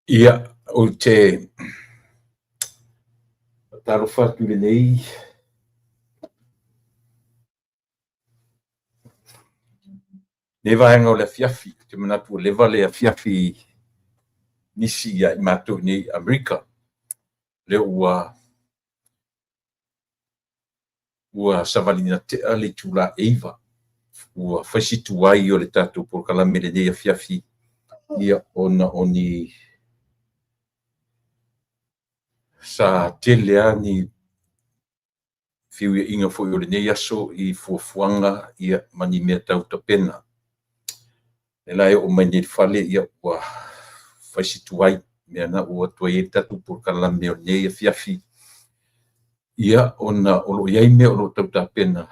Ia, ou te faatalofa atu i lenei vaega o le afiafi. Ou te manatu ua leva le afiafi nisi ia i matou i inei i Amerika. Lea ua savaliina tea le itula e 9, ua fai si tuai o le tatou polokalame i lenei afiafi, ia ona o ni sa tele lava ni feuiaiga foi o lenei aso i fuafuaga ma ni mea tau tapena. O lea la e oo mai nei i le fale ua fai si tuai, lea na ua tuai ai le tatou polokalame o lenei afiafi, ia ona o lo o i ai mea o lo o tau tapena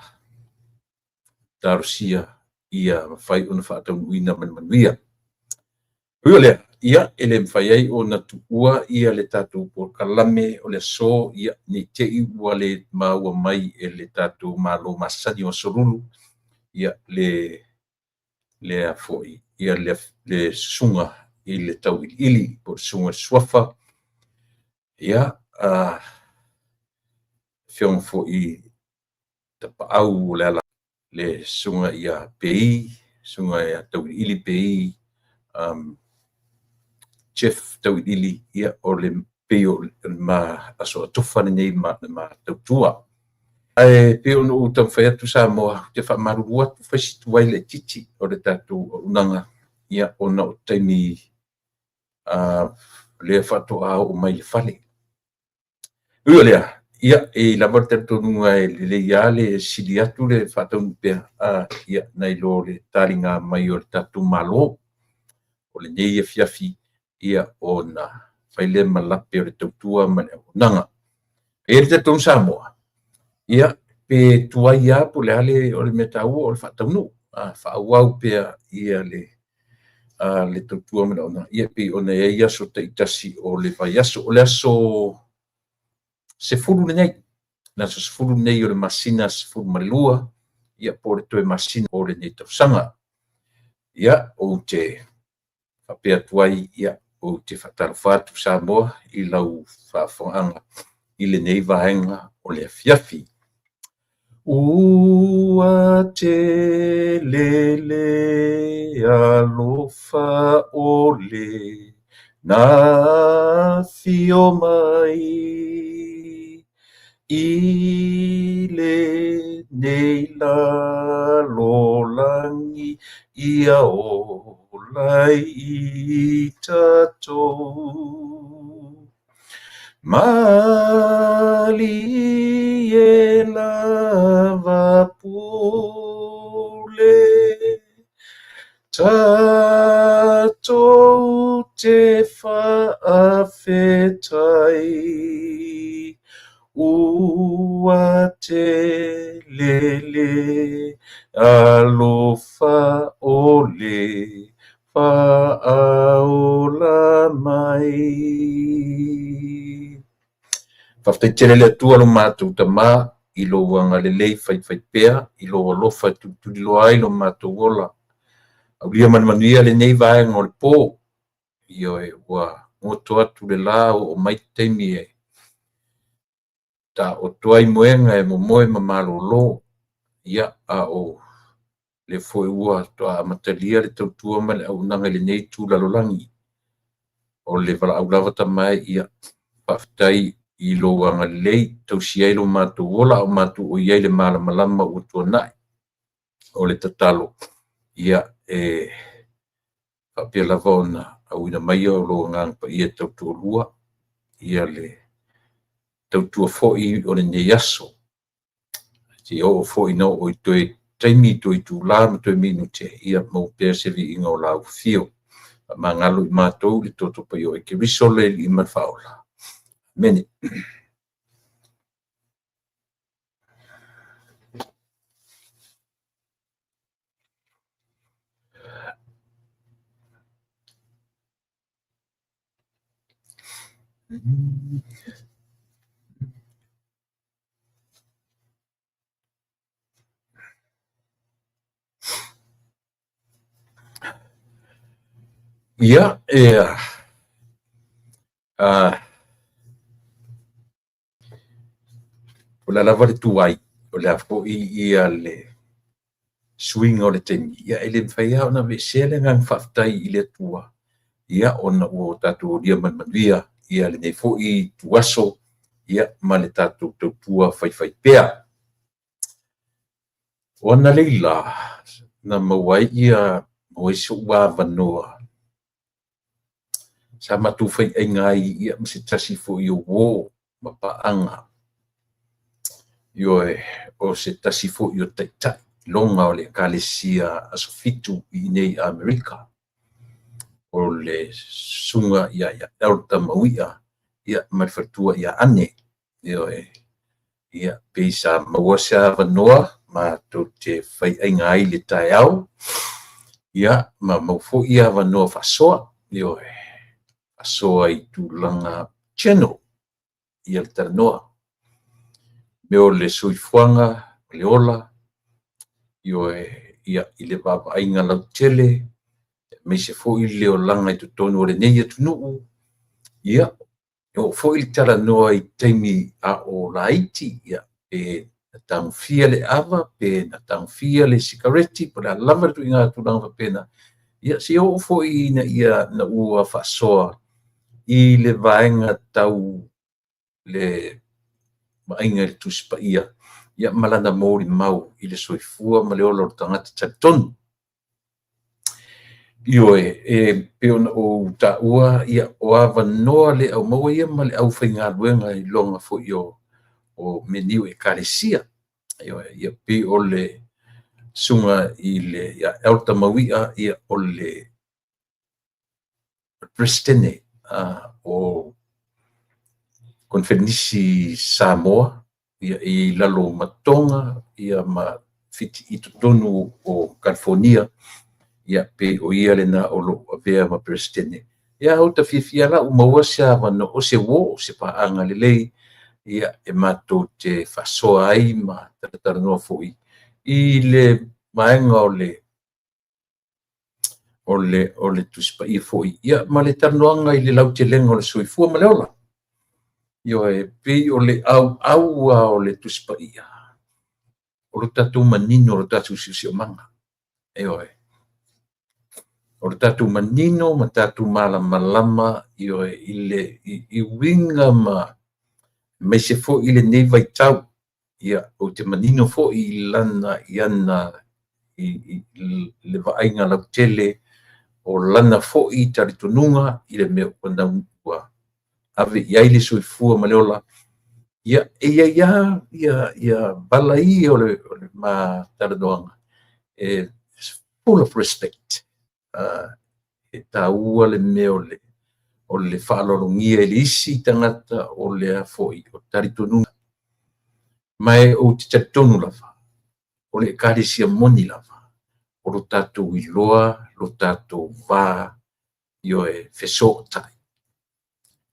talosia ia mafai ona faataunuuina ma le manuia. Ui o lea, ia e le mafai ai ona tuua ia le tatou polokalame o le aso, ia ne i te i ua le maua mai e le tatou Malo masani o Aso Lulu ia le susuga i le Tauiliili po o le susuga i le Suafa, ia afioga foi Tapaau o le le susuga ia Pei, susuga ia Tauiliili Pei, Jeff Tauiliili, ia o le pei o le ma Aso Atofa lenei ma le ma tautua. Ae pei ona ou taumafai atu Samoa, ou te faamalulu atu, fai si tuai laitiiti o le tatou auaunaga, ia ona o taimi lea faatoa oo mai i le fale. Ui o lea, ia e i lava le talitonuga e lelei lava le sili atu le faataunuu pea, ia nai lo le taliga mai o le tatou Malo. O lenei afiafi, ia ona fai lea ma lape o le tautua ma le auaunaga. E i ai le talitonuga Samoa, ia pe tuai lava po o le a le, o le mea taua o le faataunuu, faaauau pea ia le tautua ma le auaunaga, ia pei ona i ai aso taitasi o le vaiaso. O le aso 10 lenei, le aso 10 lenei o le masina 12, ia po o le toe masina o lenei tausaga. Ia, ou te faapea atu ai, ia, ou te faatalofa atu Samoa i lau faafofogaaga i lenei vaega o le afiafi. Ua tele le alofa o le na afio mai i lenei lalolagi ia ola ai i tatou. Malie lava pule, tatou te faafetai, ua tele le alofa o le faaola mai. Faafetai tele le Atua lo matou Tama i lou agalelei faifaipea, i lou alofa e tulituliloa ai lo matou ola. Aulia ma le manuia lenei vaega o le po. Ioe, ua goto atu le la o oo mai taimi e taoto ai moega e momoe ma malolo. Ia, a o le foi ua toa amatalia le tautua ma le auaunaga i lenei itu lalolagi. O le valaau lava tamae, ia faafetai i lou agalelei, tausi ai lo matou ola, a o matou o i ai le malamalama ua tuanai. O le tatalo, ia e faapea lava ona auina mai o lou agaga paia e tautoalua, ia le tautua foi o lenei aso. Se oo foi na oo i toe taimi, toe itula ma toe minute, ia maua pea se viiga o lau afio. Faamagalo i matou le toto paia o Keriso le Alii ma le Faaola. Amene. Ia, e O le a lava le tuai, o le a foi ia le suiga o le taimi, ia e le mafai lava ona aveesea le agaga faafetai i le Atua, ia ona ua tatou aulia ma le manuia ia lenei foi ituaso, ia ma le tatou tautua faifaipea. O analeila na maua ai so'u avanoa sa matou faiaiga ai ia ma se tasi foi o uo ma paaga, ioe, o se tasi foi o taitai iloga o le Ekalesia Aso Fitu i inei i Amerika, o le susuga ia Elder Mauia ma le faletua ia Ane. Ioe. Ia, pei sa maua se avanoa matou te faiaiga ai i le taeao, ia ma maua foi avanoa faasoa, ioe, faasoa i tulaga general ia le talanoa, mea o le soifuaga ma le ola, ioe, ia, i le vaavaaiga lautele, aemaise foi le olaga i totonu o lenei atunuu, ia, e oo foi le talanoa i taimi a o laiti, ia, pe na tagofia le ava, pe na tagofia le sikareti, po o le a lava le ituaiga tulaga faapena, ia seia oo foi ina ia na ua faasoa i le vaega tau le vaaiga i le Tusi Paia, ia ma lana molimau i le soifua ma le ola o le tagata talitonu. Ioe, e pei ona ou taua, ia, o avanoa le aumaua ia ma le aufaigaluega iloga foi o mea nei o Ekalesia. Ioe, ia pei o le susuga i le ia Elder Mauia, ia o le Peresetene o Koneferenisi Samoa, ia i lalo o Matoga, ia ma Fiti i totonu o Kalifonia, ia pei o ia lena o lo o avea ma Peresetene. Ia ua fiafia la ua maua se avanoa, o se uo, o se paaga lelei, ia e matou te faasoa ai ma talatalanoa foi i le vaega o le Tusi Paia foi, ia ma le talanoaga i le lautelega o le soifua ma le ola. Ioe, pei o le auau lava o le Tusi Paia, o le tatou manino o le tatou siosiomaga. Ioe, o le tatou manino ma tatou malamalama, ioe, i le i uiga ma aemaise foi i lenei vaitau, ia, ou te manino foi i lana i ana i le vaaiga lautele o lana foi talitonuga i le mea ua ave i ai le soifua ma le ola. Ia, e i ai lava ia vala ia o le ma talanoaga, e full of respect. E taua le mea o le faaaloalogia i le isi tagata o lea foi o talitonuga. Ma ou te talitonu lava, o le Ekalesia moni lava, o lo tatou iloa, lo tatou va, ioe, fesootai.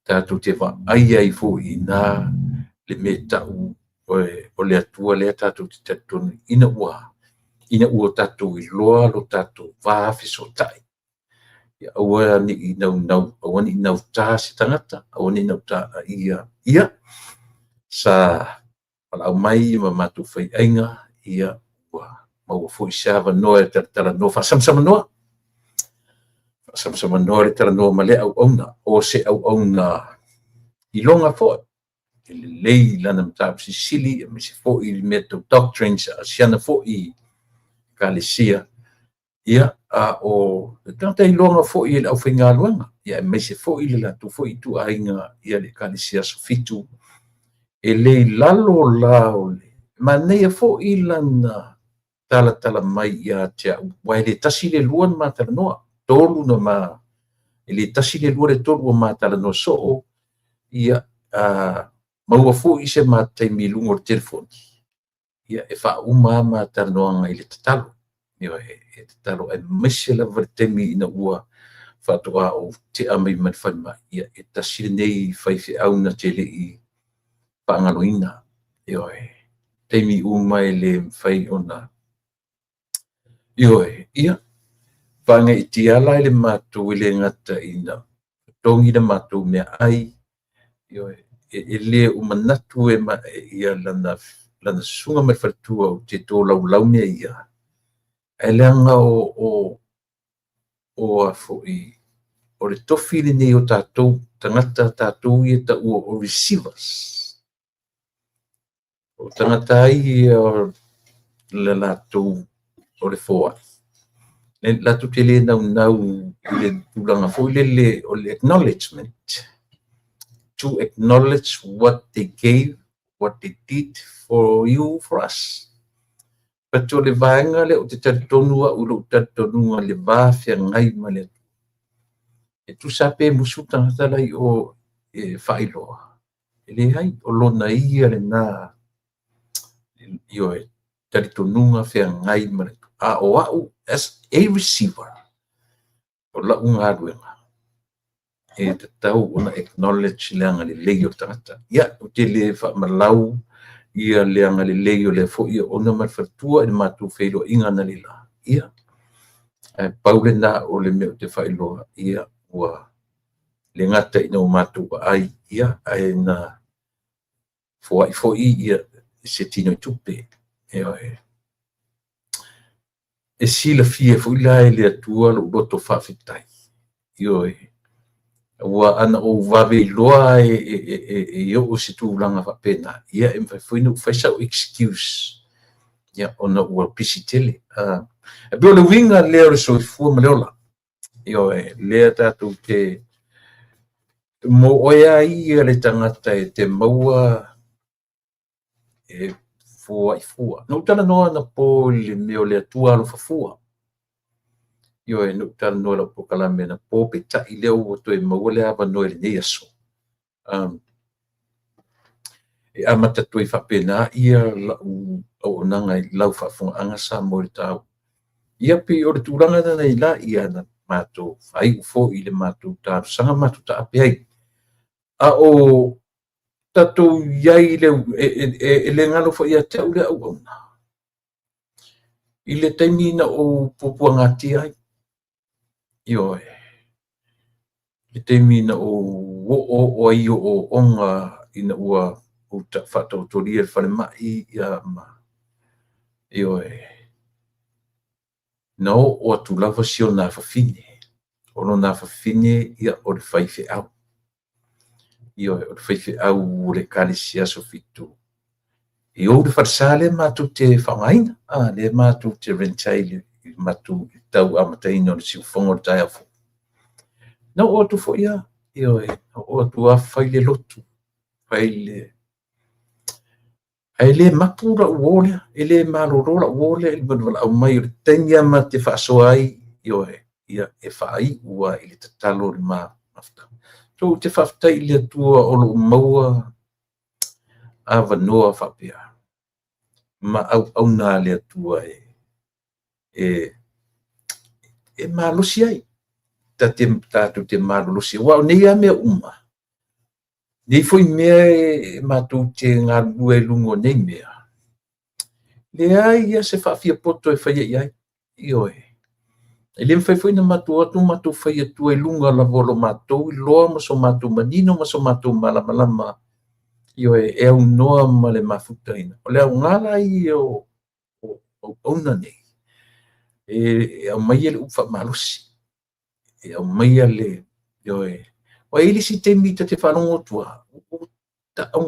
Tatou te vaai ai foi i ina le mea tau o le Atua lea tatou te talitonu ina ua tatou iloa lo tatou va fesootai. Ia aua ne i naunau, aua ne i nautā se tagata, aua ne i nautā ia. Ia, sa valaau mai ma matou faiaiga, ia, ua maua foi se avanoa e talatalanoa faasamasamanoa. Faasamasamanoa le talanoa ma lea auauna, o se auauna iloga foi, e lelei lana mataupu silisili, aemaise foi i le mea tau doctrines, asiana foi Ekalesia, ia, a o le tagata iloga foi i le aufaigaluega, ia aemaise foi le latou foi ituaiga, ia le Ekalesia Aso Fitu, e le i lalo la o le manaia foi lana talatala mai ia te au, aua e le tasi le lua na ma talanoa, tolu na ma, e le tasi le lua le tolu ua ma talanoa soo, ia, maua foi se ma taimi i luga o le telefoni, ia, e faauma lava ma talanoaga i le tatalo. Ioe, e tatalo aemaise lava le taimi ina ua faatoa ou tea mai ma le falemai, ia, e tasi lenei faifeau na te le i faagaloina. Ioe, taimi uma e le mafai ona. Ioe, ia, faagaeetia la i le matou e le gata ina totogi le matou meaai. Ioe, e le o manatu e ia lana susuga ma le faletua ou te tolaulau mea ia, ae leaga o le tofi lenei o tatou tagata, tatou ia taua o receivers. O tagata ai ia le latou o le foai, latou te le naunau i le tulaga foi lele o le acknowledgement. To acknowledge what they gave, what they did for you, for us. But o le vaega lea ou te talitonu au i lou talitonuga le va feagai ma le Atua. E tusa pe musu tagata lai o e faailoa, e leai, o lona ia lena, ioe, talitonuga feagai ma le Atua. A o au as a receiver, o lau galuega, e tatau ona acknowledge le agalelei o le tagata. Ia, ou te le faamalau ia le agalelei o lea foi auauna ma le faletua i le matou feiloaiga analeila. Ia, ae pau lena o le mea ou te faailoa, ia, ua le gata ina o matou vaai, ia, ae na foai foi ia se tino i tupe. Ioe. E silafia foi la e le Atua lou loto faafetai. Ioe. Ua ana ou vave iloa e oo se tulaga faapena, ia e mafai foi ona ou fai sau excuse, ia, ona ua pisi tele. E pei o le uiga lea o le soifua ma le ola. Ioe, lea tatou te mo oe lava ia le tagata e te maua e foai fua. Na ou talanoa anapo i le mea o le Atua alofa fua. Ioe, na ou talanoa i lau polokalame anapo, peitai lea ua toe maua le avanoa i lenei aso. E amata atu ai faapena ia lau auaunaga i lau faafofogaaga Samoa i le taua. Ia pei o le tulaga lena i la ia na matou faaiu foi i le matou talosaga matou taape ai. A o tatou iai le e le galo foi ia te au le auauna. I le taimi na ou puapuagatia ai, ioe, le taimi na ou oo ai i ooooga ina ua ou faataotolia i le falemai, ia ma, ioe, na oo atu lava si ona afafine. O lona afafine, ia, o le faifeau. Ioe, o le faifeau o le Ekalesia Aso Fitu. E ou le falesa lea matou te faaaogaina, lea matou te rent ai i le matou tau amataina o le siufofoga o le taeao fou. Na oo atu foi lava, ioe, na oo atu lava fai le lotu, fai le... Ae le mapu lau uo lea, e le malolo lau uo lea i le valaau mai o le taimi lava ma te faasoa ai, ioe, ia, e faaiu lava i le tatalo o le mafutaga. So ou te faafetai i le Atua o loo maua avanoa faapea ma auauna a le Atua e malosi ai, tatou te malolosi. Aua o nei lava mea uma, nei foi mea e matou te galulue ai i luga o nei mea, leai ia se faafiapoto e faia i ai. Ioe. E le mafai foi ona matou atu matou fai atua i luga lava o lo matou iloa ma so matou manino ma so matou malamalama, ioe, e aunoa ma le mafutaina. O le aoga la ia o auauna nei, e aumaia le upu faamalosi, e aumaia le, ioe. Ua i ai le isi taimi ta te faalogo atu lava,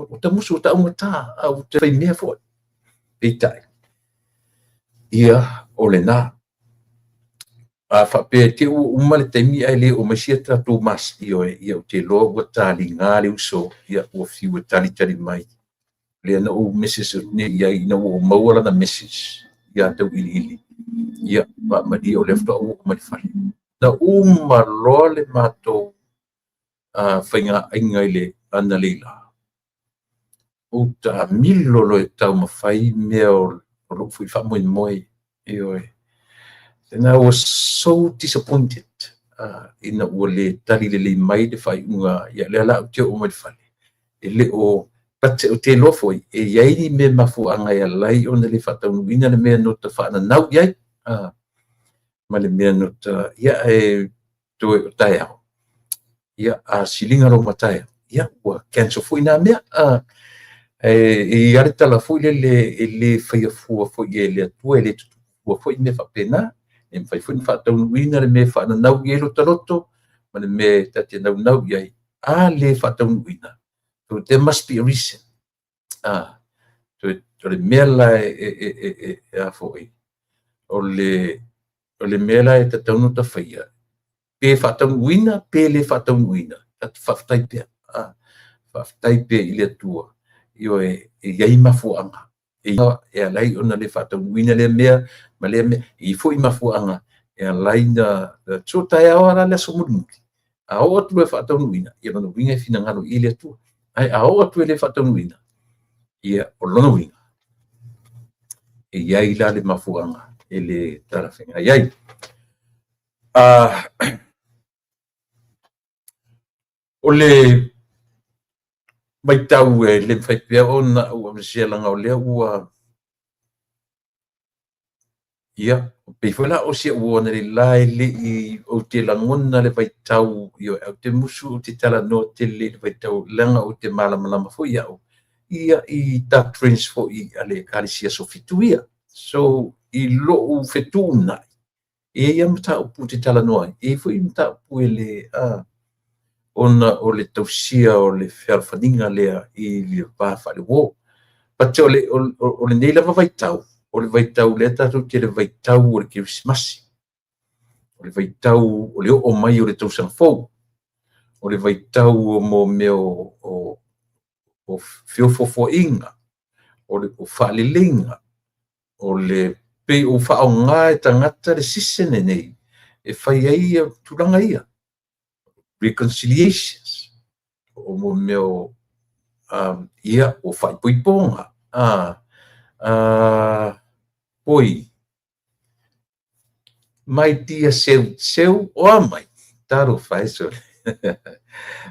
ua tamusu, ua taaugata, a ua te fai mea foi. Peitai, ia, o lena. A faapea te i ua uma le taimi ae le oo mai sia tatou mas, ioe, ia ou te iloa ua taliga le uso, ia ua fiu e talitali mai. Lea na ou message atu nei i ai ina ua ou maua lana message ia Tauiliili. Ia, faamalie o lea faatoa ou oo mai i le fale. Na uma loa le matou faigaaiga i le analeila, ou taamilo loa e taumafai mea o lou foi faamoemoe. Ioe. And I was so disappointed ina ua le tali lelei mai le faaiuga, ia lea la ou te oo mai i le fale. E le o, but ou te iloa foi, e i ai ni mea mafuaaga e ala ai ona le faataunuuina le mea na ta faananau i ai, ma le mea na ta, ia, e toe o taeao. Ia, a siliga lou mataia, ia, ua cancel foi na mea. E i ai le tala foi lele e le faia fua foi e le Atua, e le tutupu fua foi mea faapena. E mafai foi ona faataunuuina le mea e faananau i ai lota loto ma le mea e ta te naunau i ai. A le faataunuuina, so there must be a reason. O le mea la e a foi, o le mea la e tatau ona ta faia, pe faataunuuina, pe le faataunuuina, tatou faafetai pea. Faafetai pea i le Atua, ioe, e i ai mafuaaga e ala ai ona le faataunuuina lea mea ma lea mea. E i ai foi mafuaaga e ala ai ona so taeao lava le aso mulimuli, a oo atu loa e faataunuuina, ia lona uiga e finagalo i le Atua. Ae a oo atu e le faataunuuina, ia o lona uiga, e i ai la le mafuaaga e le talafeagai ai. O le matau e le mafai pea ona ou aveesea leaga o lea ua, ia, pei foi la o si au uo analeila e le i, ou te lagona le vaitau, ioe, ou te musu ou te talanoa tele i le vaitau, leaga ou te malamalama foi au, ia, i doctrines foi a le Ekalesia Aso Fitu ia. So, i lou fetuunai, e i ai mataupu ou te talanoa ai, e i ai foi mataupu e le, ona o le tausia o le fealofaniga lea i le va faale-uo. But o lenei lava vaitau, o le vaitau lea tatou te le vaitau o le Kerisimasi, o le vaitau o le oo mai o le tausaga fou, o le vaitau o mo mea o feofofoaiga, o le faaleleiga, o le pei o faaaoga e tagata le season lenei e fai ai tulaga ia, reconciliations, o mo mea o ia, o faaipoipoga, oi, my dear Seu, Seu, o a mai, talofa e sole.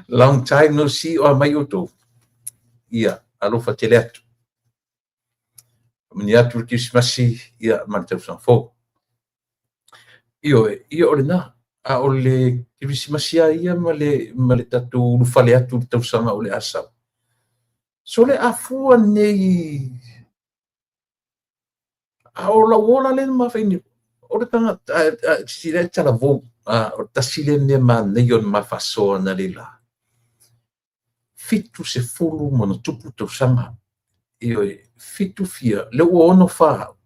Long time no see, o a mai outou. Ia, alofa tele atu. Mani atu le Kerisimasi, ia, ma le tausaga fou. Ioe, ia o lena. A o le Kerisimasi lava ia ma le tatou ulufale atu i le tausaga o le a sau. So le a fua nei, a o lau ola lea na mafai, o le tagata, sila e talavou, o le tasi lea mea manaia o le ma faasoa analeila. 70 ma ona tupu tausaga. Ioe, fitu fia, lea ua 64 au,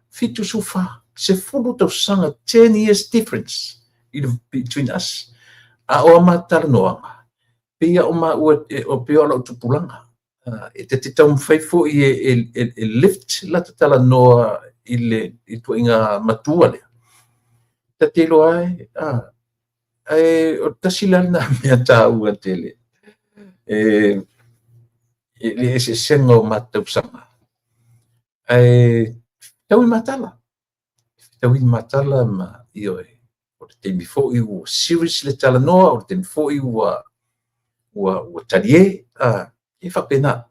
74, 10 tausaga, 10 years difference between us. A o a ma talanoaga, pei o maua, pei o lau tupulaga. E te taumafai foi e lift la ta talanoa i le ituaiga matua lea. Ta te iloa ai, ae o tasi la lena mea taua tele. E le eseesega o ma tausaga. Ae fetaui matala. Fetaui matala ma ioe. O le taimi foi ua serious le talanoa, o le taimi foi ua talie, e faapena.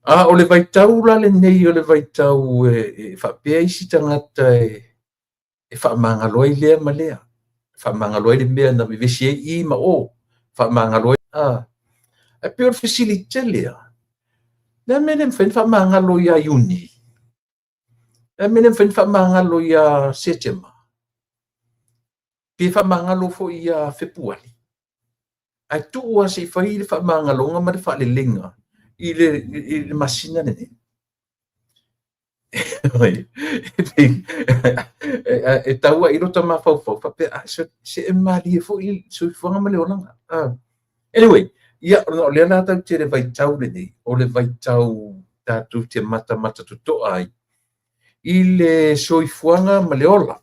A o le vaitau la lenei o le vaitau e faapea isi tagata e faamagalo ai lea ma lea. Faamagalo ai le mea na vevesi ai i ma o. Faamagalo ai. Ae pei o le fesili tele lava, le a mea e le mafai ona faamagalo ia Iuni? Le a mea e le mafai ona faamagalo ia Setema? Pe faamagalo foi ia Fepuari? Ae tuu lava se i fai le faamagaloga ma le faaleleiga i le masina lenei. E tau ai lota mafaufau faapea, se e malie foi le soifuaga ma le olaga. Anyway, ia, o lea la tatou te le vaitau lenei, o le vaitau tatou te matamata totoa ai i le soifuaga ma le ola.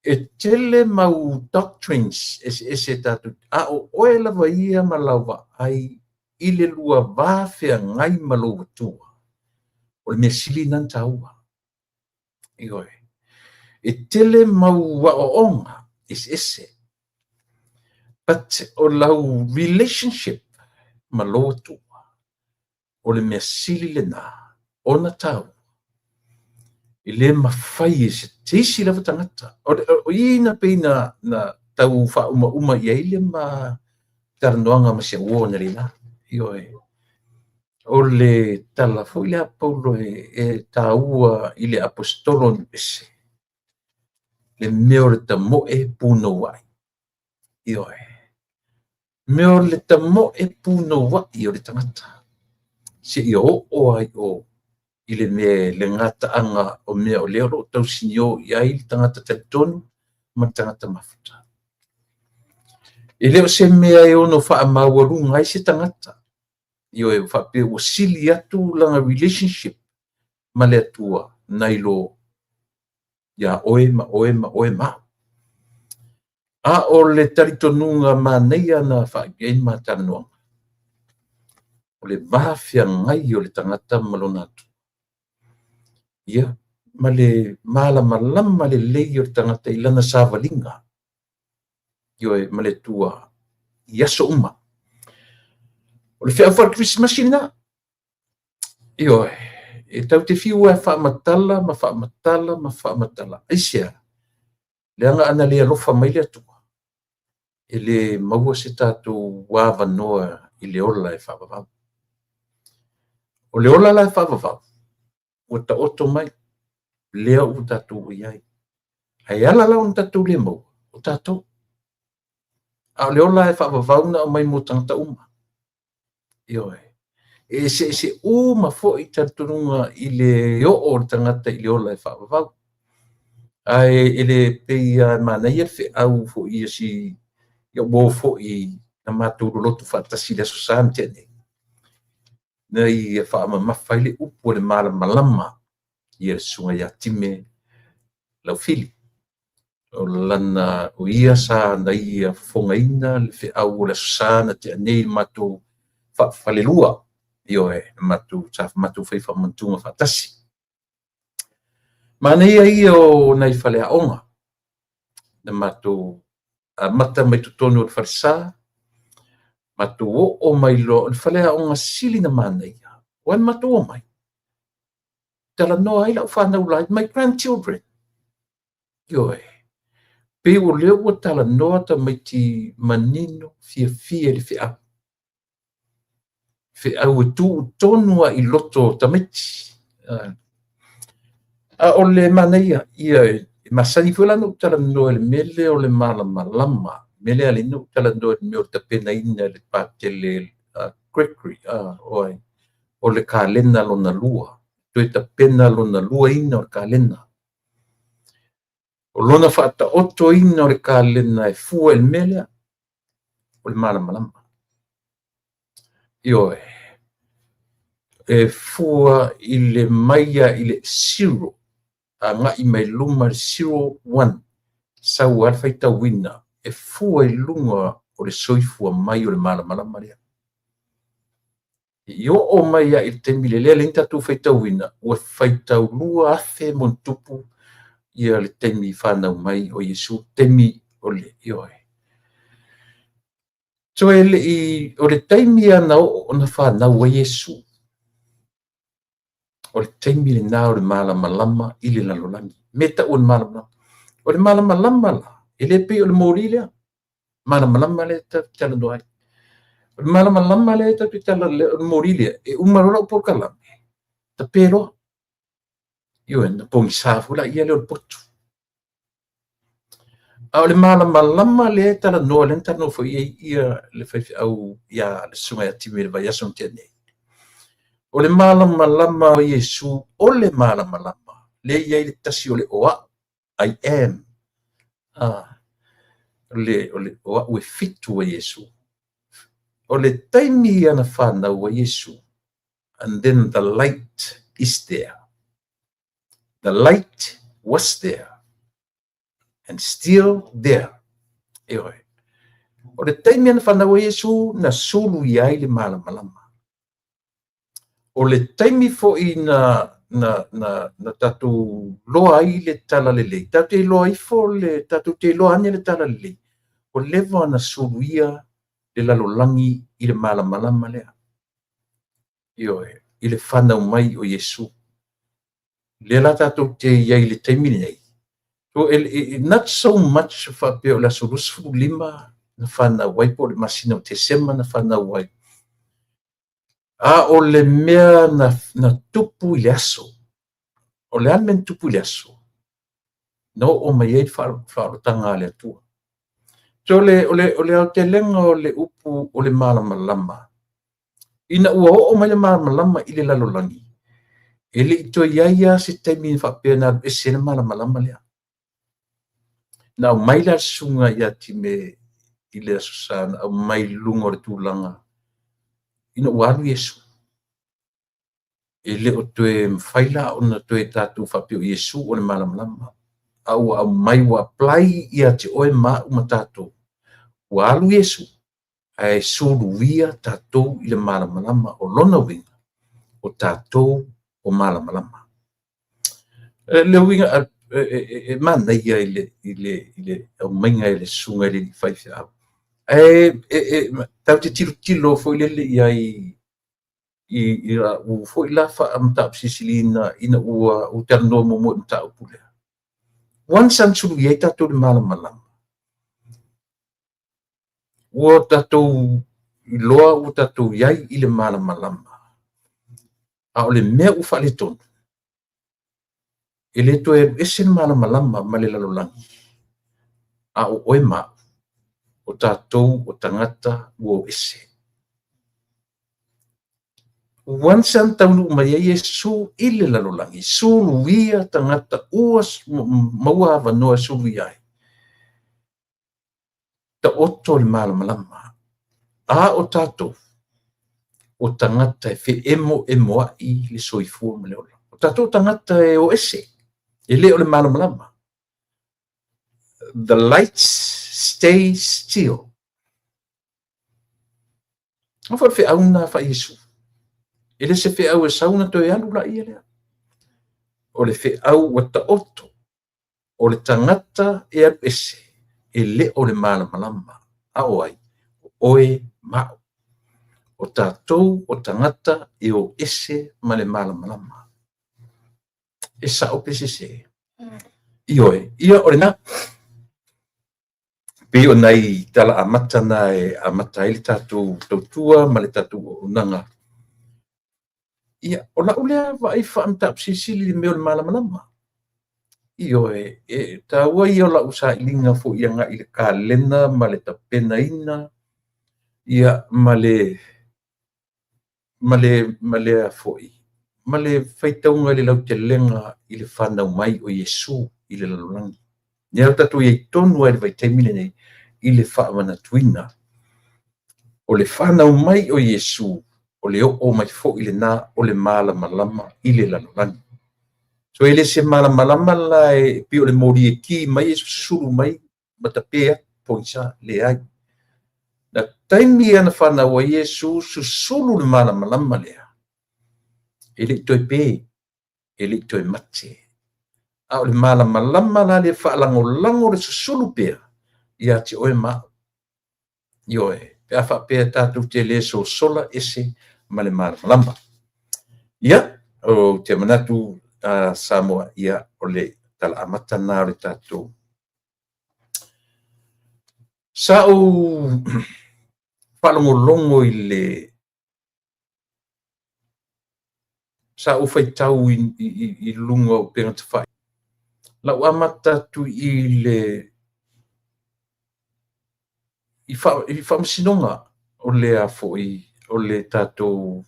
E tele mau doctrines eseese tatou, a o oe lava ia ma lau vaai i le lua va feagai ma lou Atua. O le mea sili lena ona taua. Ioe. E tele mau aoaoga eseese. But o lau relationship ma lou Atua, o le mea sili lena ona taua. E le mafai e se isi lava tagata. O i na pei na tau faaumauma i ai le ma talanoaga ma si au uo analeila. Ioe. O le tala foi lea a Paulo e taua i le aposetolo ese, le mea o le tamoe punouai. Ioe. Mea o le tamoe punouai o le tagata seia oo ai o i le mea le gataaga o mea o lea o lo o tausinio i ai le tagata talitonu ma le tagata mafuta. E le o se mea e ono faamaualuga ai se tagata. Ioe, faapea ua sili atu lana relationship ma le Atua nai lo ia oe ma oe ma oe ma au. A o le talitonuga manaia na faaiu ai le ma talanoaga, o le va feagai o le tagata ma lona Atua. Ia, ma le malamalama lelei o le tagata i lana savaliga, ioe, ma le Atua i aso uma. O le feau faale-Kerisimasi lena. Ioe, e tatou te fiu e faamatala ma faamatala ma faamatala. Aisea? Leaga ana le alofa mai le Atua, e le maua se tatou avanoa i le ola e faavavau. O le ola la e faavavau, ua taoto mai, lea ua tatou i ai. Ae ala la ona tatou le maua, o tatou. A o le ola e faavavau na aumai mo tagata uma. Ioe. E eseese uma foi talitonuga i le oo o le tagata i le ola e faavavau. Ae e le pei lava e manaia le feau foi a si uo foi na matou lolotu faatasi i le Aso Sa na tea nei, na ia faamamafa ai le upu o le malamalama ia le susuga ia Time Laufili. O lana, o ia sa na ia fofogaina le feau o le Aso Sa na tea nei i le matou faafalelua. Ioe, matou, sa matou fai faamanatuga faatasi. Manaia ia o nai faleaoga na matou amata mai totonu o le falesa, matou oo mai loa o le faleaoga sili na manaia, aua na matou omai, talanoa ai lau fanau laiti, my grandchildren. Ioe, pei o lea ua talanoa tamaiti manino fiafia i le feau. Feau e tuu tonu lava i loto o tamaiti. A o le manaia, ia, e masani foi la ona ou talanoa i le mea lea o le malamalama. Le mea lea e ala ai ona ou talanoa i le mea o le tapenaina e le Patele Gregory, o le kalena lona lua, toe tapena lona luaina o le kalena. O lona faataotoina o le kalena e fua i le mea lea, o le malamalama. Ioe, e fua i le mai lava i le 0, agai mai luma le 0, 1, sau lava le faitauina, e fua i luga o le soifua mai o le malamalama lea. I oo mai lava i le taimi lea lea na tatou faitauina, ua faitau 2,000 ma ona tupu ia le taimi fanau mai o Iesu, taimi o le, ioe. Toe le i, o le taimi lava na oo ona fanau ai Iesu, o le taimi lena o le malamalama i le lalolagi. Mea tau o le malamalama. O le malamalama la, e le pei o le moli lea. Malamalama lea tatou te talanoa ai. O le malamalama lea tatou te talanoa, o le moli lea, e uma loa lau polokalame, tape loa. Ioe, na pogisa foi laia lea o le potu. A o le malamalama lea e talanoa, lea na talanoa foi ai ia le faifeau ia le susuga ia Time i le vaiaso na tea nei. O le malamalama o Iesu, o le malamalama, lea e i ai le tasi o le o au, I am. O le o au e fitu a Iesu. O le taimi ia na fanau ai Iesu, and then the light is there. The light was there and still there. Ioe. O le taimi na fanau ai Iesu, na sulu i ai le malamalama. O le taimi foi na tatou loa ai le talalelei, tatou te iloa ifo le, tatou te iloa ane le talalelei, ua leva ona suluia le lalolagi i le malamalama lea. Ioe, i le fanau mai o Iesu. Lea la tatou te i ai i le taimi lenei, So, not so much faapea o le aso 25 na fanau ai po o le masina o Tesema na fanau ai, a o le mea na tupu i le aso. O le a le mea na tupu i le aso? Na oo mai ai le faaolataga a le Atua. So, o le aotelega o le upu o le malamalama, ina ua oo mai le malamalama i le lalolagi, e le i toe i ai lava se taimi faapea na alu ese le malamalama lea. Na aumai la le susuga ia Time i le Aso Sa, na aumai i luga o le tulaga ina ua alu Iesu. E le o toe mafai la ona toe tatou faapea o Iesu o le malamalama, a ua aumai ua apply ia te oe ma au ma tatou. Ua alu Iesu ae suluia tatou i le malamalama. O lona uiga, o tatou o malamalama. Le uiga e manaia i le aumaiga e le susuga i le faifeau. Ae tatou te tilotilo foi lele i ai i lau foi la mataupu silisiliina ina ua ou talanoa muamua i mataupu lea. Once a suluia ai tatou i le malamalama, ua tatou iloa ua tatou i ai i le malamalama, a o le mea ua faaletonu, e le toe alu ese le malamalama ma le lalolagi, a o oe ma au, o tatou o tagata ua o ese. Once a taunuu mai ai Iesu i le lalolagi, suluia tagata ua maua avanoa e suluia ai, taoto le malamalama. A o tatou, o tagata e feemoemoai le soifua ma le ola. O tatou tagata e o ese, e le o le malamalama. The lights stay still. A foi le feau na fai Iesu. E le se feau e sau na toe alu la ia lea. O le feau ua taoto, o le tagata e alu ese, e le o le malamalama. A o ai? O oe ma au. O tatou o tagata e o ese ma le malamalama. E sao pe sese? Ioe. Ia o lena. Pei o nai tala amata na e amata ai le tatou tautua ma le tatou auaunaga. Ia, o lau lea vaai faamataupu silisili i le mea o le malamalama. Ioe, e taua ia o lau sailiga foi agai i le kalena ma le tapenaina, ia, ma le foi, ma le faitauga i le lautelega i le fanau mai o Iesu i le lalolagi. Lea o tatou i ai tonu lava i le vaitaimi lenei i le faamanatuina o le fanau mai o Iesu, o le oo mai foi lena o le malamalama i le lalolagi. So e le se malamalama la e pei o le moli e ki mai e susulu mai ma tape atu pogisa, leai. Na taimi ana fanau ai Iesu, susulu le malamalama lea, e le i toe pe, e le i toe mate. A o le malamalama la le faalagolago le susulu pea ia te oe ma au. Ioe, pe a faapea tatou te le sosola ese ma le malamalama. Ia, ou te manatu, Samoa, ia, o le tala amata na o le tatou. Sa ou faalogologo i le sa ou faitau i luga o upega tafailagi. Lau amata atu i le i faamasinoga o le a foi o le tatou.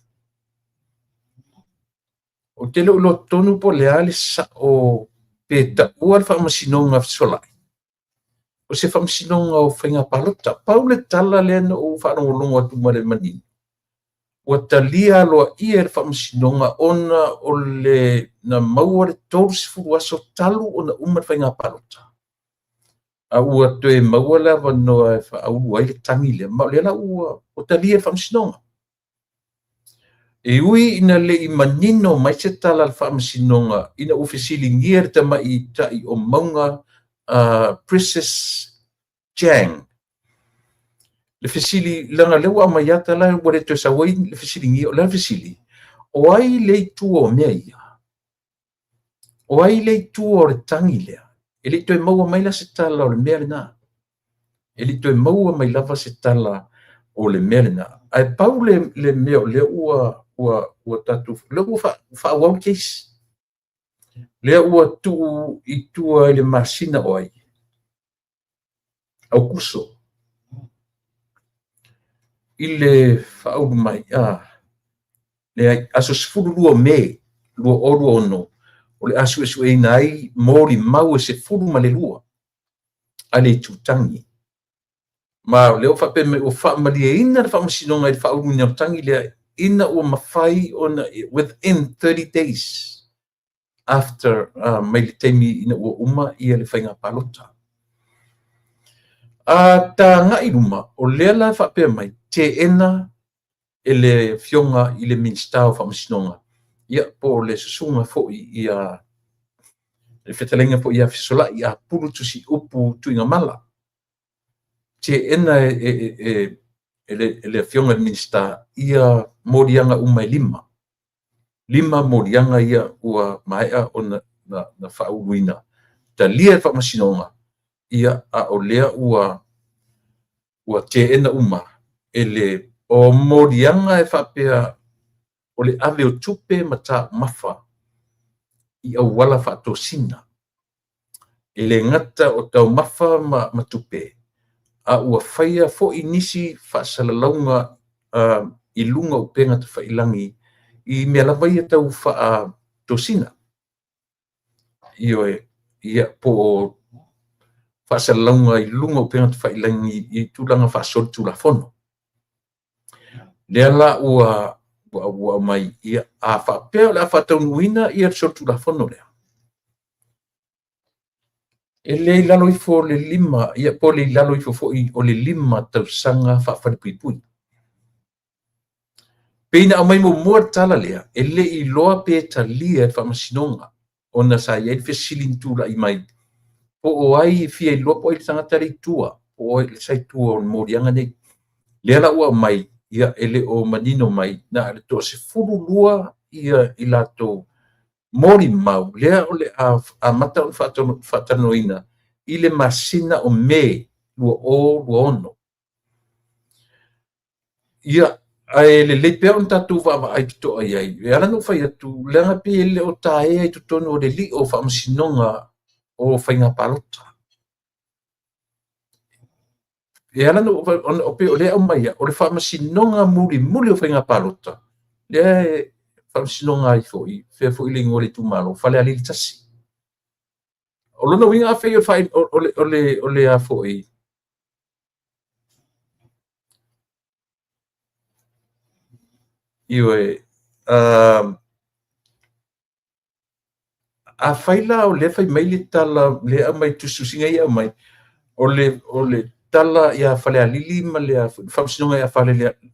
Ou te le o iloa tonu po o le a le sao pe taua le faamasinoga fesolai o se faamasinoga o faiga palota. Pau le tala lea na ou faalogologo atu ma le manino, ua talia aloaia e le faamasinoga ona o le na maua le 30 aso talu ona uma le faiga palota, a ua toe maua le avanoa e faaulu ai le tagi lea, ma o lea la ua talia e le faamasinoga. E ui ina le i manino mai se tala a le faamasinoga ina ua fesiligia le tamaitai o Mauga, Princess Chang le fesili, leaga lea ua aumai ata la ua le toe sau ai le fesiligia. O le fesili, o ai le itu o mea ia? O ai le itu o le tagi lea? E le i toe maua mai la se tala o le mea lena. E le i toe maua mai lava se tala o le mea lena. Ae pau le mea o lea ua tatou, lea ua faaauau le case. Lea ua tuu i tua i le masina o ai? Aokuso. I le faaulu mai, leai, aso 12 o Me 2026, o le a suesueina ai molimau e 12 a le itutagi. Ma o lea ua faapea mai ua faamalieina le faamasinoga i le faauluina o le tagi lea ina ua mafai ona within 30 days after mai le taimi ina ua uma ia le faiga palota. A tagai luma, o lea la faapea mai, teena e le afioga i le Minisita o Faamasinoga, ia po o le susuga foi ia le fetalaiga foi ia Fesolai Apulu Tusiupu Tuigamala. Teena e le afioga i le Minisita ia moliaga uma e lima. 5 moliaga ia ua maea ona na faauluina. Talia e Faamasinoga, ia a o lea ua teena uma e le o moliaga e faapea o le ave o tupe ma taumafa i auala faatosina. E le gata o taumafa ma tupe, a ua faia foi nisi faasalalauga i luga o upega tafailagi i mea lava ia tau faatosina. Ioe, ia po o faasalalauga i luga o upega tafailagi i tulaga faasolitulafono. Lea la ua aumai, ia, a faapea o le a faataunuuina ia le solitulafono lea, e le i lalo ifo o le 5, ia po o le i lalo ifo foi o le 5 tausaga faafalepuipui. Pei na aumai muamua le tala lea, e le i iloa pe talia e le Faamasinoga, ona sa i ai le fesili na tulai mai, po o ai e fia iloa po o ai le tagata lea i tua, po o ai sa i tua o le moliaga nei. Lea la ua aumai, ia e le o manino mai, na o le 12 ia i latou molimau, lea o le a amata ona faatalanoaina i le masina o Me 2026. Ia, ae lelei pea ona tatou vaavaai totoa i ai. E ala ona ou fai atu, leaga pei e le o taea i totonu o le lio o Faamasinoga o Faiga Palota. E ala ona pei o lea e aumai, o le Faamasinoga mulimuli o Faiga Palota, lea e faamasinoga ai foi, fea foi le igoa o le itumalo, Falealili 1. O lona uiga afai o le a foi, ioe, afai la o lea fai mai le tala lea aumai tusitusiga ia aumai, o le tala ia Falealili ma le Faamasinoga ia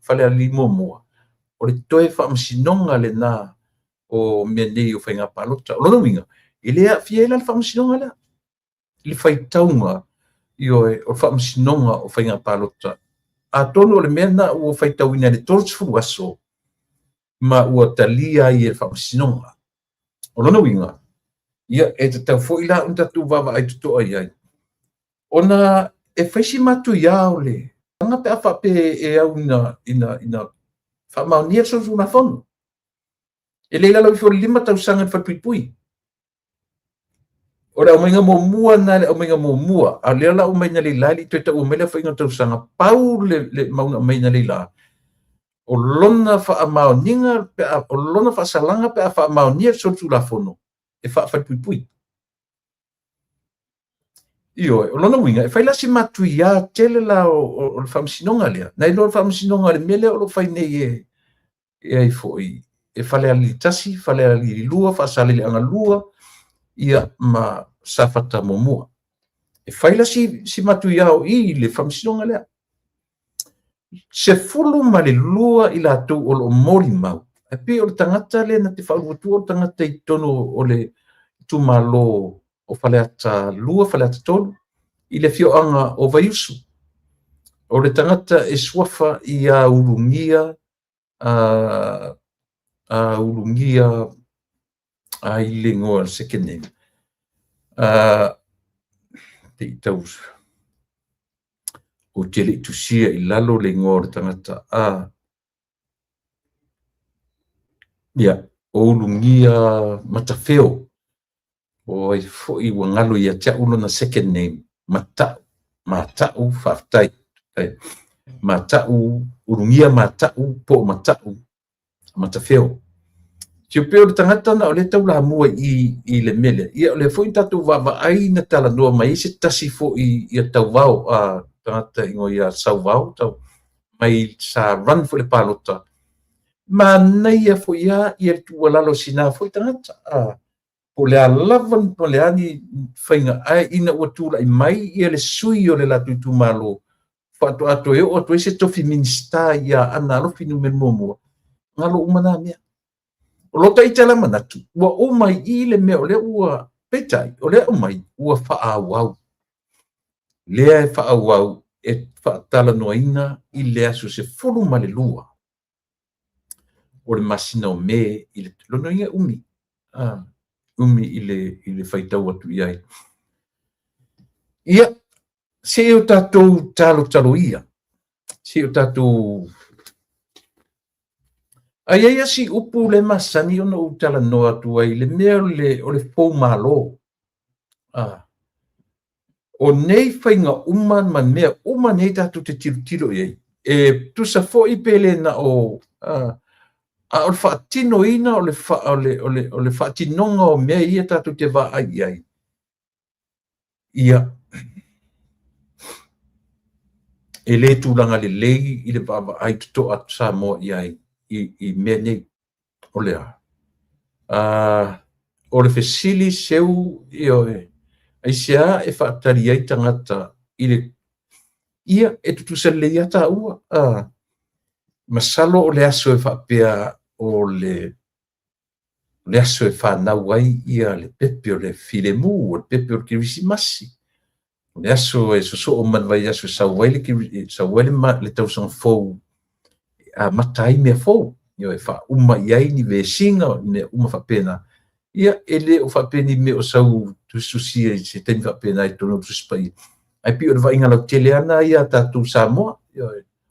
Falealili muamua, o le toe faamasinoga lena o mea nei o faiga palota. O lona uiga, e le aafia ai la le faamasinoga lea i le faitauga, ioe, o le faamasinoga o faiga palota. Atonu o le mea lena ua faitauina i le 30 aso ma ua talia ai e le faamasinoga. O lona uiga, ia e tatau foi la ona tatou vaavaai totoa i ai, ona e fai si matuia o le aga pe a faapea e au ina faamaonia le solitulafono. E le i lalo ifo o le 5 tausaga i le falepuipui. O le aumaiga muamua lena, le aumaiga muamua, a lea la ua aumai nei la, e le i toe taua mai le aofaiga o tausaga, pau le mau na aumai nei la, o lona faamaoniga, o lona faasalaga pe a faamaonia le solitulafono, e faafalepuipui. Ioe, o lona uiga, e fai la si matuia tele la o le faamasinoga lea, nai lo le faamasinoga o le mea lea o lo o fai nei e ai foi, e Falealili 1, Falealili 2, Faasaleleaga 2, ia ma Safata muamua. E fai la si matuia o i le faamasinoga lea. 12 i latou o lo o molimau, e pei o le tagata lea na te faauluatua o le tagata i totonu o le itumalo o Faleata 2, Faleata 3, i le afioaga o Vaiusu. O le tagata e suafa ia Ulugia, Ulugia, ai le igoa o le second name. te i tau ou te le i tusia i lalo le igoa o le tagata a ia o Ulugia Matafeo o ai foi ua galo ia te au lona second name Mata'u Mata'u faafetai Mata'u Ulugia Mata'u po o Mata'u Matafeo. Se pei o le tagata na o lea taulamua i i le mea lea. Ia o lea foi na tatou vaavaai na talanoa mai ai se tasi foi ia Tauvao, a tagata igoa ia Sauvao, tau mai sa run foi le palota. Manaia foi lava ia le tuualalo a sina foi tagata. A po o le a lava po o le a ni faiga ae ina ua tulai mai ia le sui o le latou itumalo faatoa toe oo atu ai se tofi Minisita ia Aana Alofi Nu.1, galo uma na mea. O lo ta ita la manatu, ua uma i i le mea o lea ua, peitai, o lea aumai, ua faaauau. Lea e faaauau e faatalanoaina i le aso 12 o le masina o Me i le lona uiga e umi, umi i le faitau atu i ai. Ia, se i o tatou talotalo ia, se i o tatou. A i ai lava si upu lea e masani ona ou talanoa atu ai i le mea o le foumalo. O nei faiga uma ma mea uma nei tatou te tilotilo i ai, e tusa foi pe le na o a o le faatinoina o le, o le, o le, o le faatinoga o mea ia tatou te vaai i ai, ia, e le tulaga lelei i le vaavaai totoa a Samoa i ai i mea nei. O le a? O le fesili seu, ioe, aisea e faatali ai tagata i le ia e tutusa lelei lava taua. Masalo o le aso e faapea o le aso e fanau ai ia le pepe o le filemu, o le pepe o le Kerisimasi, o le aso e sosoo ma le vaiaso e sau ai le tausaga fou, e amata ai mea fou, e faauma i ai ni vesiga, mea uma faapena. Ia, e le o faapea ni mea o sau tusitusia i se taimi faapena i totonu o le Tusi Paia. Ae pei o le vaaiga lautele lava lena ia tatou Samoa.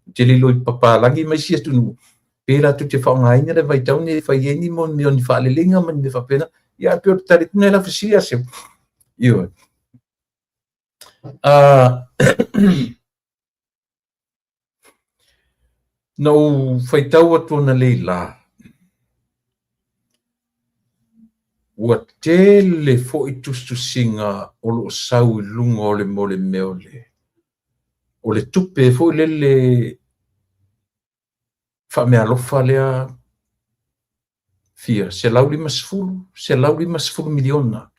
Ou te le iloa i papalagi ma isi atunuu, pe latou te faaaogaina le vaitau lenei e fai ai ni mea o ni faaleleiga ma ni mea faapena. Ia, ae pei o le tali atu lena i lau fesili Aseu. Ioe. Na ou faitau atu analeila la, ua tele foi tusitusiga o lo o sau i luga o le mo le mea o le tupe foi lele faameaalofa lea fia $150, $150 miliona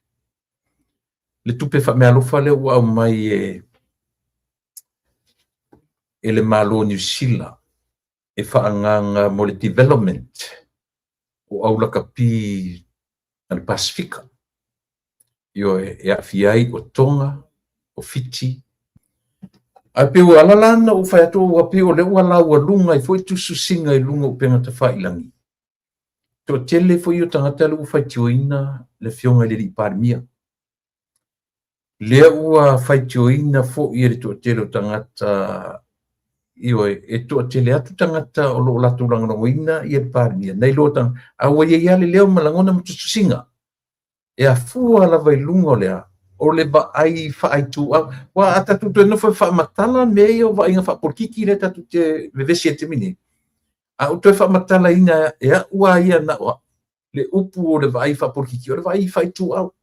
le tupe faameaalofa lea ua aumai e le Malo o Niu Sila e faaagaaga mo le development o aulakapi a le Pasefika. Ioe, e aafia ai o Tonga, o Fiti. Ae pei ua ala la ona ou fai atu ua pei o lea ua laualuga ai foi tusitusiga i luga o upega tafailagi. Toatele foi o tagata lea ua faitioina le Afioga i le Alii Palemia. Lea ua faitioina foi e le toatele o tagata, ioe, e toatele atu tagata o lo o latou lagolagoina ia le Palemia, nai lo tagata, a ua i ai lava le leo ma lagona ma tusitusiga. E afua lava i luga o le a? O le vaai faaituau. Aua a tatou toe nofo e faamatala mea ia o vaaiga faapolokiki lea tatou te vevesi ai i le taimi nei, a ou toe faamatalaina e au lava ia na o au, le upu o le vaai faapolokiki, o le vaai faaituau.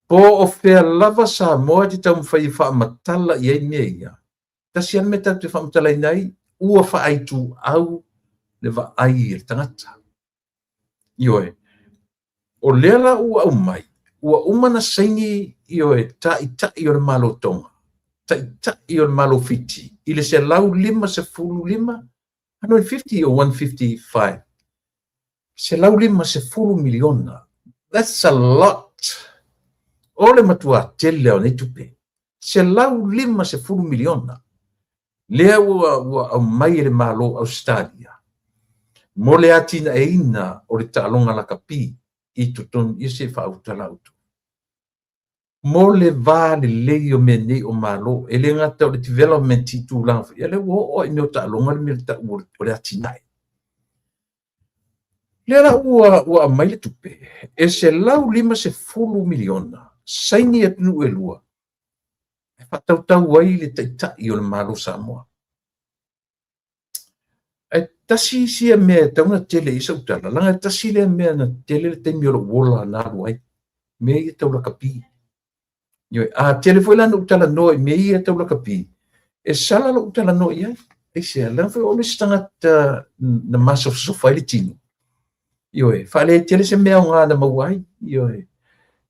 Po o fea lava Samoa e te taumafai e faamatala i ai mea ia, tasi lava le mea tatou te faamatalaina ai, ua faaituau le vaai a le tagata. Ioe, o lea la ua aumai, ua uma ona saini, ioe, taitai o le Malo Tonga, taitai o le Malo Fiti i le 155, 150 or 155, $150 miliona. That's a lot. O le matua tele o nei tupe. $150 miliona. Lea ua aumai e le Malo o Ausetalia mo le atinaeina o le taaloga lakapi i totonu, ia se i faauta la outou. Mo le va lelei o mea nei o Malo, e le gata o le development i tulaga foi, ia lea ua oo lava i mea o taaloga le mea e tau o le atinae. Lea la ua aumai le tupe e $150 miliona, saini atunuu e lua, e faatautau ai le Taitai o le Malo o Samoa. Ae tasi sia mea e tatau ona tele i ai sau tala, leaga e tasi lea mea na tele le taimi o lou ola na alu ai, mea ia tau lakapi. Ioe, a tele foi la ona ou talanoa i mea ia tau lakapi, e sala lou talanoa i ai. Aisea? Leaga foi o au le isi tagata na masofasofa ai le tino. Ioe, faaletele se mea aoga na maua ai. Ioe,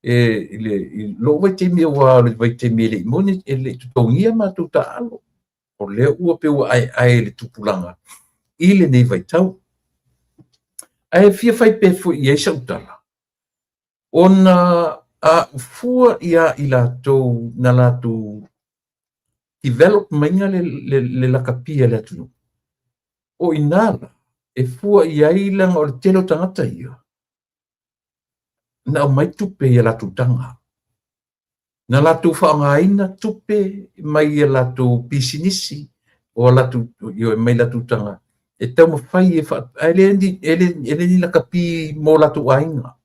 e, i, le, i lou vaitaimi aua o le vaitaimi e le i moni, e le i totogia matou taaalo. O lea ua pei ua aeae i le tupulaga i lenei vaitau. Ae fia fai pea foi i ai sau tala, ona a ou fua ia i latou na latou develop maiga le lakapi a le atunuu, o i ina la e fua i ai leaga o le tele o tagata ia na aumai tupe i a latou taga. Na latou faaaogaina tupe mai a latou pisinisi o a latou, ioe, mai latou taga e taumafai e faa, ae le ni, e le, e le ni lakapi mo latou aiga.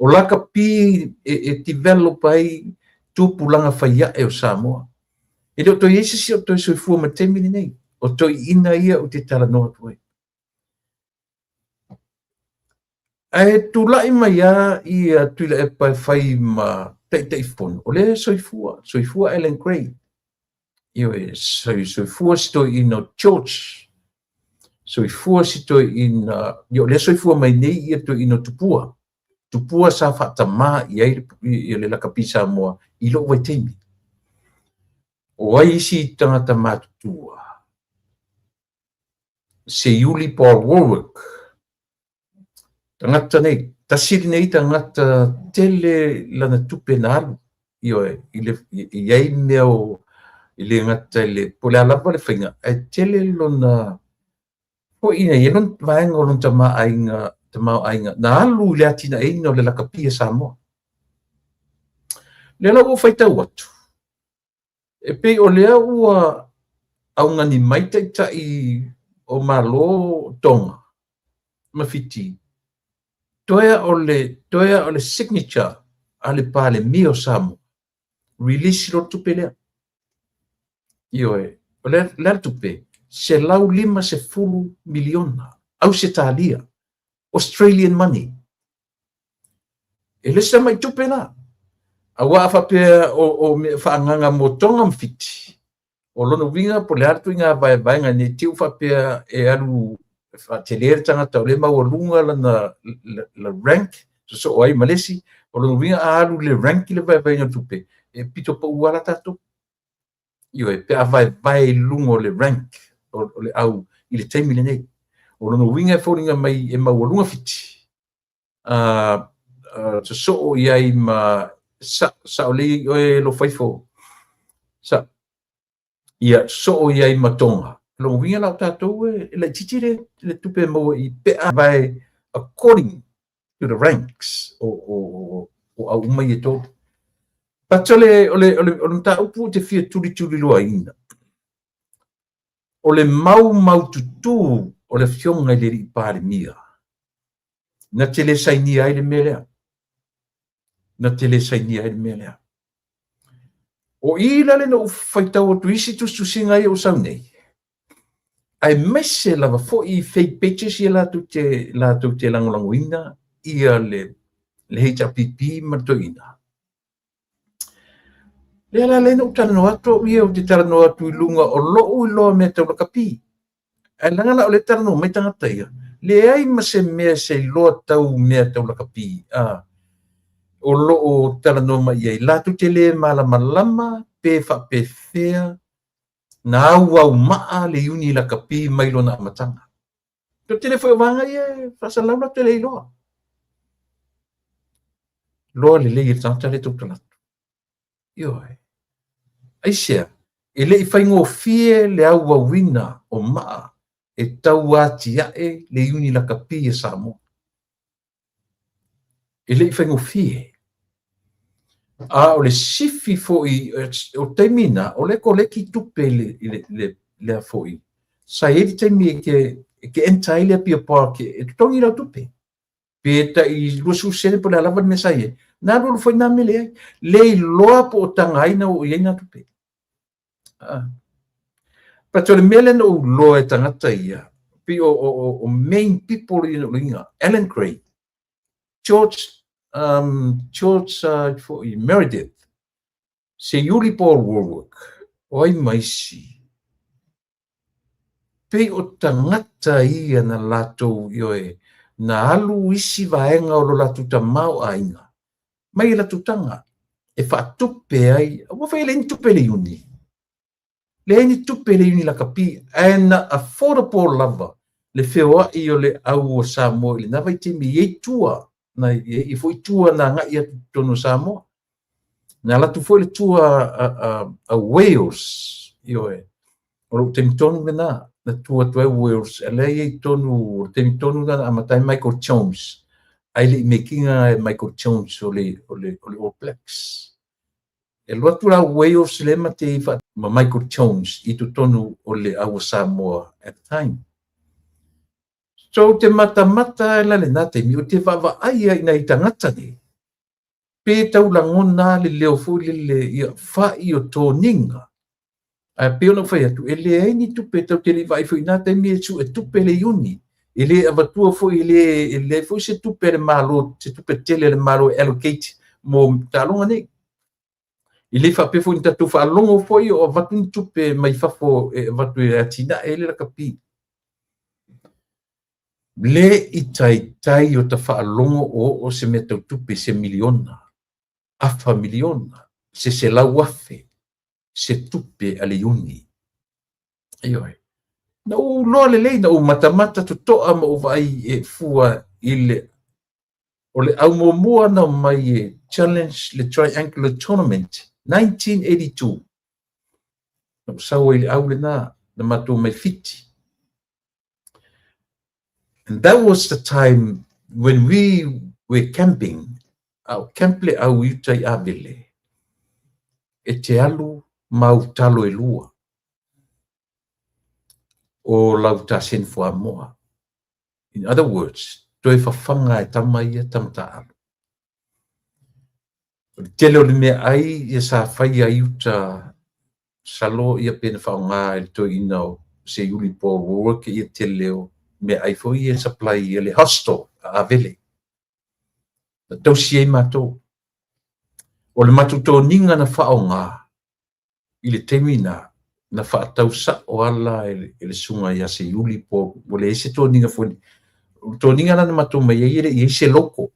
O lakapi e develop ai tupulaga faiae o Samoa. E le o toe i ai se isi o toe soifua mai i le taimi lenei. O toeaiina ia ou te talanoa atu ai. Ae tulai mai lava ia Tuilaepa e fai ma Taitaifono, o lea e soifua, soifua Allan Gray, ioe, soifua si toeaina o George, soifua si toeaina, ia o lea e soifua mai nei ia toeaina o Tupua, Tupua sa faatamā i ai le lakapi Samoa i lou vaitaimi. O ai isi tagata matutua? Seiuli Paul Warwick, tagata nei, tasi lenei tagata tele lana tupe na alu, ioe, i le, i ai mea o, i le gata i le, po o le a lava le faiga, ae tele lona, foi ina i ai lona vaega o lona tamaaiga, tamaoaiga, na alu i le atinaeina o le lakapi a Samoa. Lea la ua ou faitau atu, E pei o lea ua augani mai taitai o Malo Tonga ma Fiti, toe o le, toe o le signature a le Palemia o Samoa, release loa le tupe lea. Ioe, o le a le tupe? $150 miliona Ausetalia, Australian money. E le o se tamai tupe la. Aua a faapea o mea faaagaaga mo Tonga ma Fiti, o lona uiga po o le a le ituaiga vaevaega ne i te i ua faapea e alu e faatele le tagata o lea e maualuga lana la rank sosoo ai ma le isi, o lona uiga a alu i le rank le vaevaega o tupe, e pito pau lava la tatou. Ioe, pe a vaevae i luga o le rank o le au i le taimi lenei. O lona uiga e foliga mai e maualuga Fiti, sosoo i ai ma Saolei oe Lofaifo, sa, ia sosoo i ai ma Tonga. O lona uiga la o tatou e laitiiti le tupe e maua i pe a vae according to the ranks o au uma ia e tolu. But o le mataupu ou te fia tulituliloaina, o le maumaututu o le Afioga i le Alii Palemia, na te le sainia ai le mea lea. Na te le sainia ai le mea lea. O i la lea na ou faitau atu i isi tusitusiga ia ua sau nei, aemaise lava foi i fake pages ia latou te lagolagoina ia le HRPP ma le toeaina. Lea la lea na ou talanoa atu au ia, ou te talanoa atu i luga o lou iloa mea tau lakapi. Ae leaga la o lea e talanoa mai tagata ia, leai ma se mea se iloa tau mea tau lakapi, a, o lo o talanoa mai i ai. Latou te le malamalama pe faapefea na auaumaa le iuni lakapi mai lona amataga. O le tele foi o vaega ia e faasalalau latou te le iloa. Iloa lelei e le tagata lea e tautala atu. Ioe. Aisea? E le i faigofie le auauina o maa e tau atiae le iuni lakapi a Samoa. E le i faigofie. A o le sifi foi o taimi na, o le koleki tupe i lea foi. Sa i ai le taimi e te enter ai le Apia Park e totogi lau tupe. Pe tai 20 sene po o le a lava le mea sa i ai. Na alualu foi na mea leai. Le iloa po o taga ai na oo i ai na tupe. But o le mea lea na ou iloa e tagata ia, pei o main people ia na ou iloaina, Alan Gray, George Meredith, Seiuli Paul Wallwork, o ai ma isi. Pei o tagata ia na latou, ioe, na alu isi vaega o lo latou tamaoaiga mai e latou taga e faatupe ai, aua foi e leai ni tupe i le Iuni. Leai ni tupe i le Iuni lakapi, ae na affordable lava le feoai o le au o Samoa i lena vaitaimi. E i ai tua, na i ai foi tua na agai atu i totonu o Samoa. Na alu atu foi le tua a Wales, ioe, o lou taimi tonu lena, na tua atu ai Wales, a lea e i ai tonu, o le taimi tonu lena na amata ai Michael Jones, ae le i mekiga e Michael Jones o le All Blacks. E alu atu la Wales lea ma te ma Michael Jones i totonu o le au o Samoa at the time. So ou te matamata la lena taimi, ou te vaavaai ai i nai tagata nei, pe tau lagona le leo foi lele ia fai o toniga. Ae pei ona ou fai atu, e leai ni tupe, tatou te le i vaai foi i na taimi e sue tupe le Iuni. E le avatua foi, e leai foi se tupe a le Malo, se tupe tele a le Malo e allocate mo taaloga nei. E le faapea foi ni tatou faalogo foi o avatu ni tupe mai fafo e avatu e atinae ai le lakapi. Le i taitai o ta faalogo o oo se mea tau tupe, se miliona, afa miliona, se 100,000, se tupe a le Iuni. Ioe. Na ou iloa lelei, na ou matamata totoa ma ou vaai e fua i le o le au muamua na omai e challenge le Triangular Tournament 1982. Na ou sau ai i le au lena, na matou mai Fiti. And that was the time when we were camping, a o camp le au i uta i Avele, e te alu ma au talo e lua o lau taseni fuamoa. In other words, toe fafaga e tama ia tama taaalo. O le tele o le meaai ia sa faia i uta salo ia pe na faaaoga e le toeaina o Seiuli Paul Wallwork ia tele o meaai foi ia supply ia le hostel a Avele. Na tausi ai matou. O le matou toniga na faaaoga i le taimi na, na faatau sao ala e le susuga ia Seiuli Paul, ua leai se toniga foi. O le toniga la na matou mai ai e le i ai se logo.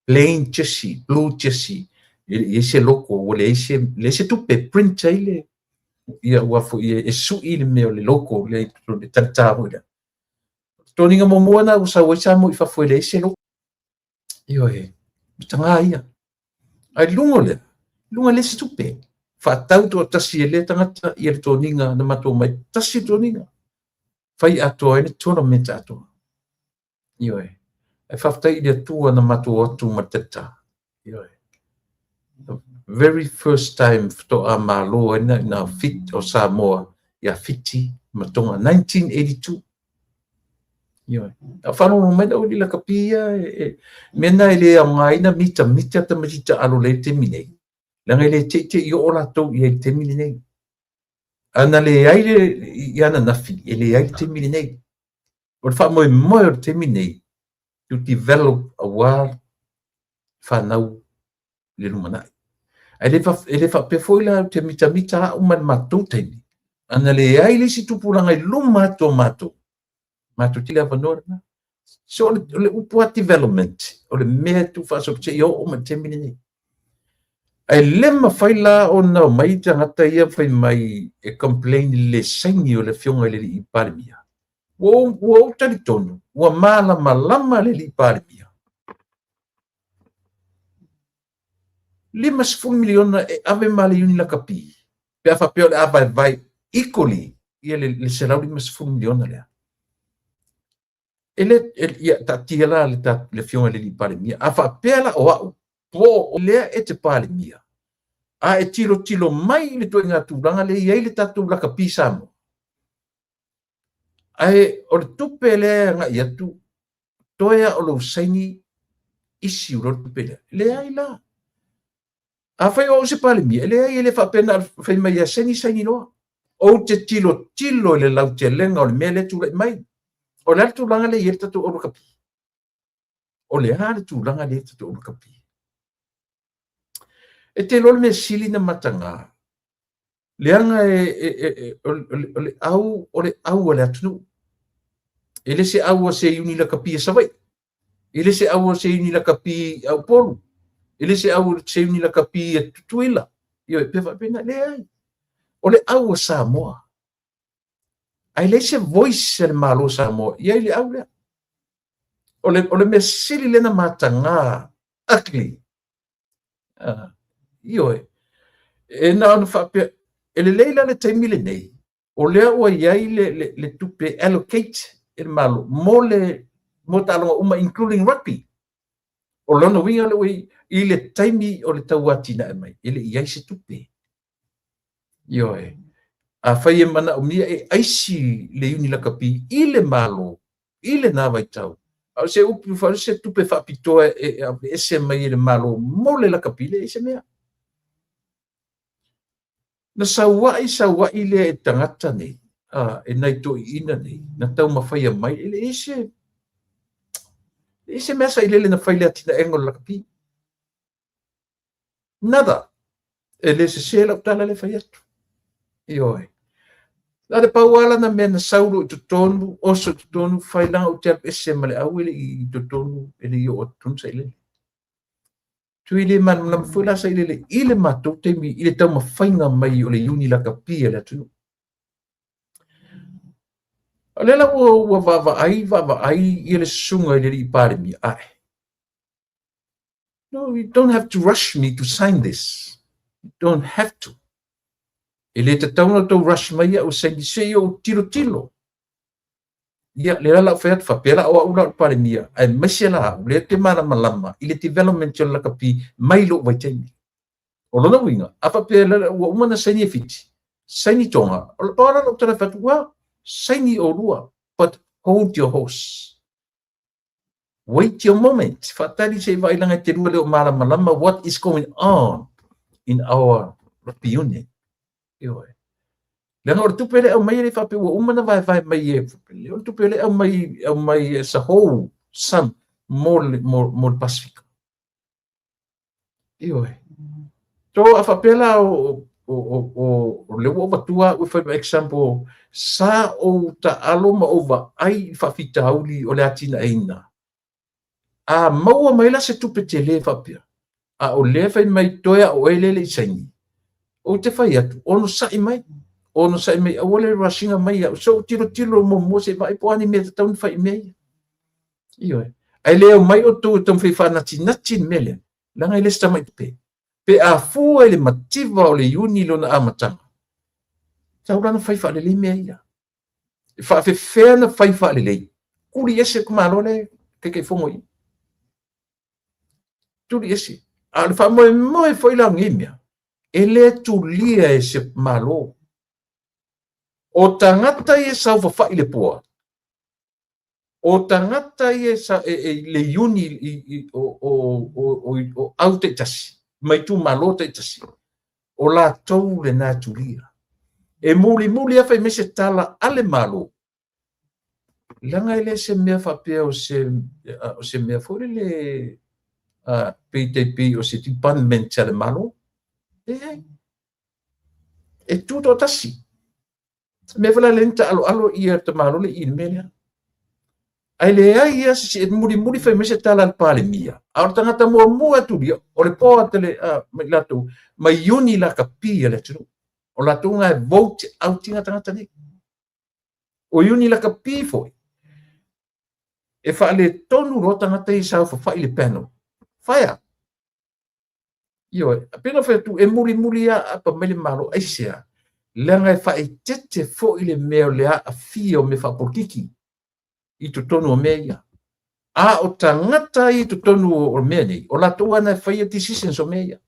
Plain jersey, blue jersey, e le i ai se logo, ua leai se, leai se tupe print ai le, ia ua foi e sui le mea o le logo, le talita foi lea. Toniga muamua na ua sau ai Samoa i fafo e leai se logo. Ioe, mataga ia. Ae luga o lea, luga leai se tupe. Faatau toatasi e lea tagata ia le toniga na matou mai, tasi le toniga. Fai atoa ai le tournament atoa. Ioe. Ae faafetai i le Atua na matou atu ma le talita. Ioe. The very first time faatoa malo ai na fit o Samoa ia Fiti ma Tonga, 1982. Ioe. A faalogo mai lau alii lakapi ia, mea na e le aogaina mitamita tamaiti taalo le taimi nei. Leaga e le teitei oo latou i ai le taimi lenei. A na leai le i ananafi, e leai le taimi lenei. O le faamoemoe o le taimi nei, to develop aua fanau i le lumanai. Ae le faapea foi la ou te mitamita au ma le matou taimi. A na leai le isi tupulaga i luma atu o matou, matou te le avanoa lena. So o le upu a development, o le mea e tuufaasolo seia oo mai i le taimi lenei. Ae le mafai la ona omai tagata ia fai mai e complain i le saini o le afioga i le alii Palemia. Ua ou talitonu, ua malamalama le alii Palemia. 50 miliona e ave ma le Iuni Lakapi, pe a faapea o le a vaevae equally ia le 150 miliona lea. E le, ia taatia la le afioga i le alii Palemia. A faapea la o au, Po o lea e te Palemia, a e tilotilo mai i le ituaiga tulaga lea e i ai le tatou lakapi Samoa, ae o le tupe lea e agai atu, toe lava o lou saini issue loa le tupe lea. Leai la. Afai o au se Palemia, e leai, e le faapea na o le fai mai lava saini, saini loa. Ou te tilotilo i le lautelega o le mea lea e tulai mai. O le a le tulaga lea e i ai le tatou au lakapi? O le a le tulaga lea e i ai le tatou au lakapi? E te iloa le mea sili ona mataga, leaga o le au o le au a le atunuu. E le se au a se iuni lakapi a Savaii, e le se au a se iuni lakapi a Upolu, e le se au a se iuni lakapi a Tutuila, ioe, pe faapena, leai. O le au a Samoa. Ae leai se voice a le Malo o Samoa i ai le au lea. O le mea sili lea na mataga, ugly. Ioe. E na ona faapea, e lelei la le taimi lenei, o lea ua i ai le tupe allocate e le Malo mo taaloga uma, including rugby. O lona uiga lea ua i le taimi o le tauatinae mai, e le i ai se tupe. Ioe. Afai e manaomia e aisi le iuni lakapi i le Malo i lena vaitau, a o se upu fa se tupe faapitoa e aveese mai e le Malo mo le lakapi, leai se mea. Na sauai sauai lea e tagata nei, e nai toeaiina nei, na taumafaia mai, e leai se mea sailele na fai i le atinaega o le lakapi. Nada. E le sese lau tala le fai atu. Ioe. Na le pau lava lana mea na sau loa i totonu, oso i totonu, fai leaga ou te alu ese ma le au e le i totonu, e le i oo atu i totonu sailele. Tui le malamalama foi la sailele i le matou taimi, i le taumafaiga mai o le iuni lakapi a le atunuu. O lea la ua vaavaai, vaavaai ia le susuga i le alii Palemia, ae. No, you don't have to rush me to sign this. You don't have to. E le tatau ona outou rush mai au e saini se i ou tilotilo. Ia, lea la lau fai atu, faapea la o au la o le Palemia, aemaise la au, lea te malamalama i le development o le lakapi mai lou vaitaimi. O lona uiga, a faapea ua uma ona saini e Fiti, saini Tonga, o le pau la lau tala fai atu, well, saini oulua, but hold your horse. Wait your moment. Faatali se i vaailaga e te lua le o malamalama what is going on in our rugby union. Ioe. Leaga o le tupe le aumai e le faapea ua uma na vaevae mai e, o le tupe le aumai as a whole sum mo le Pasifika. Ioe. So a faapea la o lea ua ou avatua au e fai ma example, sa ou taalo ma ou vaai i faafitauli o le atinaeina. A maua mai la se tupe tele faapea, a o lea fai mai toe a oe lea le i saini, ou te fai atu, onosai mai, onosai mai, aua le rush ina mai au, se ou tilotilo muamua se i vaai po o a ni mea e tatau ona fai i mea ia. Ioe. Ae le omai outou e taumafai e faanatinati le mea lea, leaga e le o se tamai tupe. Pe a fua i le mativa o le Iuni i lona amataga, tatau la ona fai faalelei mea ia. E faafefea ona fai faalelei? Tuli ese le Malo lea e Taitaifono i i. Tuli ese. A o le faamoemoe foi la o nei mea, e le tulia e se Malo. O tagata ia e saofafai i le board, o tagata ia e le iuni o au taitasi, ma itumalo taitasi, o latou lena e tulia. E mulimuli lava fai mai se tala a le Malo, leaga e le se mea faapea o se mea foi lele pei tai pei o se department a le Malo. Leai. E tutoatasi. Mea foi la lea na taaloalo ia tamaloa le i le mea lea. Ae leai ia se e mulimuli fai mai se tala a le Palemia, a o le tagata muamua e tulia, o le board le mai latou, mai iuni lakapi a le atunuu. O latou na e vote out ina tagata nei. O iuni lakapi foi, e faaletonu loa tagata ia e saofafai i le panel. Fire! Ioe, pei ona fai atu, e mulimuli lava aapa mai le Malo, aisea? Leaga e faaeteete foi le mea o le aafia o mea faapolokiki i totonu o mea ia. A o tagata ia i totonu o mea nei, o latou lava na e faia decisions o mea ia.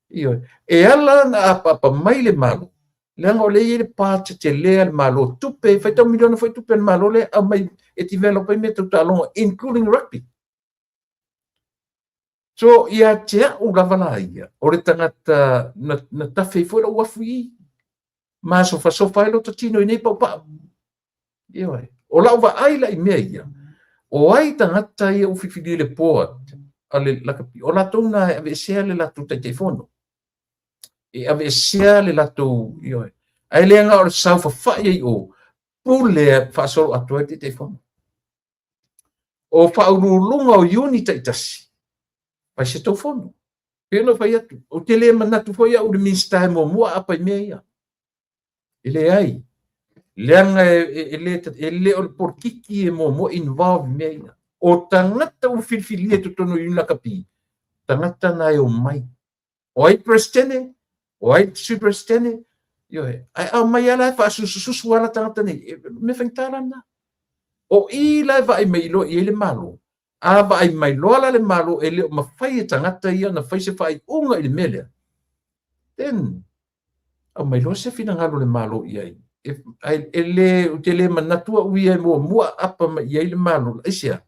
Ioe. E ala ona apaapa mai le Malo, leaga o lea e i ai le part tele a le Malo, tupe, e faitau miliona foi tupe a le Malo lea e aumai e develop ai mea tau taaloga, including rugby. So, ia te au lava la ia, o le tagata na, na tafe ai foi lou afu i i, masofasofa ai lota tino i nei paupau. Ioe. O lau vaai la i mea ia, o ai tagata ia ua filifilia i le board a le lakapi, o latou na e aveesea le latou Taitaifono. E aveesea le latou, ioe. Ae le na o le saofafai ai o, pule faasolo atoa ai le Taitaifono. O faauluuluga o iuni taitasi, fai se tou fono. Pei ona ou fai atu, ou te le manatu foi au i le Minisita e muamua aapa i mea ia. E leai, leaga e le o le polokiki e muamua involve i mea ia. O tagata ua filifilia i totonu o iuni lakapi, tagata na e omai. O ai Peresetene? O ai Sui Peresetene? Ioe. Ae aumai lava la e faasusususu lava la tagata nei. E mea faigata la lena. O i la e vaai mai loa i ai le Malo. A vaai mai loa la le Malo e le o mafai e tagata ia ona fai se faaiuga i le mea lea, then aumai loa se finagalo o le Malo i ai. E le, ou te le manatu au ia e muamua aapa mai i ai le Malo. Aisea?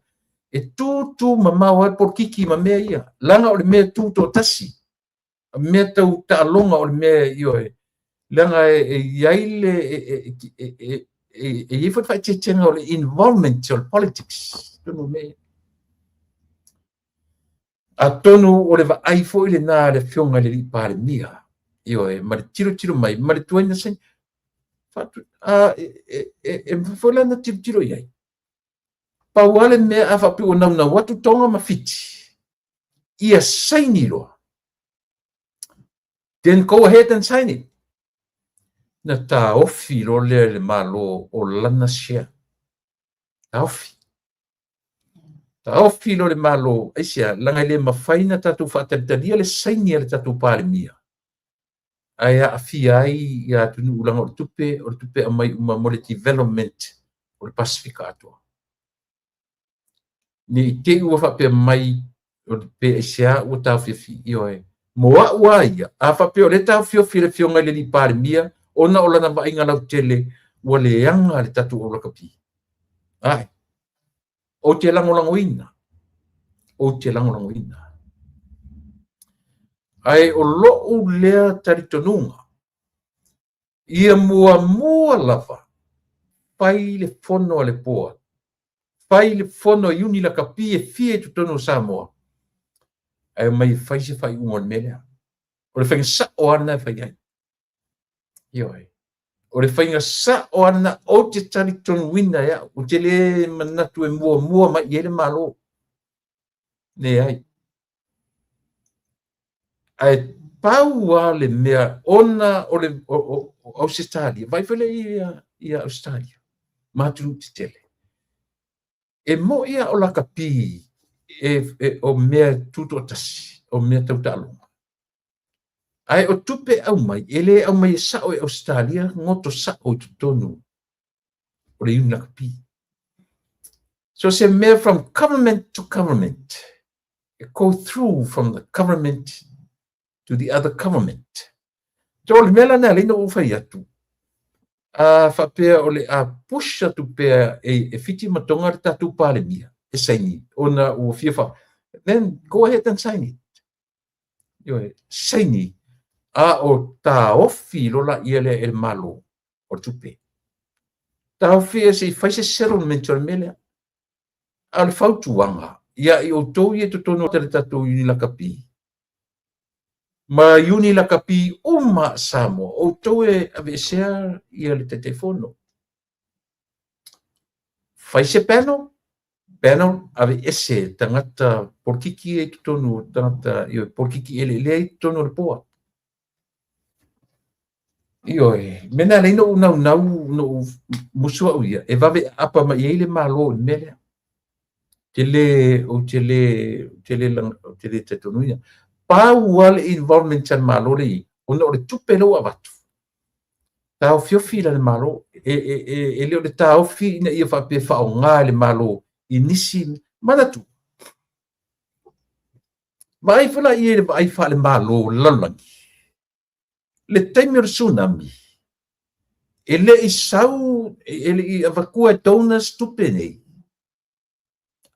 E tu tu mamao ai polokiki ma mea ia. Leaga o le mea tu toatasi. Mea tau taaloga o le mea, ioe. Leaga e i ai le, e i ai foi le faaeteetega o le involvement o le politics. Tonu mea ia. Atonu o le vaai foi lena a le Afioga i le Alii Palemia, ioe, ma le tilotilo mai, ma le tuai na saini. E mafai foi la ona tilotilo i ai. Pau lava le mea a faapea ua naunau atu Tonga ma Fiti, ia saini loa. Then go ahead and sign it. Na taofi loa lea e le Malo o lana share. Taofi. Taofi loa le Malo, aisea, leaga e le mafai ona tatou faatalitalia le saini a le tatou Palemia, ae aafia ai ia atunuu leaga o le tupe, o le tupe e aumai uma mo le development o le Pasefika atoa. Ne i te i ua faapea mai pe aisea ua taofiofi, ioe. Mo au lava ia, a faapea o lea e taofiofi e le Afioga i le Alii Palemia ona o lana vaaiga lautele ua leaga le tatou au lakapi. Ae, ou te lagolagoina, ou te lagolagoina. Ae o lou lea talitonuga, ia muamua lava fai le fono a le board, fai le fono a iuni lakapi e fia i totonu o Samoa, ae omai e fai se faaiuga o le mea lea. O le faiga sao lava lena e fai ai. Ioe. O le faiga sao lava lena ou te talitonuina e au. Ou te le manatu e muamua mai i ai le Malo. Leai. Ae pau lava le mea ona o le o Ausetalia, vaai foi lea ia Ausetalia ma atunuu tetele. E moni lava o lakapi o mea tutoatasi, o mea tau taaloga. Ae o tupe e aumai, e le aumai e sao e Ausetalia goto sao i totonu o le iuni lakapi. So se mea from government to government, e go through from the government to the other government. So o le mea la lena e ala ai ona ou fai atu, a faapea o le a push atu pea e Fiti ma Tonga le tatou Palemia e saini ona ua fia fa, then go ahead and sign it. Ioe, saini, a o taofi loa laia lea e le Malo o le tupe. Taofi e se i fai se settlement o le mea lea. A o le fautuaga ia i outou ia i totonu o le tatou iuni lakapi, ma iuni lakapi uma a Samoa, o outou e aveesea ia le Taitaifono. Fai se panel, panel aveese tagata polokiki ia i totonu o tagata, ioe, polokiki eleelea i totonu o le board. Ioe, mea na ala ai ona ou naunau, ona ou musu au ia, e vave aapa mai ai le Malo i le mea lea. Te le, ou te le, ou te le, ou te le talitonuina. Pau lava le involvement a le Malo lea e i ai, ona o le tupe lea ua avatu, taofiofi la le Malo. E le o le taofi ina ia faapea e faaaoga e le Malo i nisi manatu. Vaai foi la i le vaai faale-Malo o le lalolagi, le taimi o le tsunami, e le i sau, e le i avatua e donors tupe nei,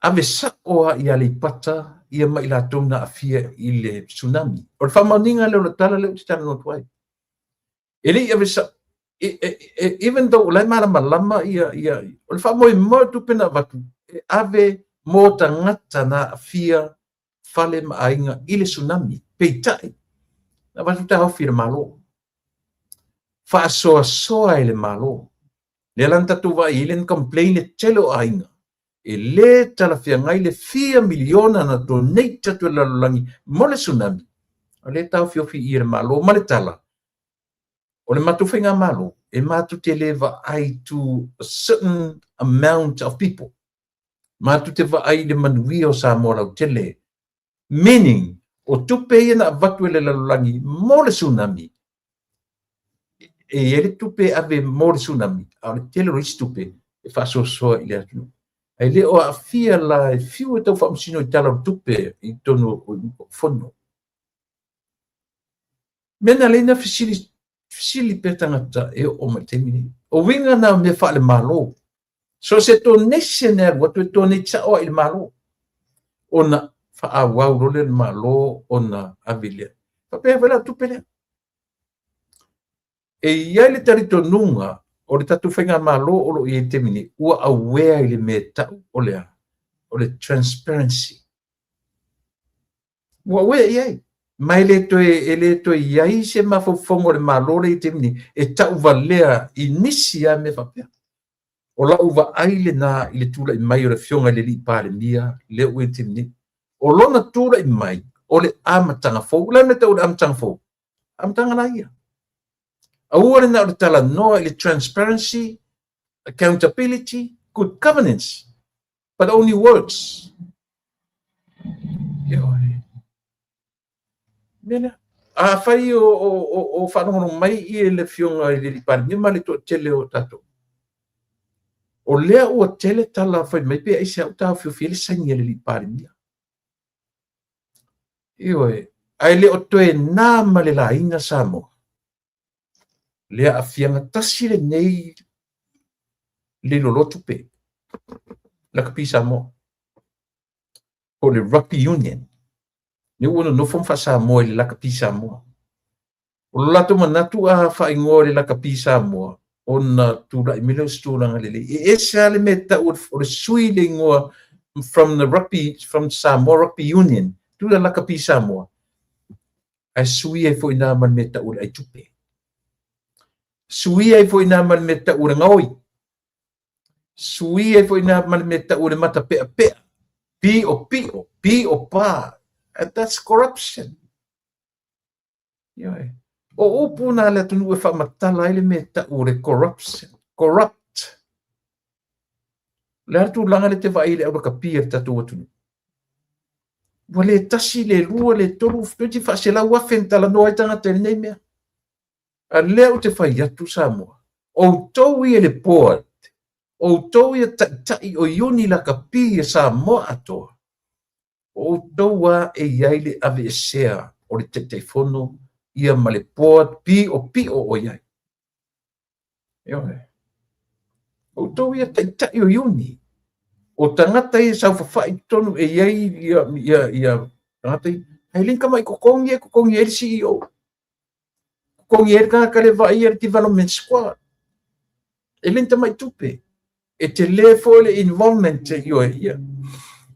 ave sao lava i Aleipata ia ma i latou na aafia i le tsunami. O le faamaoniga lea o le tala lea ou te talanoa atu ai. E le i ave sao, even though o la e malamalama ia, ia, o le faamoemoe o tupe na avatu, e ave mo tagata na aafia fale ma aiga i le tsunami. Peitai, na avatu taofi e le Malo. Faasoasoa e le Malo. Lea la na tatou vaai ai, lea na complain le tele o aiga. E le talafeagai le fia miliona na donate atu e le lalolagi mo le tsunami. O lea e taofiofi i e le Malo ma le tala, o le matou faigamalo, e matou te le vaai to a certain amount of people. Matou te vaai i le manuia o Samoa lautele. Meaning, o tupe ia na avatu e le lalolagi mo le tsunami, e i ai le tupe e ave mo le tsunami, a o le tele o isi tupe e faasoasoa i le atunuu. Ae le o aafia la e fiu e tau faamasino i tala o le tupe i totonu o fono. Mea na lea na fesili, fesili pea tagata e oo mai taimi nei. O uiga na o mea faale-Malo. So se donation e alu atu e donate sao lava i le Malo. Ona faaauau loa lea e le Malo ona ave lea. Faapea foi la o tupe lea. E i ai le talitonuga o le tatou faigamalo o lo o i ai i le taimi nei, ua aware i le mea e tau o le a? O le transparency. Ua aware i ai. Ma e le toe, e le toe i ai se mafaufauga o le Malo lea i le taimi nei e tauvalea i nisi lava mea faapea. O lau vaai lena i le tulai mai o le Afioga i le Alii Palemia lea ua i le taimi nei. O lona tulai mai o le amataga fou. O le a le mea e tau o le amataga fou? Amataga la ia. Aua le na o le talanoa i le transparency, accountability, good governance, but only words. Ioe. Mea lea. Afai o faalogologo mai i le Afioga i le Alii Palemia ma le toatele o tatou, o lea ua tele tala fai mai pe aisea ua taofiofi ai le saini a le Alii Palemia. Ioe, ae le o toe na ma le laina Samoa. Le aafiaga tasi lenei le loloa tupe. Lakapi Samoa. Po o le Rugby Union. Lea ua nonofo ma faa-Samoa i le Lakapi Samoa. O lo latou manatu a faaigoa i le Lakapi Samoa, ona tulai mai lea o se tulaga lelei. E ese lava le mea e tau o le sui le igoa from the rugby, from Samoa Rugby Union to the Lakapi Samoa. Ae sui ai foi nā ma le mea tau o le ai tupe. Sui ai foi nā ma le mea tau o le gaoi. Sui ai foi nā ma le mea tau o le matapeapea. Pio pio, pio pa. And that's corruption. Ioe. O upu na le atunuu e faamatala ai le mea e tau o le corruption. Corrupt. O le a le tulaga lea e te vaai i le aulakapi a le tatou atunuu? Ua le tasi, le lua, le tolu, toeitiiti faaselau afe na talanoa ai tagata i lenei mea. A lea ou te fai atu Samoa, outou ia le board, outou ia taitai o iuni lakapi a Samoa atoa, o outou lava e i ai le aveesea o le Taitaifono ia ma le board piopio o i ai. Ioe. Outou ia taitai o iuni. O tagata ia saofafai i totonu e i ai ia, ia, ia tagata ia. Ae le ni tamai totogi e totogi ai le CEO. Totogi ai le tagata le vaaia le development squad. E le ni tamai tupe. E tele foi le involvement, ioe, ia.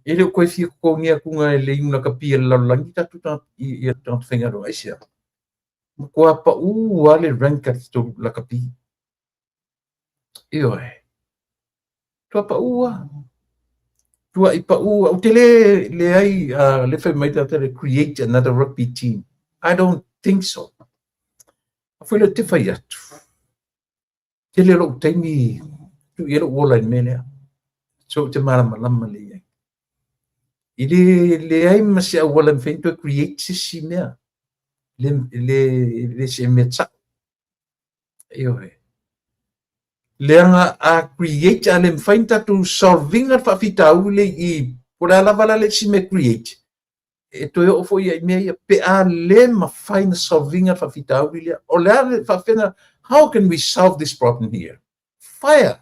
E le o toe fia totogi atuga e le iuna kapia le lalolagi tatou tagata, ia tagata faigaluega. Aisea? Matua pau lava le rank a le lakapi. Ioe. Tua pau lava. Tuai pau. Ou te le leai, le fai mai tagata le create another rugby team. I don't think so. A foi lea ou te fai atu. Tele lou taimi tuu i ai lou ola i le mea lea. So ou te malamalama lelei ai. I le leai ma se auala e mafai ona toe create se isi mea. Le, le, le se mea sao. Ioe. Leaga a create, a le mafai ona tatou solve ina le faafitauli lea i i, po o le a lava la le isi mea e create, e toe oo foi i mea ia, pe a le mafai ona solve ina le faafitauli lea. O le a le faafefea, how can we solve this problem here? Fire!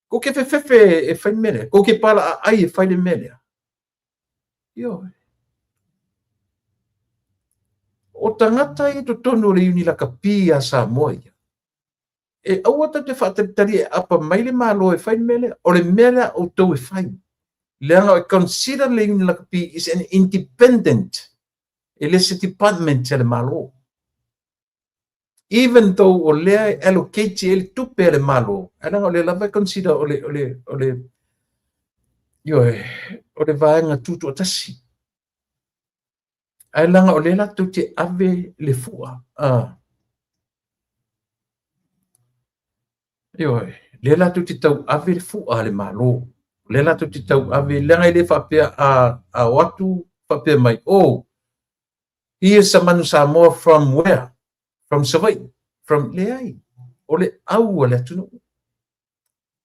Kou te fefefe e fai le mea lea? Kou te palaaai e fai le mea lea? Ioe. O tagata ia i totonu o le Iuni Lakapi a Samoa ia, e aua tatou te faatalitali e aapa mai le Malo e fai le mea lea. O le mea lea a outou e fai. Leaga e consider le Iuni Lakapi is an independent, e le se department a le Malo. Even though o lea e allocate i ai le tupe a le Malo, ae leaga o lea lava e consider o le, o le, o le, ioe, o le vaega tutoatasi. Ae leaga o lea latou te ave le fua. Ioe, lea latou te tauave le fua a le Malo. O lea latou te tauave, leaga e le faapea a o atu faapea mai, oh, he is a Manu Samoa from where? From Savaii? From, leai, o le au a le atunuu.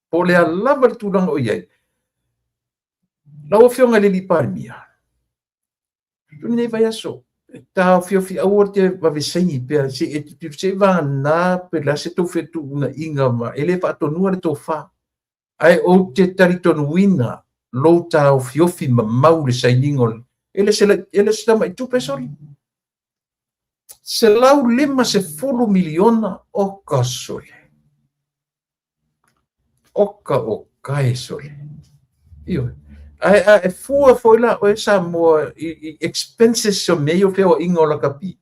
Po o le a lava le tulaga o i ai. Lau Afioga i le Alii Palemia, i lenei vaiaso, e taofiofi aua te vave saini pea, se i e se i vagana pe o le a se tou fetuunaiga ma e le faatonua le tofa. Ae ou te talitonuina lou taofiofi mamau i le sainiga o le, e le se, e le se tamai tupe soli. $150 miliona oka sole. Oka o kae sole. Ioe. Ae a e fua foi la oe Samoa i expenses o mea ia o feoaiga o lakapi,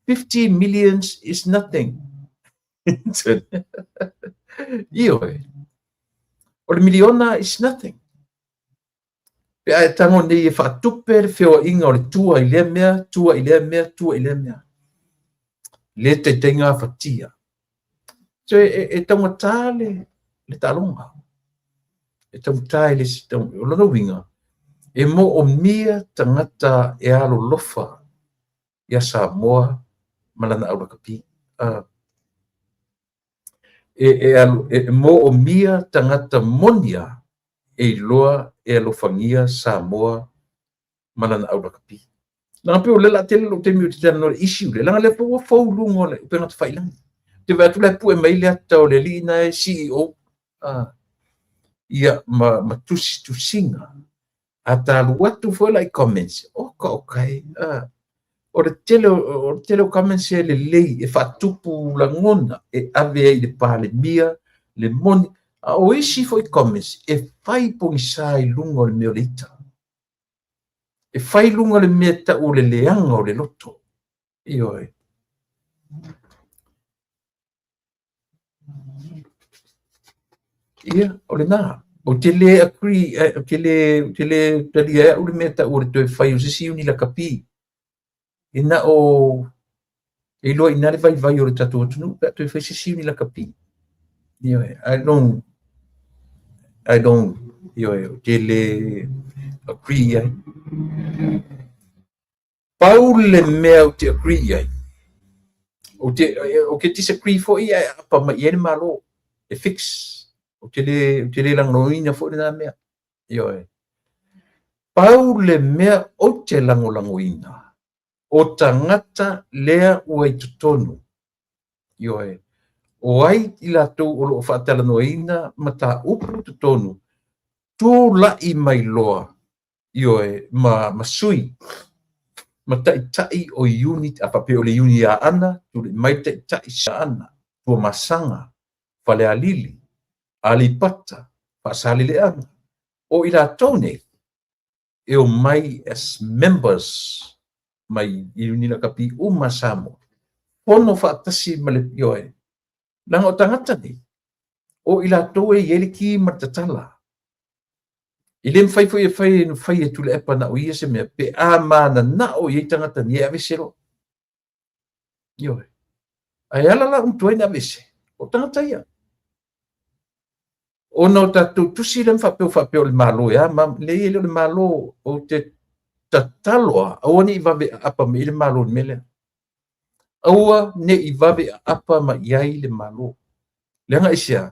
50 millions is nothing. Ioe. O le miliona is nothing. Pe a e tago nei e faatupe le feoaiga o le tua i lea mea, tua i lea mea, tua i lea mea. Le taitai gafatia. So e taugata le taaloga. E taugata e le isi taugata. O lona uiga, e moomia tagata e alolofa ia Samoa ma lana aulakapi. E moomia tagata moni lava e iloa e alofagia Samoa ma lana aulakapi. Leaga pei o lea o le a tele lou taimi ou te talanoa i le issue lea, leaga o lea foi ua fou i luga o le upega tafailagi. Ou te vaai atu la e pue mai le ata o le alii na e CEO, ia, ma tusitusiga. A ta alu atu foi la i comments, oka oka e, o le tele o, le tele o comments e lelei, e faatupu lagona, e ave ai i le Palemia, le moni, a o isi foi comments, e fai pogisa i luga o le mea o le ita. E fai i luga o le mea e tau o le leaga o le loto. Ioe. Ia, o lena. Ou te le agree, ou te le talia ai au le mea tau o le toe fai o se isi iuni lakapi. E na o, e iloa i ina le vaivai o le tatou atunuu pe a toe fai se isi iuni lakapi. Ioe, I don't, ioe, ou te le agree i ai. Pau le mea ou te agree i ai, ou te, ou te disagree foi ae aapa mai i ai le Malo e fix. Ou te le lagolagoina foi lena mea. Ioe. Pau le mea ou te lagolagoina, o tagata lea ua i totonu. Ioe. O ai i latou o lo o faatalanoaina mataupu i totonu, tulai mai loa ioe, ma sui, ma taitai o unit, a faapea o le uni Aana, tulai mai taitai Aana, Tuamasaga, Falealili, Aleipata, Faasaleleaga, o i latou nei, e omai as members mai i uni lakapi uma a Samoa, fono faatasi ma le, ioe, leaga o tagata nei, o i latou e i ai le ki ma le tatala. E le mafai foi e fai e fai e Tuilaepa na o ia se mea, pe a mananao i ai tagata nei e aveese loa. Ioe. Ae ala la ona tuai ona aveese, o tagata ia. Ona o tatou tusi lea ma faapea faapea o le Malo e a, ma, leai e le o le Malo, ou te tatalo lava, aua ne i vave aapa mai ai le Malo i le mea lea. Aua ne i vave aapa mai ai le Malo. Leaga aisea?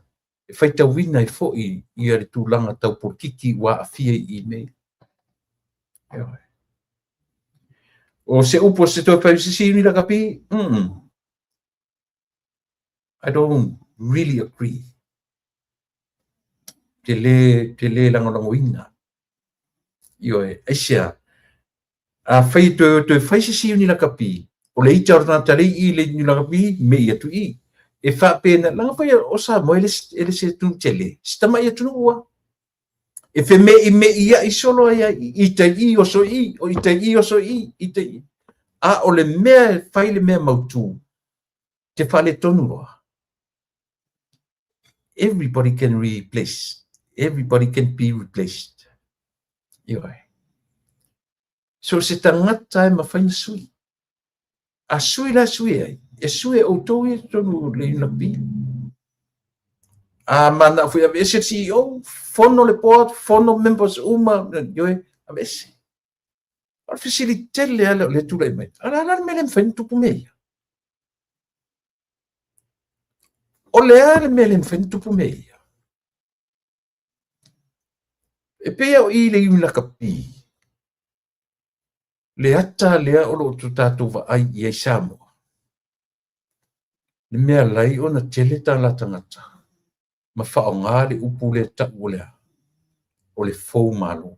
E faitauina ai foi ia le tulaga tau polokiki ua aafia i mea ia. Ioe. O se upu a se toe fai se isi lakapi? I don't really agree. Te le lagolagoina. Ioe, aisea? Afai e toe fai se isi lakapi, o le ita o le tagata lea i le lakapi, mei atu i. E faapena, leaga foi o Samoa e le se atunuu tele, se tamai atunuu lava. E feme'ime'ia'i solo ai ai i tai i oso i, o i tai i oso i, i tai i. A o le mea e fai le mea mautū, te faaletonu loa. Everybody can replace. Everybody can be replaced. Ioe. So se tagata e mafai na sui. A sui la sui ai, e sui e outou ia totonu o le Unapī. A mana'o foi aveese le CEO, fono le board, fono members uma, ioe, aveese. O le fesili tele lava lea o lea e tulai mai. A o le a la le mea le mafai ona tupu mea ia? O le a le mea le mafai ona tupu mea ia? E pei o i le Unilakapi, le ata lea o lo o tatou vaai i ai Samoa. Le mea lai ona tele tala tagata ma faaaoga le upu lea tau o le a? O le fou malo.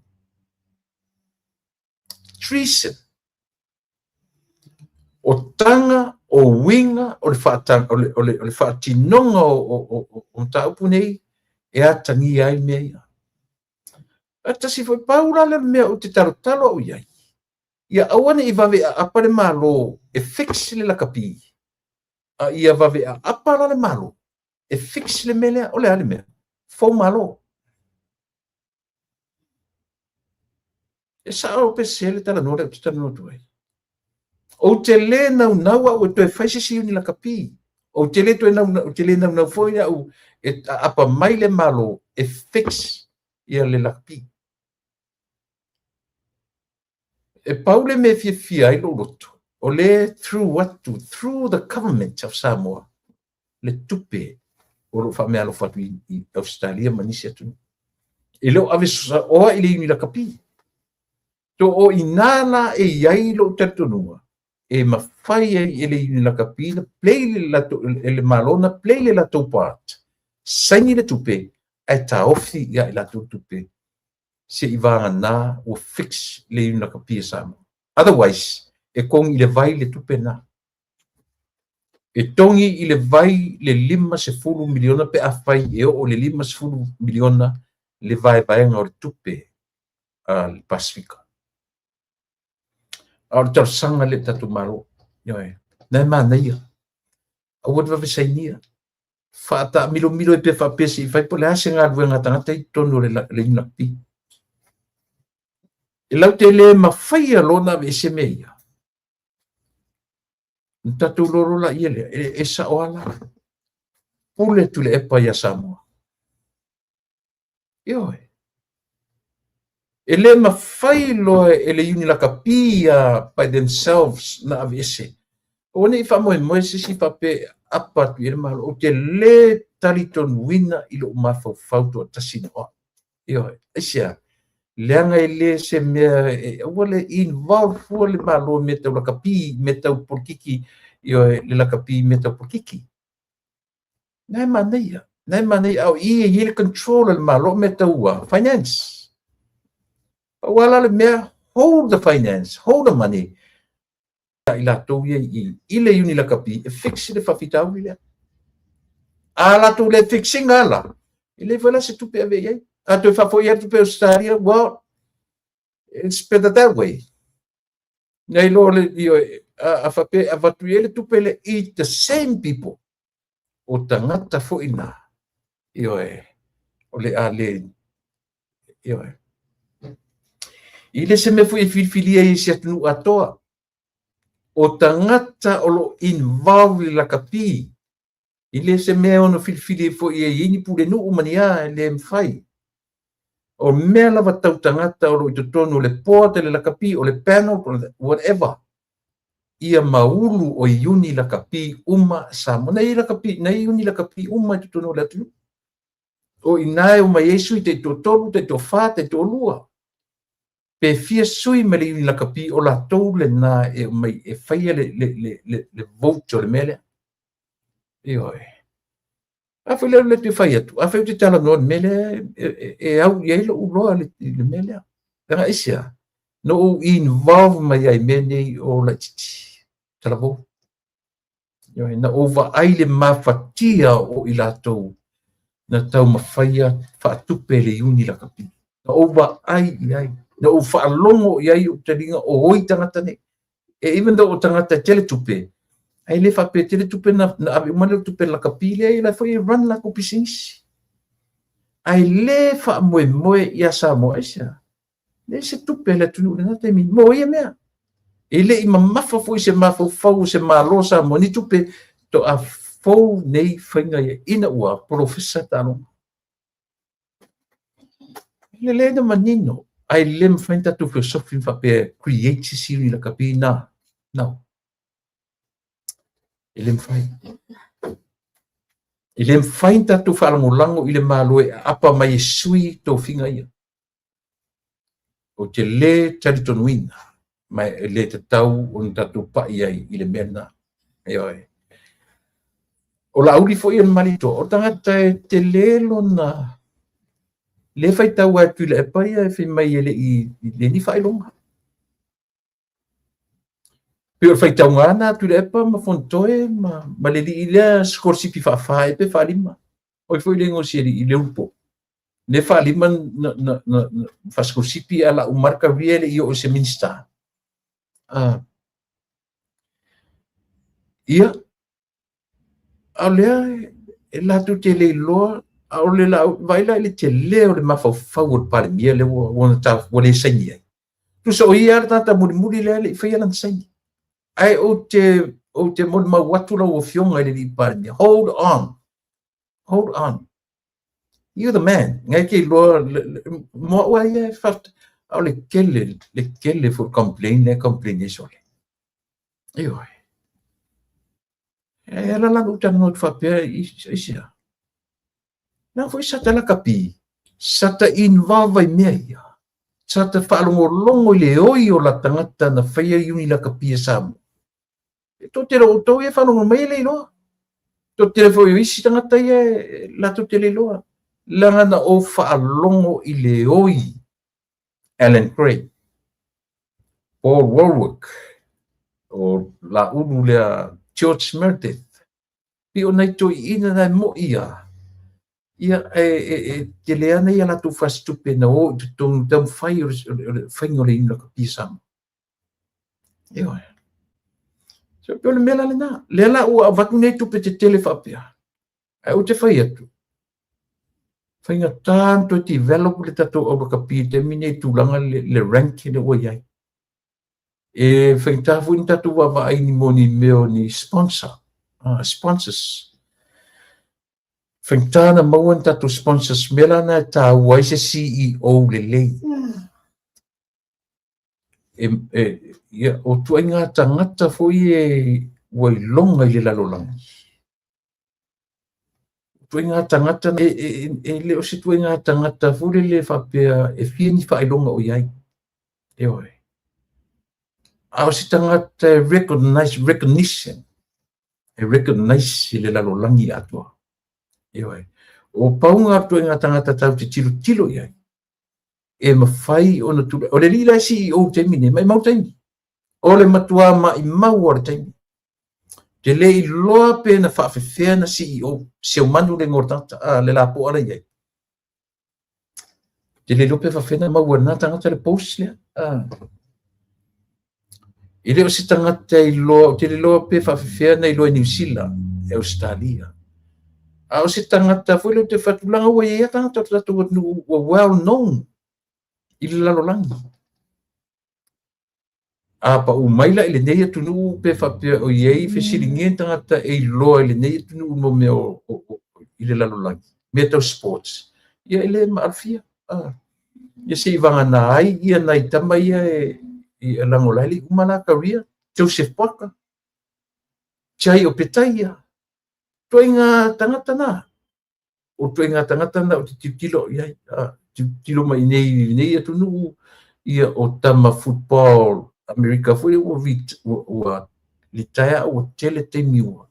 Treason. O taga, o uiga, o le faatinoga o mataupu nei e atagia ai mea ia. Ae tasi foi pau la le mea ou te talotalo au i ai, ia aua ne i vave aapa le Malo e fix le lakapi, a ia vave aapa la le Malo e fix le mea lea. O le a le mea? Fou malo. E sao pe sese le talanoa lea ou te talanoa atu ai. Ou te le naunau au e toe fai se isi lakapi. Ou te le toe naunau, ou te le naunau foi au e aapa mai le Malo e fix ia le lakapi. E pau le mea e fiafia ai lou loto, o le through atu, through the government of Samoa, le tupe o lo o faameaalofa atu i Ausetalia ma nisi atunuu. E le o ave saoa i le iuni lakapi. To o inā la e i ai lou talitonuga, e mafai ai e le iuni lakapi na play le latou, e le Malo na play le latou part, saini le tupe, ae taofi ia i latou tupe, se i vagana ua fix le iuni lakapi a Samoa. Otherwise, e togi i le vai le tupe na. E togi i le vai le $50 miliona pe afai e oo le $50 miliona le vaevaega o le tupe a le Pasefika. A o le talosaga lea i le tatou Malo, ioe, na e manaia, aua le vave sainia, faataamilomilo ai pea faapea se i fai po o le a se galuega a tagata i totonu o le Unapī. E lau te le mafaia loa ona aveese mea ia. Na tatou iloa loa laia lea, e sao lava la. Pule Tuilaepa ia Samoa. Ioe. E le mafai loa e le Unilakapi ia by themselves na aveese. Aua ne i faamoemoe se isi faapea e aapa atu i ai le Malo. Ou te le talitonuina i lou mafaufau toatasi na o au. Ioe. Aisea? Leaga e le se mea, aua le involve fua le Malo i mea tau lakapi, mea tau polokiki, ioe, le lakapi i mea tau polokiki. Na e manaia, na e manaia, a o i e i ai le control a le Malo mea tau finance. Pau lava la le mea, hold the finance, hold the money, ia i latou ia i le iuni lakapi e fix le faafitauli lea. A latou le fix ina la, e leai foi la se tupe e ave i ai. A toe faafoi atu tupe Australia, well, it's better that way. Nei lo le, a faapea e avatu i ai le tupe le i the same people. O tagata foi na, ioe, o le a le, ioe. I le se mea foi e filifilia ai e se atunuu atoa, o tagata o lo o involve i le lakapi, i le se mea e ono filifili ai foi e i ai ni pulenuu ma ni a, e le mafai. O mea lava tau tagata o lo o i totonu o le board o le lakapi, o le panel, o le whatever. Ia maulu o iuni lakapi uma Samoa. Na i ai lakapi, na i ai iuni lakapi uma i totonu o le atunuu. O i ina e omai ai sui taitoatolu, taitoafa, taitoalua. Pe fia sui mai le iuni lakapi, o latou lena e omai e faia le vote o le mea lea. Ioe. Afai lea o le toe fai atu, afai ou te talanoa i le mea lea, e au i ai lou iloa i le mea lea. Leaga aisea? Na ou involve mai ai i mea nei o laitiiti, talavou. Ioe, na ou vaai le mafatia o i latou na taumafaia faatupe le iuni lakapi. Na ou vaai i ai, na ou faalogo i ai ou taliga o oi tagata nei. E even though o tagata e tele tupe, ae le faapea e tele tupe na ave uma lea o tupe lakapi lea, la foi e run latou pisinisi. Ae le faamoemoe ia Samoa, aisea? Leai se tupe a le atunuu i lena taimi mo ia mea. E le i mamafa foi se mafaufau o se Malo o Samoa ni tupe toa fou nei faiga ia ina ua polofesa taaloga. E lelei ona manino, ae le mafai ona tatou feosofi ma faapea create se isi lakapi na. No. E le mafai. E le mafai ona tatou faalagolago i le Malo e aapa mai e sui tofiga ia. Ou te le talitonuina, ma e le tatau ona tatou pai ai i le mea lena. Ioe. O Laauli foi o le Malietoa, o le tagata e tele lona le faitau lava e Tuilaepa ia e fai mai e le i le ni faailoga. Pei o le faitauga lava na a Tuilaepa ma Fonotoe ma le alii lea sikolasipi faafa ea pe faalima. O ai foi le igoa o si alii le ulupo. Le faalima na faasikolasipi ae lau uma lava le career e le i oo i se Minisita. Ia, a o lea e latou te le iloa, a o le vaai la i le tele o le mafaufau o le Palemia lea ua le saini ai. Tusa o ia lava le tagata mulimuli lea e le i faia lana saini. Ae ou te molimau atu lau Afioga i le alii Palemia, hold on, hold on. You're the man. Ngai ke iloa mo au ai e a o le kele foi complain le complain e sole. Ioe. E ala la ou talanoa atu faapea i sea. Na foi sa ta lakapi, sa ta involve ai mea ia. Sa ta faalogologo i le oi o la tagata na faia iuni lakapi e Samoa. E toatele o outou ia e faalogo mai e le iloa. Toatele foi o isi tagata ia latou te le iloa. Leaga na ou faalogo i le oi Alan Gray, Paul Warwick, o Laulu lea George Meredith. Pei o nai toeaiina na e moi ia. Ia e tele ana ia latou fasitupe na o i totonu taumafai o le faiga o le iuni lakapi a Samoa. Ioe. So, pei o le mea la lena. Lea la ua avatu nei tupe tetele faapea. Ae ou te fai atu, faigata ona toe develop le tatou au lakapi i le taimi nei i tulaga le rank lea ua i ai. E faigata foi ni tatou vaavaai ni mo ni mea o ni sponsor, sponsors. Faigata na maua ni tatou sponsors, mea la na e taua ai se CEO lelei. Ia, o ituaiga tagata foi e ua iloga i le lalolagi. Ituaiga tagata e le o se ituaiga tagata foi lele faapea e fia ni faailoga o i ai. Ioe. A o se tagata e recognize, recognition, e recognize i le lalolagi atoa. Ioe. O pauga o ituaiga tagata tatou te tilotilo i ai, e mafai ona tulai. O le alii la e CEO i le taimi nei, maimau taimi. O le matua maimau o le taimi. Te le iloa pe na faafefea na CEO, Seumanu le igoa o le tagata, le lapoa la i ai. Te le iloa pe faafefea na maua e lena tagata le post lea. E le o se tagata iloa, ou te le iloa pe faafefea na iloa e Niu Sila, e Ausetalia. A o se tagata foi lea ou te fai atu, leaga ua i ai lava tagata o le tatou atunuu ua well known i le lalolagi. A pau mai la i lenei atunuu pe faapea o i ai fesiligia ni tagata e iloa i lenei atunuu mo mea i le lalolagi, mea tau sports, ia e le maalofia. Ia se i vagana ai ia nai tama ia e leaga o la e le i uma la career. Joseph Poaka, Jai Opetaia, ituaiga tagata na. O ituaiga tagata na ou te tilotilo i ai, tilotilo mai i lenei atunuu, ia o tama football Amerika foi ua ua litaea ua tele taimi ua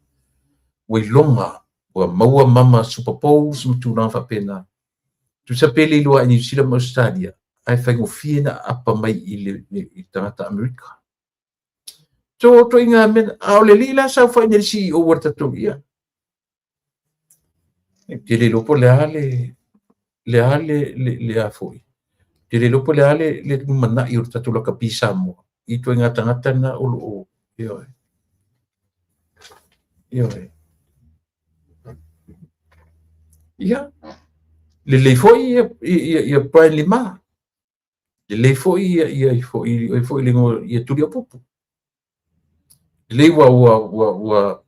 iloga ua maua mama Super Bowls ma tulaga faapena. Tusa pe le iloa i Niu Sila ma Ausetalia, ae faigofie na aapa mai i le tagata Amerika. So o ituaiga mea, a o le alii la saofai nei le CEO a le tatou ia. Ou te le iloa po o le a le a le a foi. Ou te le iloa po o le a le lumanai o le tatou lakapi Samoa i ituaiga tagata na o lo o ioe. Ioe. Ia, lelei foi ia Brian Lima. Lelei foi ia foi foi le ia Tuliaupupu. Lelei ua ua ua ua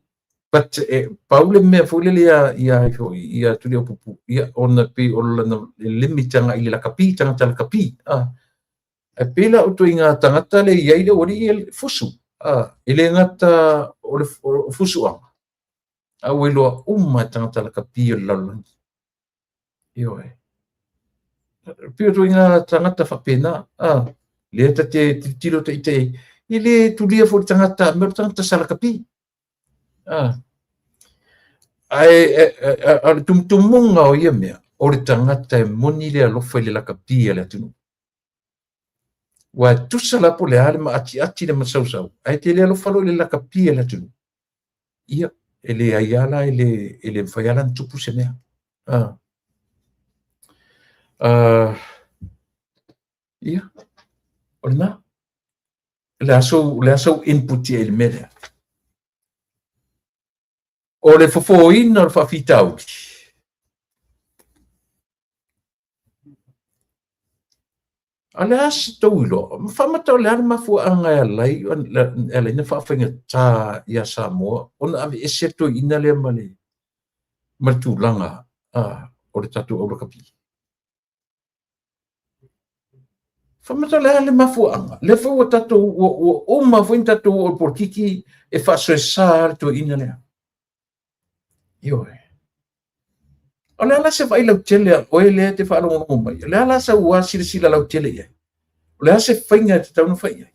but pau le mea foi lele ia foi ia Tuliaupupu ia ona pei o lana limit agai i le lakapi, tagata lakapi. E pei la o ituaiga tagata le i ai le aualii e fusu. E le gata o le fusuaga, a ua iloa uma e tagata lakapi o le lalolagi. Ioe. E pei o ituaiga tagata faapena, lea ta te tilotilo taitai, e le tulia foi le tagata, mea o le tagata sa lakapi. Ae o le tumutumuga o ia mea, o le tagata e moni le alofa i le lakapi a le atunuu. Ua e tusa la po o le a le maatiati le masausau, ae te le alofa loa i le lakapi a le atunuu. Ia, e leai lava la, e le mafai lava la ona tupu se mea. Ia, o lena. O le a sou input i ai i le mea lea? O le fofōina o le faafitauli, a o le a se tou iloa? Faamata o le a le mafuaaga e ala ai ona faafaigata ia Samoa ona aveese le toeaina lea ma le tulaga o le tatou aulakapi? Faamata o le a le mafuaaga? Lea foi ua tatou ua uma foi ona tatou oo i le polokiki e faasoesa le toeaina lea. Ioe. O le a la se vaai lautele a oe lea e te faalogologo mai? O le a la sau silasila lautele i ai? O le a se faiga e tatau ona fai i ai?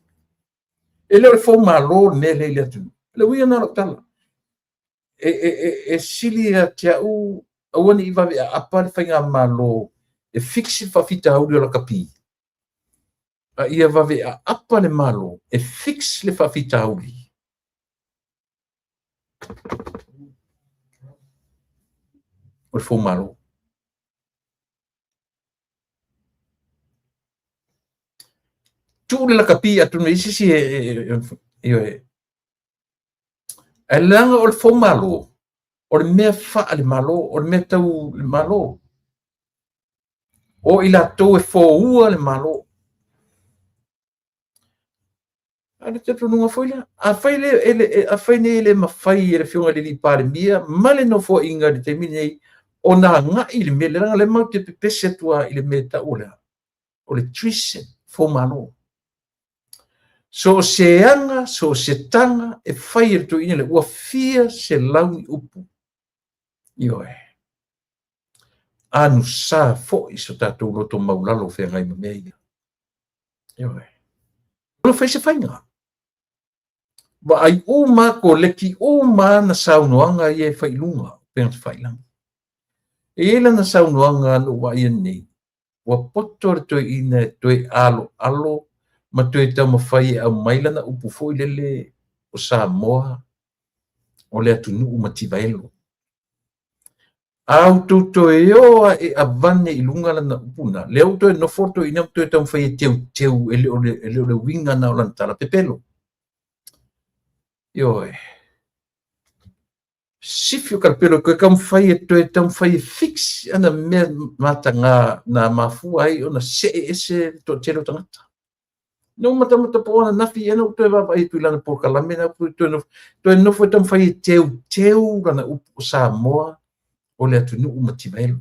E le o le foumalo le mea lea i le atunuu. O le uiga lena o lau tala. E sili ia te au aua ne i vave aapa le faigamalo e fix le faafitauli o lakapi, a ia vave aapa le Malo e fix le faafitauli o le foumalo. Tuu le lakapi atonu e i ai se isi e Ae leaga o le foumalo, o le mea faale-Malo, o le mea tau le Malo. O i latou e foua le Malo. A o le talitonuga foi lea, afai nei e le mafai e le Afioga i le Palemia ma le Nofoaiga i le taimi lenei ona agai i le mea lea, leaga o lea matou te pepese atu lava i le mea e tau o le a? O le treason, foumalo. So o se aga, so o se taga e fai e le toeaina lea, ua fia selau ni upu. Ioe. Anusa foi so tatou loto maulalo o feagai ma mea ia. Ioe. Ona fai se faiga. Vaai uma, koleki uma ana saunoaga ia e fai i luga o upega tafailagi. E i ai lana saunoaga na ou vaaia nei, ua poto le toeaina e toe aloalo ma toe taumafai e aumai lana upu foi lele o Samoa o le atunuu mativaelo. A outou toe o lava e avane i luga lana upu lena, lea ua toe nofo le toeaina ma toe taumafai e teuteu, e le o le uiga lena o lana tala pepelo. Ioe. Sifi o kalapelo e toe taumafai e toe taumafai e fix ana mea mataga na mafua ai ona see ese le toatele o tagata. Na ou matamata po ananafi ia na ou toe vaavaai atu i lana polokalame na toe nofo e taumafai e teuteu lana upu o Samoa o le atunuu mativaelo.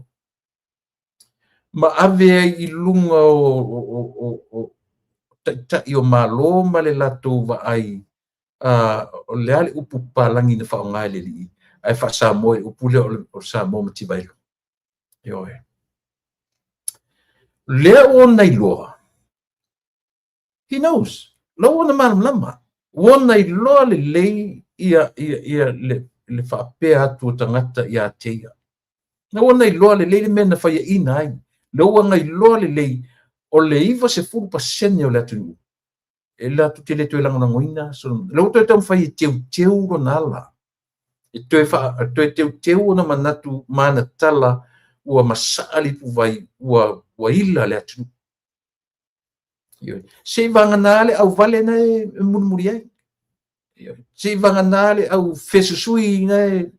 Ma ave ai i luga o taitai o Malo ma le latou vaai. O le a le upu papalagi na faaaoga e le alii ae faa-Samoa i le upu lea o le Samoa Mativaelo. Ioe. Lea ua ona iloa, he knows, la ua ona malamalama, ua ona iloa lelei ia, ia, ia le, le faapea atu o tagata ia te ia. Na ua ona iloa lelei le mea na faiaina ai, lea ua ona iloa lelei o le 90% o le atunuu e latou te le toe lagolagoina Solomon. Lea ua toe taumafai e teuteu lona ala, e toe, fa, toe teuteu ona manatu ma ana tala ua masaa le ipuvai, ua, ua ila le atunuu. Se i vagana le auvale na e mulimuli ai. Se i vagana le au fesusui na e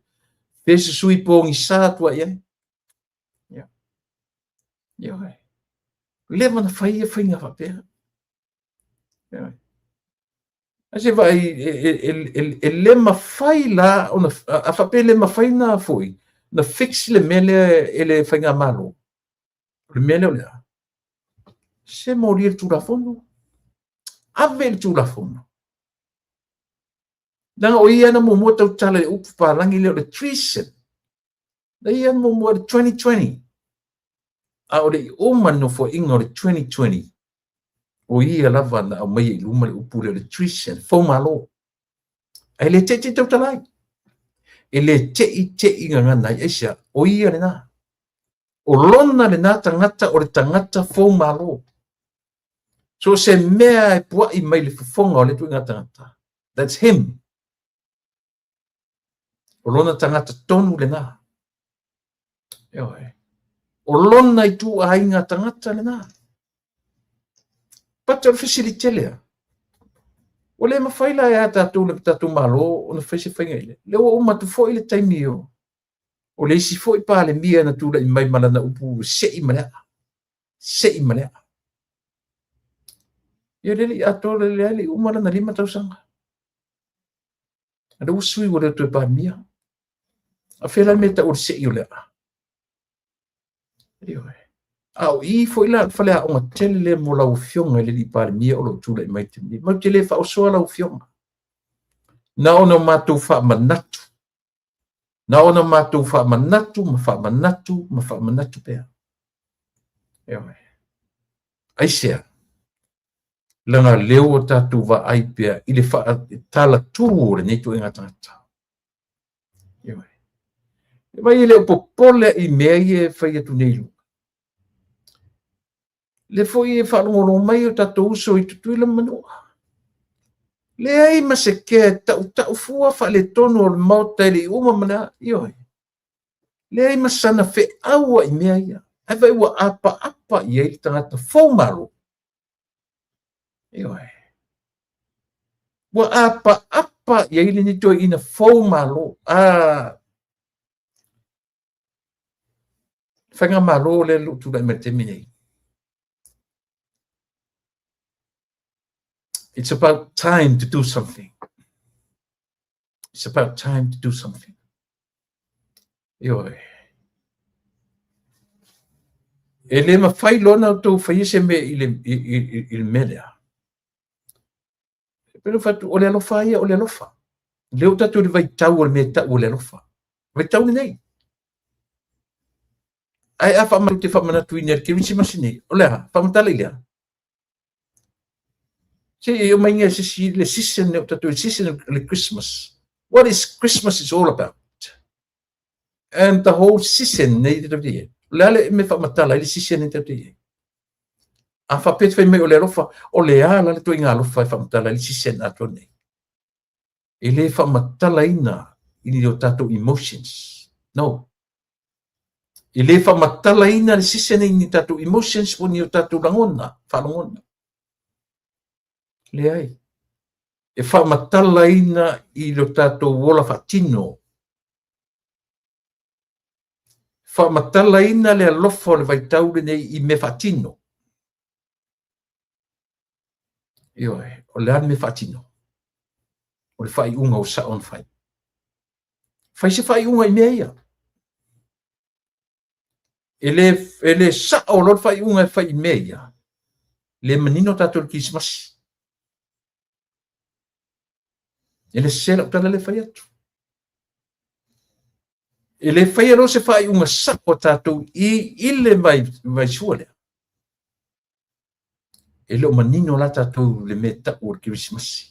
fesusui pogisa atu ai ai. Ioe. Leva na fai ia faiga faapea. Ae se vaai, e le mafai la ona, a faapea e le mafai na foi, na fix le mea lea e le faigamalo, o le mea lea o le a? Se molia le Tulafono, ave i le Tulafono. Leaga o ia na muamua tautala i le upu palagi lea o le treason. Na ia na muamua i le 2020. A o le i uma le nofoaiga o le 2020, o ia lava na aumaia i luma le upu lea o le treason, foumalo. Ae le te i te i tautala ai. E le te i te i gagana ai. Aisea? O ia lena. O lona lena tagata o le tagata foumalo. So se mea e puai mai le fofoga o le ituaiga tagata. That's him. O lona tagata tonu lena. Ioe. O lona ituaiga tagata lena. But o le fesili tele lava. Ua le mafai la e a tatou le tatou Malo ona fai se faiga i le. Lea ua uma atu foi le taimi o o le isi foi Palemia na tulai mai ma lana upu sei ma le aa. Sei ma le aa. Ia le le atoa le le uma lana 5 tausaga. A lea ua sui ua le toe Palemia. A fea la le mea e tau o le sei o le aa? Ioe. A o i foi la le faleaoga tele lea mo lau Afioga i le alii Palemia o lo o tulai mai i le taimi nei. Matou te le faaosoa lau Afioga. Na ona matou faamanatu. Na ona matou faamanatu ma faamanatu ma faamanatu pea. Ioe. Aisea? Leaga lea ua tatou vaai pea i le faatalatu o lenei ituaiga tagata. Ioe. E vai e le o popole i mea ia e fai atu nei i luga. Lea foi e faalogologo mai o tatou uso i Tutuila ma Manua. Leai ma se kea e tautau fua faaletonu o le Maota e le i uma ma le a. Ioe. Leai ma sana feau i mea ia. Ae vaai ua apaapa i ai le tagata fou malo. Ioe. Ua apaapa i ai lenei toeaina fou malo. A Faigamalo lea o lo o tulai mai i le taimi nei. It's about time to do something. It's about time to do something. Ioe. E le mafai loa ona outou faia se mea i le, i, i, i le mea lea. E pei ona fai atu, o le alofa ia, o le alofa. Lea ua tatou i le vaitau o le mea e tau o le alofa. Vaitau lenei. Ae a faamatou te faamanatuina i le Kerisimasi nei, o le a? Faamatala i le a? Se i omai nge se si le season o tatou season o le Christmas. What is Christmas is all about? And the whole season nei te tatou te i ai. O le a le mea faamatala ai le season nei tatou te i ai? A faapea te fai mai o le alofa, o le a la le ituaiga alofa e faamatala ai le season atoa nei? E le faamatalaina i ni o tatou emotions. No. E le faamatalaina le season i ni tatou emotions po o ni o tatou lagona, faalogona. Leai. E faamatalaina i lo tatou ola faatino. Faamatalaina le alofa o le vaitau lenei i mea faatino. Ioe, o le a le mea faatino? O le faaiuga ua sao ona fai. Fai se faaiuga i mea ia. E le, e le sao loa le faaiuga e fai i mea ia, le manino tatou i le Kerisimasi. E le sese lau tala lea e fai atu. E le faia loa se faaiuga sao a tatou i le vaisua lea. E le o manino la tatou i le mea e tau o le Kerisimasi.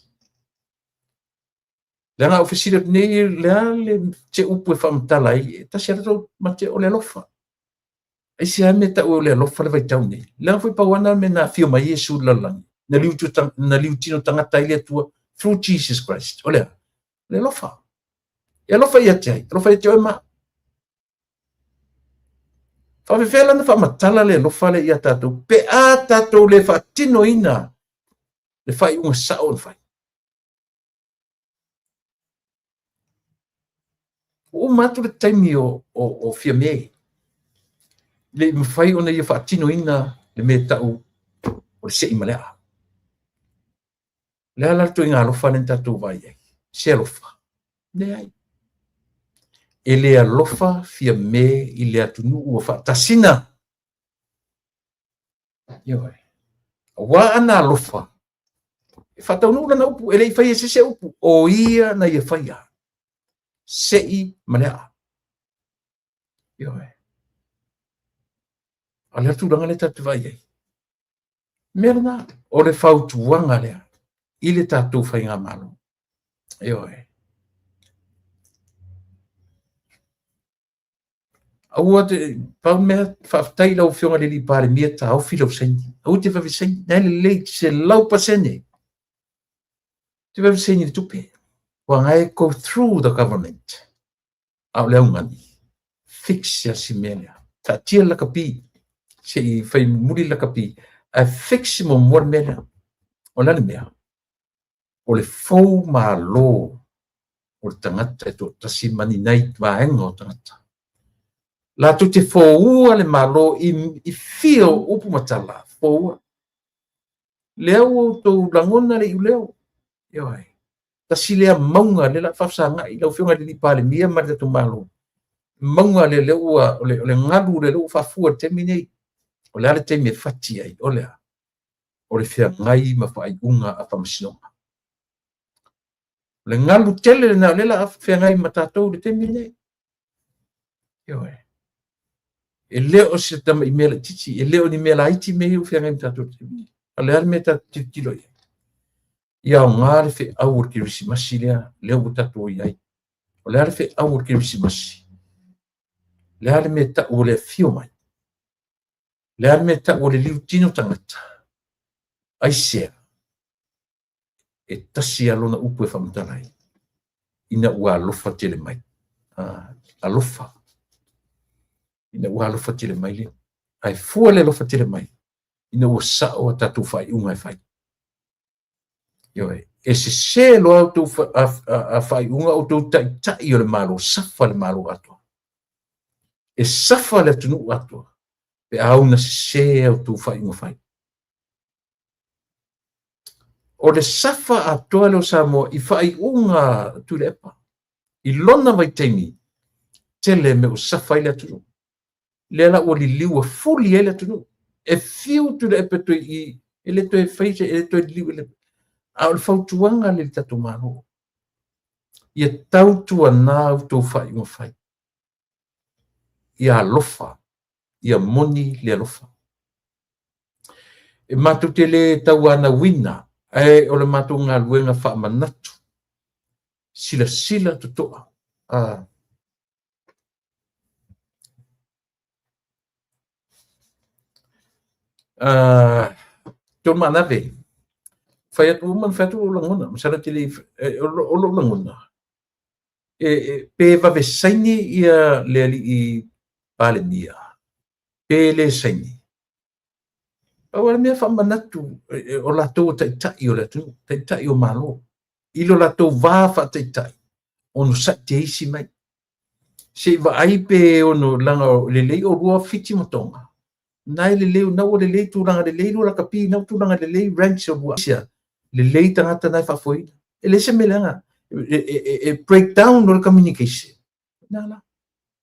Leaga a ou fesili atu nei, le a le se upu e faamatala ai, e tasi lava le mate o le alofa. Aisea mea e tau o le alofa le vaitau nei? Leaga foi pau lava lena mea na afio mai ai Iesu i le lalolagi, na liutino tagata ai le Atua through Jesus Christ. O le a? O le alofa. E alofa ia te ai, alofa ia te oe ma au. Faafefea la ona faamatala le alofa lea ia tatou pe a tatou le faatinoina le faaiuga sao na fai? Ua uma atu le taimi o Fiame, le i mafai ona ia faatinoina le mea e tau o le sei ma le aa. O le a la le ituaiga alofa lea na tatou vaai ai? Se alofa? Leai. E le alofa Fiame i le atunuu ua faatasina. Ioe. Aua ana alofa, e faataunuu lana upu, e le i faia e se isi upu, o ia na ia faia. Sei ma le aa. Ioe. A o le a le tulaga lea tatou te vaai ai? Mea lena, o le fautuaga lea i le tatou faigamalo. Ioe. Aua te, pau mea, faafetai i lau Afioga i le alii Palemia, taofi lau saini. Aua te vave saini, na e lelei, 100%. Te vave saini i le tupe. Ua na e go through the government. A o le augani, fix ia si mea lea. Taatia le lakapi, se i fai muli le lakapi, ae fix muamua le mea lea. O le a le mea? O le fou malo o le tagata e toatasi ma ni nai vaega o tagata. Latou te foua le Malo i fia o upu ma tala, foua. Lea ua outou lagona le iuleo. Ioe. Tasi lea mauga lea la faafesagai lau Afioga i le Palemia ma le tatou Malo. Mauga lea lea ua o le galu lea ua faafua i le taimi nei. O le a le taimi e fati ai? O le a? O le feagai ma faaiuga a faamasinoga. O le galu tele lena o lea la a feagai ma tatou i le taimi lenei. Ioe. E le o se tamai mea laitiiti, e le o ni mea laiti mea ia ua feagai ma tatou i le taimi lenei. A o le a le mea tatou te tilotilo i ai? Ia aoga le feau o le Kerisimasi lea, lea ua tatou i ai. O le a le feau o le Kerisimasi? O le a le mea tau o le afio mai? O le a le mea tau o le liutino tagata? Aisea? E tasi lava lona upu e faamatala ai, ina ua alofa tele mai. Alofa. Ina ua alofa tele mai le. Ae fua le alofa tele mai, ina ua sao a tatou faaiuga e fai. Ioe, e sese loa outou faaiuga, outou taitai o le Malo, safa le Malo atoa. E safa le atunuu atoa, pe a una sese a outou faaiuga fai. O le safa atoa lea o Samoa i faaiuga Tuilaepa. I lona vaitaimi, tele mea ua safa ai le atunuu. Lea la ua liliu ua fuli ai le atunuu. E fiu Tuilaepa toe i, e le toe fai se, e le toe liliu. E le... A o le fautuaga lea i le tatou Malo, ia tautuana outou faaiuga fai. Ia alofa, ia moni le alofa. E matou te le tauanauina, ae o le matou galuega faamanatu, silasila totoa. Tolu Maanave, fai atu uma, fai atu lou lagona, masalo e te le i, o lou lagona, pe vave saini ia le alii Palemia, pe le saini. Pau lava le mea faamanatu o latou o taitai o le atunuu, taitai o Malo, i lo latou va faataitai, onosai te isi mai. Se i vaai pe ono, leaga lelei oulua Fiti ma Tonga, na e lelei, na ua lelei tulaga lelei lua lakapi, na ua tulaga lelei ranks o lua Asia, lelei tagata na e faafoeina. E leai se mea leaga, e break down o le communication. Na la.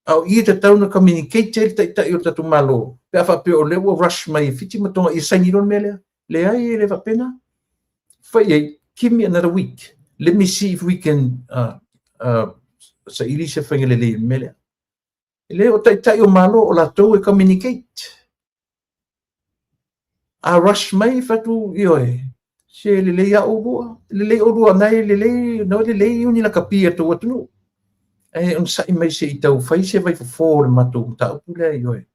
A o i e tatau ona communicate ai le taitai o le tatou Malo, pe a faapea o lea ua rush mai e Fiti ma Tonga ia saini loa le mea lea. Leai, e le faapena. Fai i ai, give me another week. Let me see if we can saili se faiga lelei i le mea lea. E le o taitai o Malo o latou e communicate. A rush mai fai atu, ioe, se lelei lava oulua, lelei oulua na e lelei, na e lelei ni lakapi a le tou atunuu. Ae onosai mai se i tau fai se vaifofo o le matou mataupu lea, ioe.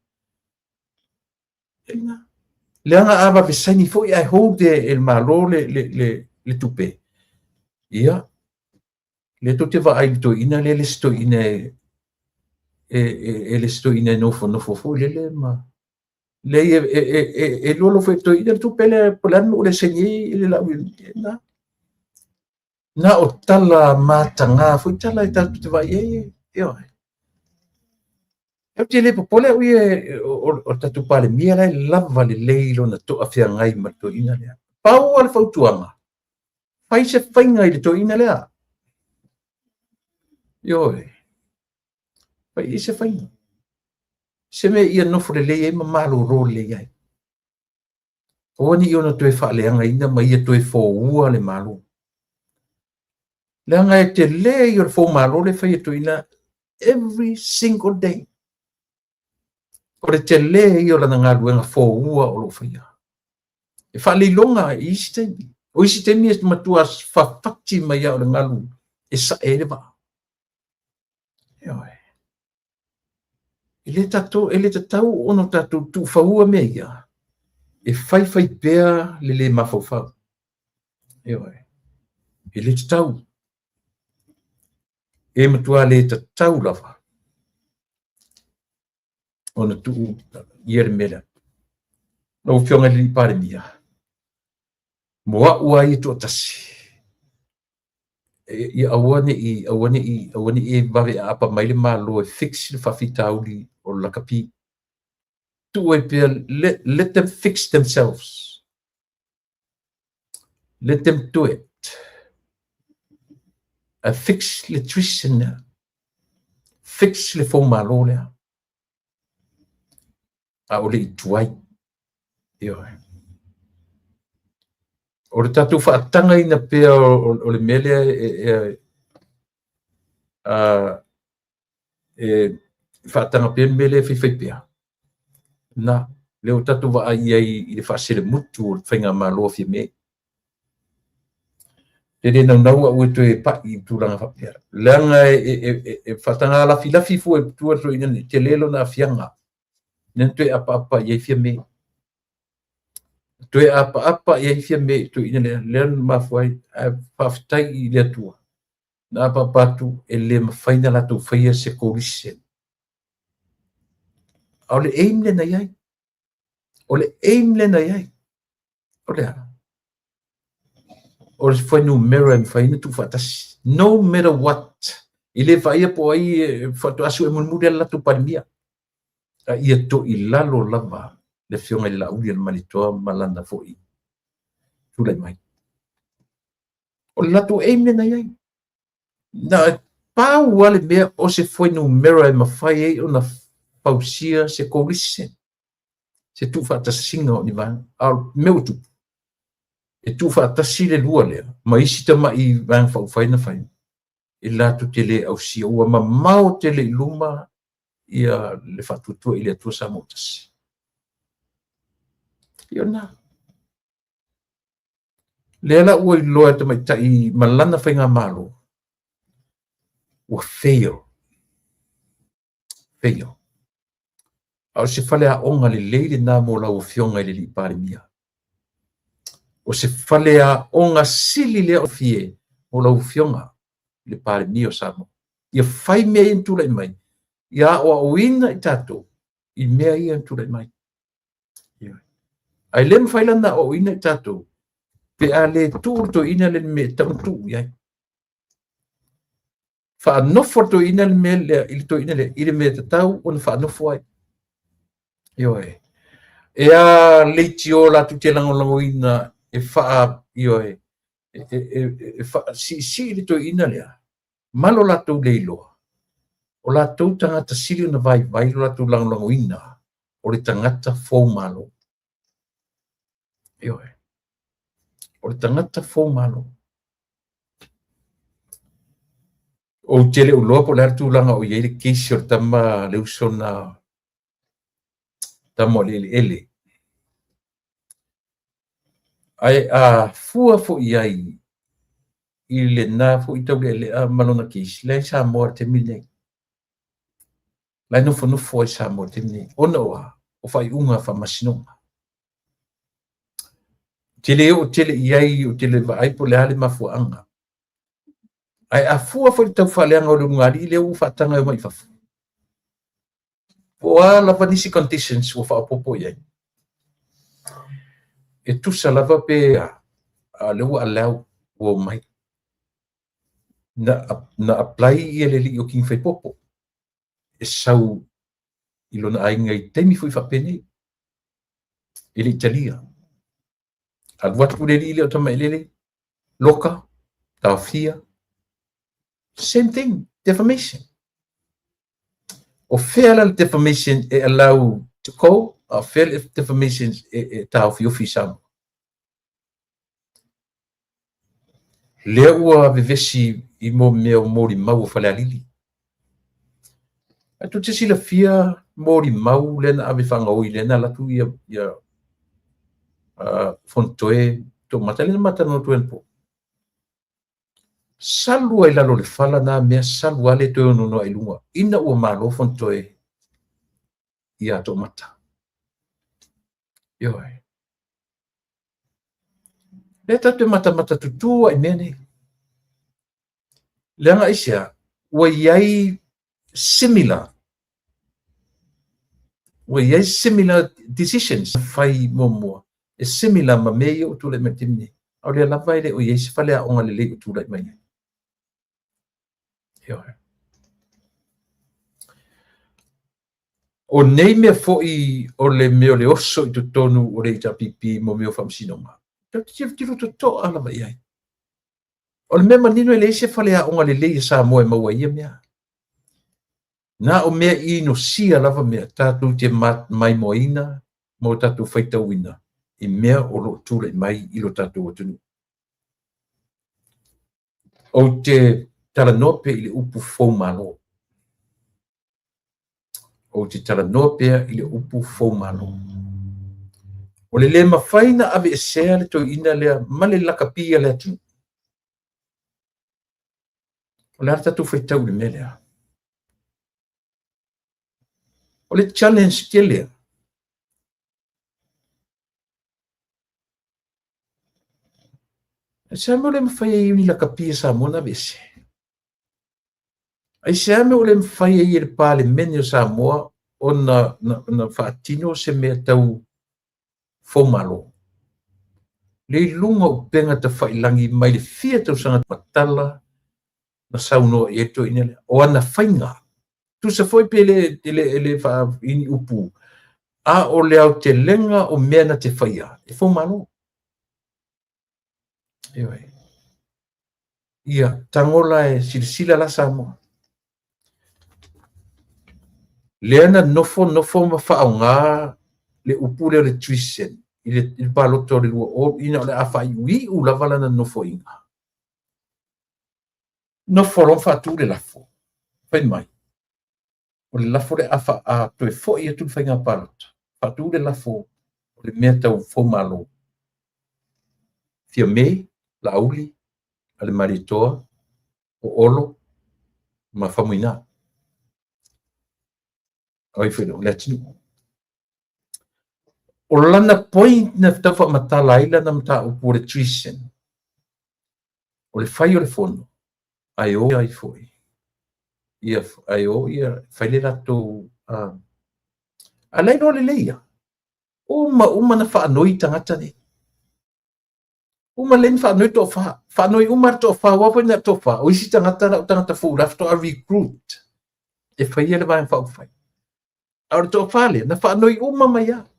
Leaga a vave saini foi ae hold e le Malo le tupe, ia, lea tou te vaai i le toeaina lea le isi toeaina e le isi toeaina e nofonofo foi lele ma leai e lua alofa i le toeaina le tupe lea po o le a le mea ua le saini ai le Laauli na. Na o tala mataga foi tala e tatou te vaai ai, ioe. Ou te le popole au ia o le tatou Palemia la e lava lelei lona toafeagai ma le toeaina lea. Pau lava le fautuaga, fai se faiga i le toeaina lea. Ioe. Fai i se faiga. Se mea ia nofo lelei ai ma malolo lelei ai. Aua ne i ona toe faaleagaina ma ia toe foua le Malo. Leaga e tele ia o le foumalo le fai e toeaina every single day. O le tele ia o lana galuega foua o lo o faia. E faaleiloga i isi taimi. O isi taimi e matua fafati mai lava o le galu e sae ai le vaa. Ioe. E le tatou, e le tatau ona tatou tuufaua mea ia. E faifai pea le le mafaufau. Ioe. E le tatau. E matua le tatau lava ona tuu ia le mea lea. Lau Afioga i le Palemia, mo au lava ia toatasi, ia aua ne i, aua ne i, aua ne i e vave aapa mai le Malo e fix le faafitauli o le lakapi. Tuu ai pea, let them fix themselves. Let them do it. A fix le treason lea. Fix le foumalo lea. A o le i tuai. Ioe. O le tatou faatagaina pea o le mea lea e faataga pea le mea lea e faifai pea. Na, lea ua tatou vaai ai i le faaselemutu o le faigamalo a Fiame. E le naunau au e toe pai i tulaga faapea. Leaga e faataga lafilafi fua i tua toeaina nei, tele lona aafiaga. Lea na toe apaapa i ai Fiame. Toe apaapa i ai Fiame i toeaina lea, lea na mafua ai. Ae faafetai i le Atua. Na apaapa atu e le mafai ona latou faia se coalition. A o le aim lea na i ai. O le aim lea na i ai. O le a? O le fuainumera e mafai ona tuufaatasi. No matter what. E le vaaia po o ai faatoa sue mulimuli le latou Palemia. A ia toilalo lava le Afioga i le Laaulialemalietoa ma lana foi tulai mai. O le latou aim lea na i ai. Na pau lava le mea o se fuainumera e mafai ai ona fausia se coalition. Se tuufaatasiga o ni vaega. A o le mea ua tupu, e tuufaatasi le lua lea ma isi tamai vaega faaupufai na fai, e latou te le ausia. Ua mamao tele i luma ia le faatuatua i le Atua Samoa tasi. Ia na. Lea la ua iloa e tamaitai ma lana faigamalo, ua fail. Fail. A o se faleaoga lelei lena mo lau Afioga i le alii Palemia. O se faleaoga sili lea o fie mo lau Afioga i le Palemia o Samoa. Ia fai mea ia na tulai mai, ia aoaoina i tatou i mea ia na tulai mai. Ae le mafai la ona aoaoina i tatou pe a le tuu le toeaina le mea e tatau ona tuu i ai. Faanofo le toeaina le mea lea i le toeaina lea i le mea e tatau ona faanofo ai. Ioe. E a leitio latou te lagolagoina e faa, ioe, e faasiisii le toeaina lea ma lo latou le iloa. O latou tagata sili ona vaivai lo latou lagolagoina o le tagata foumalo. Ioe. O le tagata foumalo. Ou te le o iloa po o le a le tulaga o i ai le case o le tama le uso na tama o le eleele. Ae a fua foi i ai i lena foi taulealea ma lona case, lea e i Samoa i le taimi lenei. La e nofonofo ai i Samoa i le taimi lenei, ona o a? O faaiuga a faamasinoga. Ou te le oo tele i ai, ou te le vaai po o le a le mafuaaga. Ae a fua foi i le taufaaleaga o le ulugalii lea ua faataga e omai i fafo, po o a lava nisi conditions ua faaopoopo i ai, e tusa lava pe a, a o lea ua allow ua omai. Na apply ia le alii o King Faipopo e sau i lona aiga i taimi foi faapenei, e le i talia. Alu atu le alii lea o Tamaelele, loka, taofia, same thing, defamation. O fea la le defamation e allow to go, a o fea le defamation e taofiofi i Samoa? Lea ua vevesi i mo mea o molimau o Falealili. Ae tou te silafia molimau lea na ave faagaoi lea na alu atu ia Fonotoe Toomata lea na ma talanoa atu ai anapo. Salu ai lalo o le fala na mea salu lava le toe onono ai i luga ina ua malo Fonotoe ia Toomata. Ioe. Lea tatou te matamata tutū ai i mea nei. Leaga aisea? Ua i ai similar ua i ai similar decisions na fai muamua e similar ma mea ia ua tulai mai i le taimi nei. A o lea lava e le o i ai se faleaoga lelei o tulai mai ai. Ioe. O nei mea foi o le mea o le oso i totonu o le HRPP mo mea o faamasinoga, tatou te tilotilo totoa lava i ai. O le mea manino e leai se faleaoga lelei a Samoa e maua ai ia mea. Na o mea inosia lava mea tatou te maimoaina ma o tatou faitauina i mea o lo o tulai mai i lo tatou atunuu. Ou te talanoa pea i le upu foumalo. Ou te talanoa pea i le upu foumalo. O le le mafai na aveesea le toeaina lea ma le lakapi a le atunuu. O le a le tatou faitau i le mea lea? O le challenge tele lea. Aisea mea ua le mafai ai e ni lakapi a Samoa ona aveese? Aisea mea ua le mafai ai e le Palemene o Samoa ona na faatino se mea tau foumalo? Le i luga o upega tafailagi mai le fia tausaga matala na saunoa i ai le toeaina lea. O ana faiga, tusa foi pe le faa i ni upu, a o le aotelega o mea na te faia, e foumalo. Ioe. Ia, tago la e silasila la Samoa. Lea na nofo nofo ma faaaoga le upu lea o le treason i le palota o le 20 ina o le a faaiuiu lava lana nofoaiga. Nofo loa ma faatu le lafo. Fai mai, o le lafo lea a toe foi atu le faiga palota, faatu le lafo o le mea tau foumalo. Fiame, Laauli, Alemalietoa, o Olo ma Faumuina. O ai foi le atunuu. O lana point na tau faamatala ai lana mataupu o le treason, o le fai o le fono, ae o ai foi ia, ae o ia fai le latou a la iloa lelei ia. Uma uma na faanoi tagata nei. Uma lelei na faanoi toafa. Faanoi uma le toafa, aua foi na toafa. O isi tagata la o tagata fou la faatoa recruit e faia le vaega faaupufai. A o le toafa lea, na faanoi uma mai lava.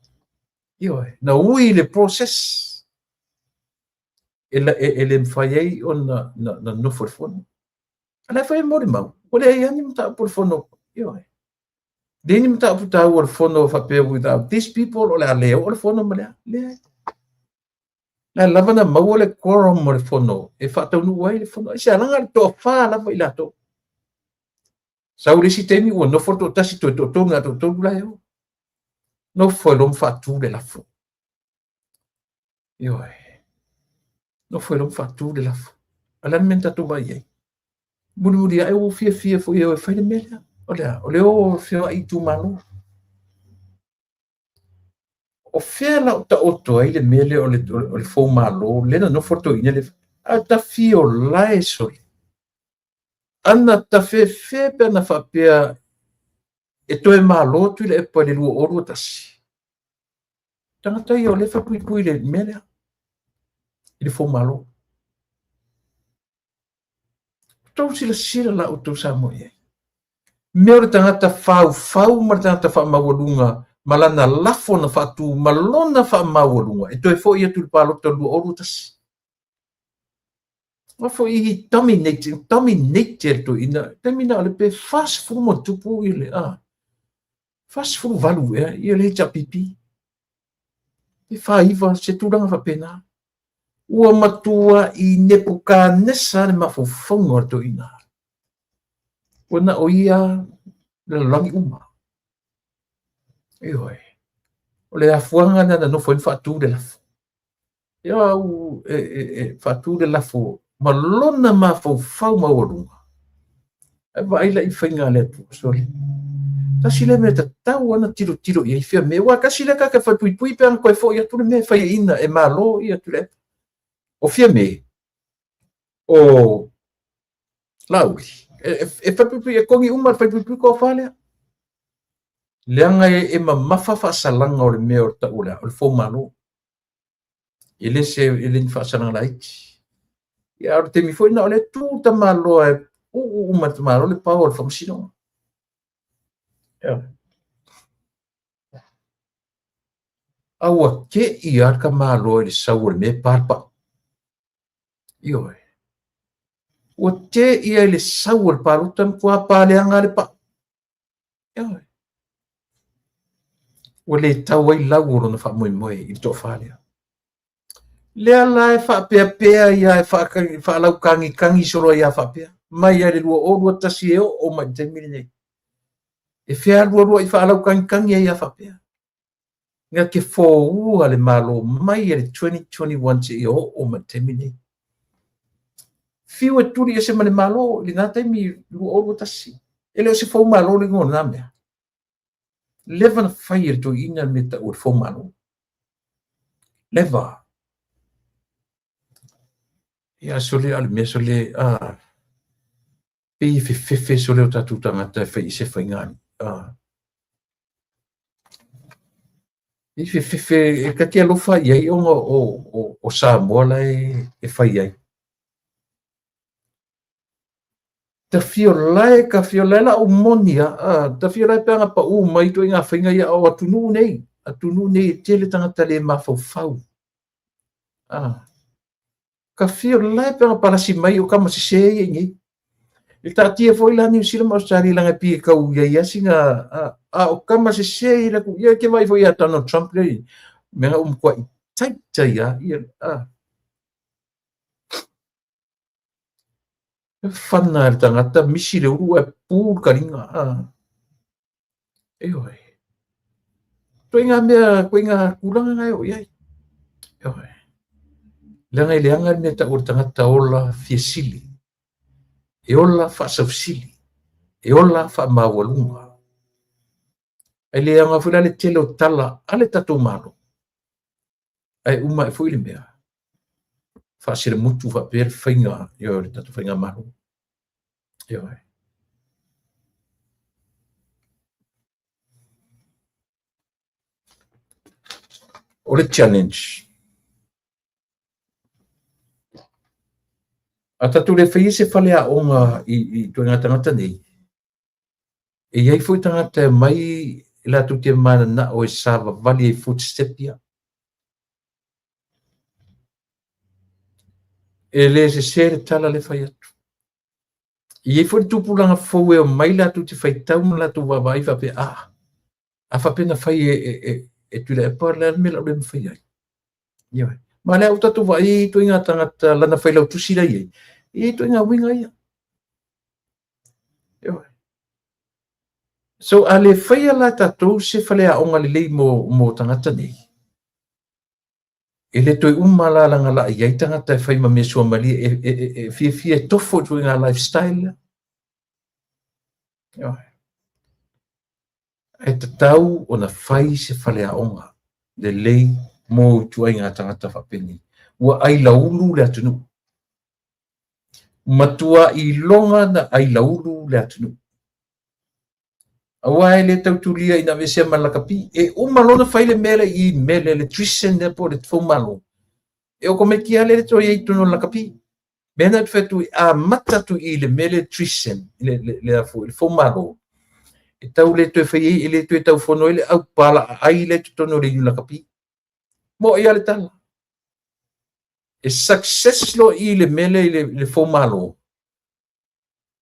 Ioe, na ui le process e le mafai ai ona na nofo i le fono. A la foi e molimau, ua leai lava ni mataupu o le fono. Ioe. Leai ni mataupu taua o le fono faapea without these people o le a le oo le fono ma le a. Leai. La lava na maua le quorum o le fono e faataunuu ai le fono. Aisea? Leaga le toafa lava i latou. Sau le isi taimi ua nofo le toatasi toe toatolu na toatolu la e o. Nofo ai loa ma faatu le lafo. Ioe. Nofo ai loa ma faatu le lafo. A o le a le mea na tatou vaai ai? Mulimuli ae ua fiafia foi e o e fai le mea lea. O le a? O le o feoai i itumalo. O fea la o taoto ai le mea lea o le foumalo lea na nofo le toeaina lea, a ta fio lae sole. Ana tafefe pe ana faapea e toe malo Tuilaepa i le 2021. Tagata ia o lea e falepuipui i le mea lea, i le foumalo. Outou silasila la outou Samoa i ai. Mea o le tagata faufau ma le tagata faamaualuga ma lana lafo na faatu ma lona faamaualuga e toe foi atu i le palota o le 2021. Aua foi he dominated, dominated le toeaina. Taimi na o le pe 40 ma tupu i le, 48 ea ia le HRPP. Pe 49, se tulaga faapena. Ua matua i Nepukanesa le mafaufauga o le toeaina. Ua na o ia le lalolagi uma. Ioe. O le afuaga lena na nofo ai ma faatu le lafo. Ia au e faatu le lafo ma lona mafaufau maualuga. Ae vaai la i faiga a le Atua, sole. Tasi lea mea tatau ona tilotilo i ai Fiame, aua tasi lea tagata e falepuipui pe ana toe foi atu le mea e faiaina e malo ia Tuilaepa. O Fiame, o Laauli, e falepuipui, e kogi uma le falepuipui toafa lea. Leaga e mamafa faasalaga o le mea o le tau o le a, o le foumalo. E le se, e le ni faasalaga laiti. Ia, a o le taimi foi na o le tu tamaloa e uu uma e tamaloa le pao o le faamasinoga. Ia. A ua tei lava le tamaloa i le sau o le mea e pa le pau. Ioe. Ua tei lava i le sau o le palota matua pa leaga le pau. Ioe. Ua le tau ai lau o lona faamoemoe i le toafa lea. Lea la e faapeapea ia e faalautagitagi solo ai a faapea. Mai lava i le 2021 e oo mai i le taimi lenei. E fealualuai faalautagitagi ai a faapea. Na te foua le Malo mai i le 2021 seia oo mai i le taimi lenei. Fiu e tuli ese ma le Malo i lena taimi 2021. E le o se foumalo le igoa o lena mea. Leva na fai e le toeaina le mea tau o le foumalo. Leva. Ia sole a le mea sole a pei e fefefe sole o tatou tagata e fai i se faiga ali. E fefefe e ta te alofa i ai ona o Samoa la e fai ai. Ta fio lae, ka fio lae la o moni a, ta fio lae pe ana pau mai ituaiga faiga ia o atunuu nei. Atunuu nei e tele tagata le mafaufau. Ka fio lae pe ana palasi mai o kama sese ia i nei. E taatia foi la Niu Sila ma Australia leaga e pei e tau i ai lava sina a o kama sese ia le atu ia e te vaai foi ia Donald Trump lea mea na ua matuai itaita ia ia E fana e le tagata misi le ulu ae pu le kaliga. Ioe. Ituaiga mea, ituaiga tulaga na e oo i ai. Ioe. Leaga e leaga le mea e tau o le tagata ola fia sili. E ola faasausili. E ola faamaualuga. Ae le aoga foi la le tele o tala a le tatou Malo. Ae uma ae foi le mea, faaselemutu faapea le faiga o le tatou faigamalo. Ioe. O le challenge, a tatou le faia se faleaoga i ituaiga tagata nei, e i ai foi tagata e omai latou te mananao e savavali ai footstep ia. E le sese le tala le fai atu. E i ai foi le tupulaga fou e omai latou te faitau ma latou vaavaai faapea, a faapea na fai e Tuilaepa, o le a le mea o le a ou le mafai ai. Ioe. Ma o lea ua tatou vaai i ituaiga tagata lana failautusi la e i ai, e i ai ituaiga uiga ia. Ioe. So a le faia la tatou se faleaoga lelei mo tagata nei, e le toe uma la lagalai ai tagata e fai ma mea suamalie e fiafia e tofo i ituaiga lifestyle lea. Ioe. Ae tatau ona fai se faleaoga lelei mo ituaiga tagata faapenei. Ua ailaulu le atunuu. Matua iloga na ailaulu le atunuu. Aua e le tau tulia ina aveesea ma le lakapi. E uma loa ona fai le mea lea i mea le electrician lea po o le foumalo. E okomeki lava le toe i ai i totonu o le lakapi. Mea na ou te fai atu ai, amata atu i le mea le electrician, le foumalo, e tau le toe fai ai, e le toe tau fono ai le au palaaai lea i totonu o le inu lakapi. Mo'i lava le tala. E success loa i le mea lea i le foumalo,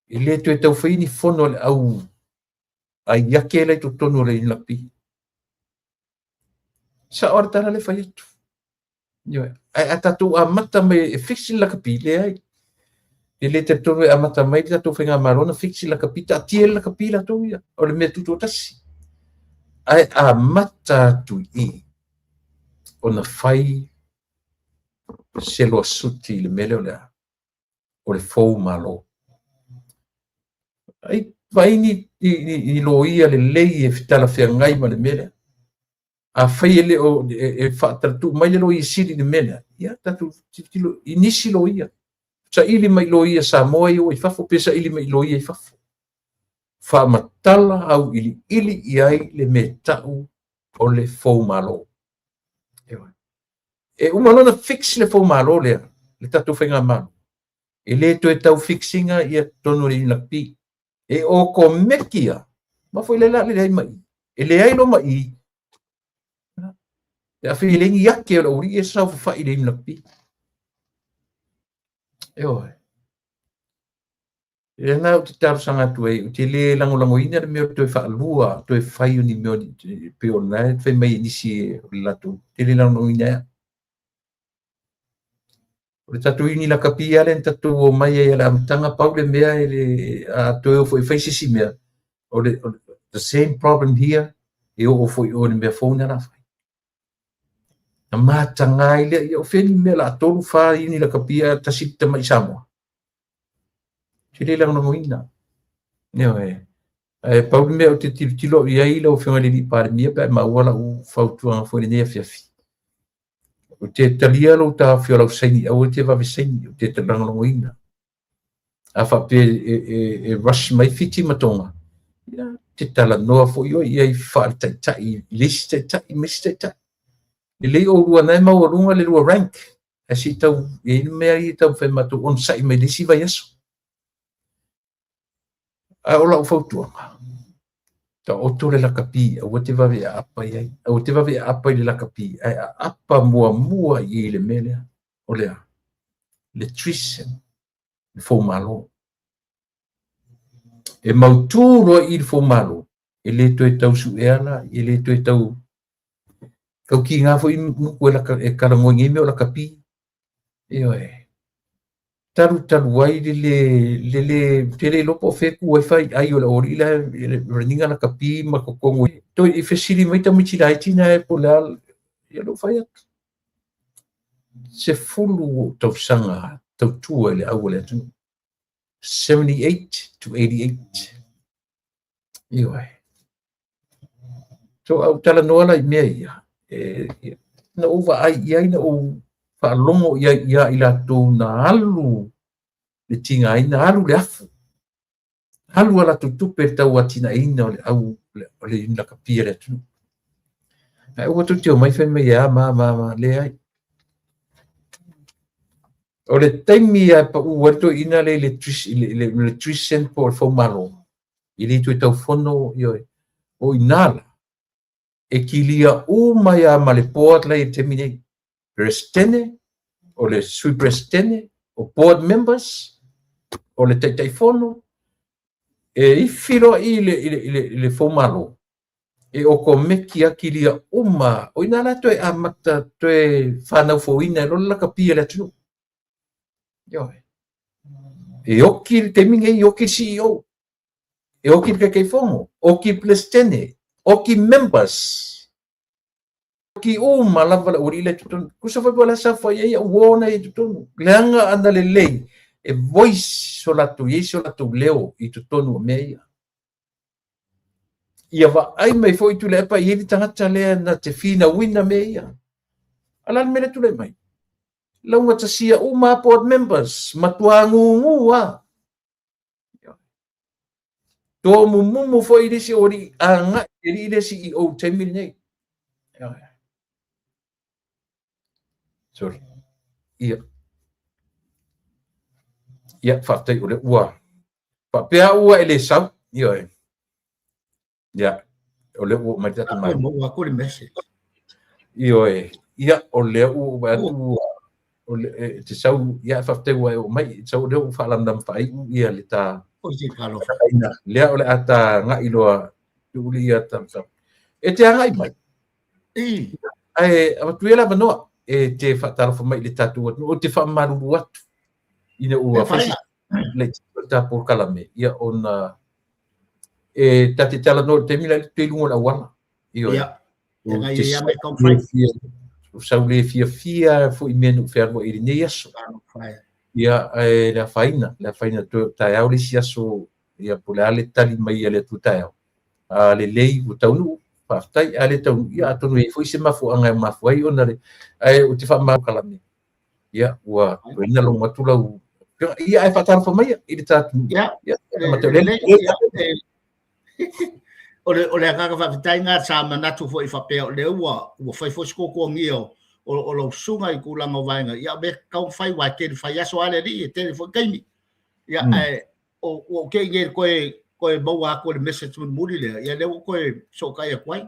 e le toe tau fai ni fono a le au ai ake la i totonu o le inu lakapi. Sao le tala le fai atu. Ioe. Ae a tatou amata mai e fix le lakapi, leai. E le talitonu e amata mai le tatou faigamalo na fix le lakapi, taatia le lakapi latou ia, o le mea tutoatasi. Ae amata atu i i ona fai se loasuti i le mea lea o le a? O le foumalo. Ai vaai ni loia lelei e talafeagai ma le mea lea. Afai e le o e faatalatuu mai le Loia Sili i le mea lea, ia tatou tilotilo i nisi loia. Saili mai loia Samoa ia ua i fafo, pe saili mai loia i fafo. Faamatala auiliili i ai le mea tau o le foumalo. E uma loa ona fix le foumalo lea, le tatou faigamalo, e le toe tau fix ina ia totonu o le Unilakapi. E okomeki lava, ma foi le la le leai ma i. E leai loa ma i, pe afai e leai ni ake o le aualii e saofafai i le Unilakapi. Ioe. Lea na ou te talosaga atu ai, ou te le lagolagoina le mea o le toe faalua, toe fai o ni mea pei o lena e fai mai e nisi o le latou, te le lagolagoina ai. O le tatou ini lakapi lava lea na tatou omai ai i le amataga, pau le mea e le, a toe o foi e fai se isi mea, o le, the same problem here, e oo foi i o i le mea fou na o le a fai. Na mataga ai lea, ia o fea ni mea o le a 3, 4 ini lakapi ae tasi le tamai Samoa. Ou te le lagolagoina. Ioe. Ae pau le mea ou te tilotilo i ai lau Afioga i le Palemia pe a e maua lau fautuaga foi i lenei afiafi. Ou te talia lou taofi o lau saini, aua e te vave saini, ou te lagolagoina. A faapea e rush mai Fiti ma Tonga, ia, te talanoa foi oe i ai faaletaitai i le isi taitai ma isi taitai. Lelei oulua na e maualuga le lua rank, ae se i tau i ai le mea ia e taumafai matou onosai mai le isi vaiaso. Ae o lau fautuaga, taoto le lakapi, aua te vave e aapa i ai. Aua te vave e aapa i le lakapi, ae aapa muamua i le mea lea, o le a? Le treason, le foumalo. E mautu loa i le foumalo, e le toe tau suea la, e le toe tau tau kiga foi nuku e, laka, e talanoa i nei mea o lakapi. Ioe. Talu talu ai le le le le te le iloa po o fea e tu ai faiai o le aualii la e run ina lakapi ma totonu. Toe i fesili mai tamaiti laiti na e po o le a, ia lou fai atu. 10 ou tausaga tautua i le au a le atunuu. 78 to 88. Ioe. So, a ou talanoa la i mea ia, e, na ou vaai i ai, na ou faalogo i ai ia i latou na alu le tigaina, alu le afu, alu a latou tupe i le tauatinaeina o le au o le lakapi a le atunuu. Ae aua tou te omai fai mai e a ma ma ma, leai. O le taimi lava e pau ai le toeaina lea i le electrician po o le foumalo, e le toe tau fono, ioe. O i ina la, e kilia uma ai lava ma le board la i le taimi nei. Peresetene, o le Sui Peresetene, o board members, o le Taitaifono, e ifi loa i le foumalo, e okomeki lava kilia uma. O i ina la toe amata, toe fanau fouina ai loa le lakapi a le atunuu. Ioe. E oki le taimi nei, e oki le CEO. E oki le Taitaifono, oki le Peresetene, oki members, oki uma lava le aualii lea i totonu. Tusa foi po o le a saofai ai au uo na i totonu. Leaga ana lelei e voice so latou i ai so latou leo i totonu o mea ia. Ia vaai mai foi Tuilaepa e i ai le tagata lea na te finauina mea ia. A o le a le mea lea e tulai mai? Laugatasia uma lava board members, matua gugu lava. Tomumumu foi le isi aualii agai i le alii lea CEO i le taimi lenei. Sorry. Ia. Ia, faafetai o lea ua faapea au ua e le sau. Ioe. Ia, o lea ua oo mai le tatou Malo. Maua atu le message. Ioe. Ia, o lea ua ou vaai atu o le, e te sau, ia, faafetai ua e oo mai. E te sau o lea ua faalamalama faaiu ia le ta Oi se talofa. Lea o le a ta agai loa tuuli ia ta. E te agai mai. I. Ae avatu ia le avanoa e te faatalofa mai i le tatou atunuu. Ou te faamalulu atu ina ua fai le ta polokalame, ia ona e ta te talanoa i le taimi la i le luga o le auala. Ioe. Ia. Ou sau le fiafia foi i mea na ou fealuai i lenei aso. Ia, ae le afaina, le afaina toe o taeao le isi aso, ia po o le a le tali mai a le Atua taeao. A lelei ua taunuu, faafetai, a le taunuu, ia atonu e i ai foi se mafuaaga e mafua ai ona le, ae ou te faamalo ia ua toeaina logo atu lau ia ae faatalofa mai i le tatou ia o le agaga faafetai lena sa manatu foi faapea o lea ua ua fai foi se tuatuagia o lau susuga i tulaga o vaega ia mea tatau ona fai aua e tele fai aso lava le alii e tele foi taimi ia ae ua ou te i nei toe toe maua atu le message mulimuli lea ia lea ua toe fesootai atu ai.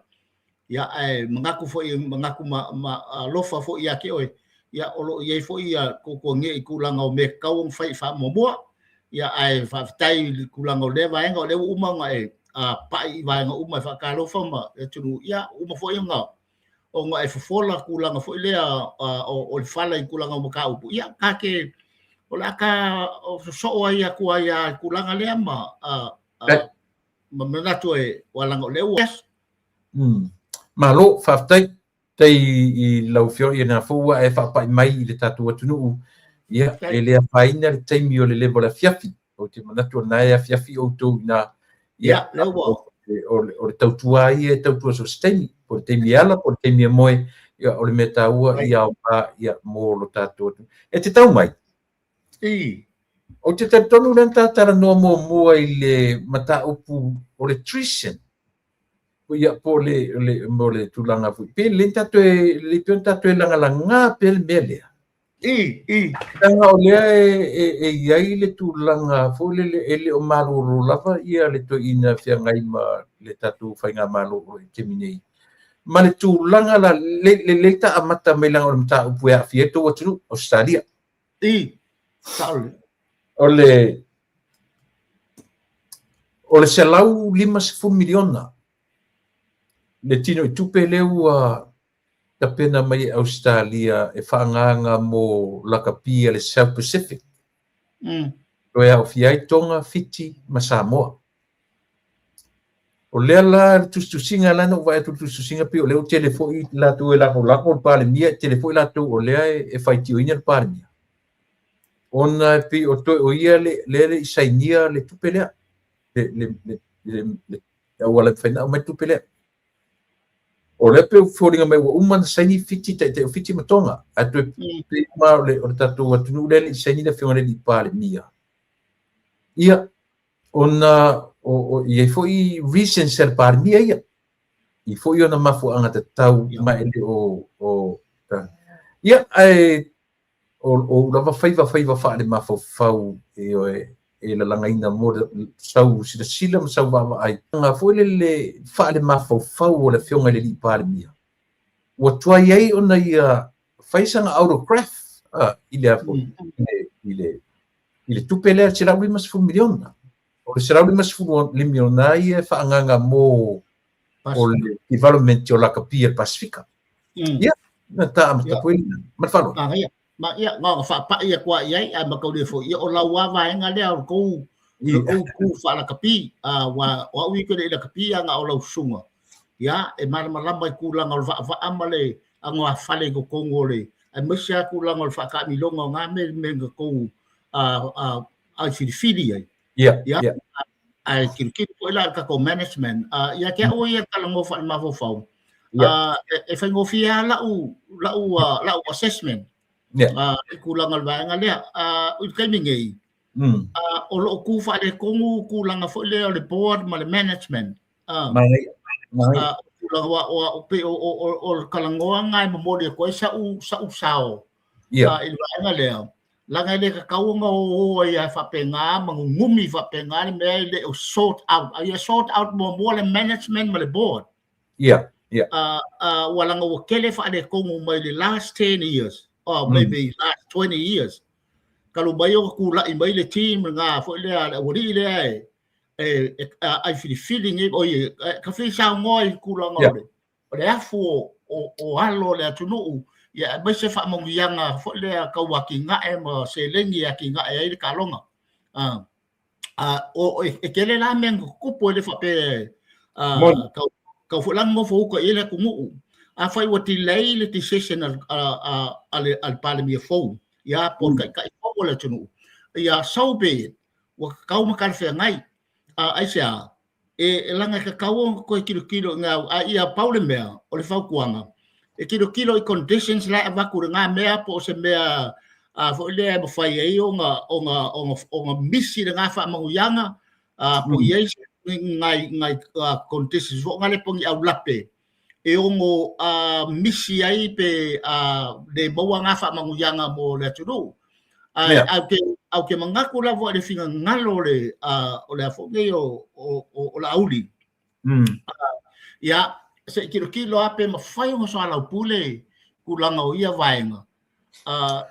Ia ae manatu foi manatu ma, ma alofa foi ia te oe ia o lo o i ai foi ia tuatuagia i tulaga o mea tatau ona fai faamuamua. Ia ae faafetai i le tulaga o lea vaega o lea ua uma ona e pai i vaega uma e faatalofa ma le atunuu ia uma foi ona ona e fofola tulaga foi lea o le fala i tulaga o mataupu, ia ta te, o le a ta sosoo ai atu ai lava i tulaga lea ma ma manatu e ua leaga o lea ua Malo, faafetai. Faafetai i lau Afioga ia lena foi ua e faapai mai i le tatou atunuu. Ia, e le afaina le taimi o le leva o le afiafi. Ou te manatu o lena e afiafi outou i ina. Ia, lea ua o le tautua ia e tautua so o se taimi, po o le taimi e ala, po o le taimi e moe, ia, o le mea taua ia aoga ia, mo lo tatou atunuu. E te tau mai? I. Ou te talitonu lea na ta talanoa muamua i le mataupu o le treason, ia, po o le, le, mo le tulaga foi, pe le ta toe, le pei ona ta toe lagalaga pea le mea lea. I, i. Leaga o lea e i ai le tulaga foi lele e le o malolo lava ia le toeaina feagai ma le tatou faigamalo o lo o i le taimi nei. Ma le tulaga la, le ta amata mai leaga o le mataupu e aafia ai le tou atunuu, Ausetalia. I, sao lelei. O le $150 miliona le tino i tupe lea ua tapena mai e Ausetalia e faaagaaga mo lakapi a le South Pacific. Toe aofia ai Tonga, Fiti ma Samoa. O lea la le tusitusiga la na ou vaai atu i le tusitusiga pei o lea ua tele foi latou e lagolago le Palemia, e tele foi latou o lea e faitioina le Palemia. Ona e pei o toe o ia lea e le i sainia le tupe lea, le auala e mafai ona aumai le tupe lea. O lea pei e foliga mai ua uma ona saini Fiti, Taitai o Fiti ma Tonga, ae toe pei uma o le tatou atunuu lea e le i saini le Afioga i le alii Palemia. Ia, ona o i ai foi reasons a le Palemia ia, i foi ona mafuaaga tatau ma e le o ia, ae o ou lava faiva faiva faalemafaufau ioe e lalagaina mo sau silasila ma sau vaavaai nga foi lele faalemafaufau o le Afioga i le alii Palemia ua tuai ai ona ia fai sana autograph i le i le tupe lea $150 miliona. O le $150 miliona ia e faaagaaga mo o le development o lakapi a le Pasifika. Ia, na ta amata foi lena. Ma le faaaloalo. Manaia. Ma ia, na ona faapai atu lava i ai, ae mataulia foi, ia o lau lava vaega lea o le tou Lou ku faalakapi, aua o au ia ou te le i lakapi a na o lau susuga, ia, e malamalama i tulaga o le vaavaa ma le agafale i totonu o le, aemaise lava tulaga o le faataamiloga o na mea i le mea na tou ai filifili ai. Ia, ae tilotilo foi la i le tatou management, ia te au ia e talanoa faalemafaufau, e faigofie lava lau assessment i tulaga o le vaega lea. I le taimi nei, o lo o tu faaletonu tulaga foi lea o le board ma le management. Tulaga o pei o le talanoaga e momoli atu ai sa'u sao i le vaega lea, leaga e le tatau ona o ai lava faapena ma nunumi faapena le mea e le o sort out. A ia sort out muamua le management ma le board. Ua leaga ua tele faaletonu mai le last 10 years or maybe last 20 years. Talu mai ona tulai mai le team lena foi lea le aualii lea e ai filifili nei, oi, ka fia saunoa i tulaga o le afu o alo o le atunuu, ia aemaise faamanuiaga foi lea tau atinae ma seleni e atinae ai le taaloga. E tele la mea na tutupu, e le faapea tau foi la nofo uta i ai le atunuu. Afai ua delay le decision a le Palemia fou, ia, po o le taitai fou o le atunuu, ia, so be it, ua tatau ma talafeagai. Aisea? E leaga e tatau ona toe tilotilo i ngā, a ia pau le mea o le fautuaga, e tilotilo i conditions la e avatu i lena mea, po o se mea foi lea e mafai ai ona misi lena faamanuiaga, po o i ai nai conditions foi na le po o ni aulape e ono misi ai pe le maua ngā faamanuiaga mo le atunuu. Ae au ke manatu lava i le finagalo o le a foi nei o Laauli. Ia, se i tilotilo lava pe mafai ona soalaupule tulaga o ia vaega,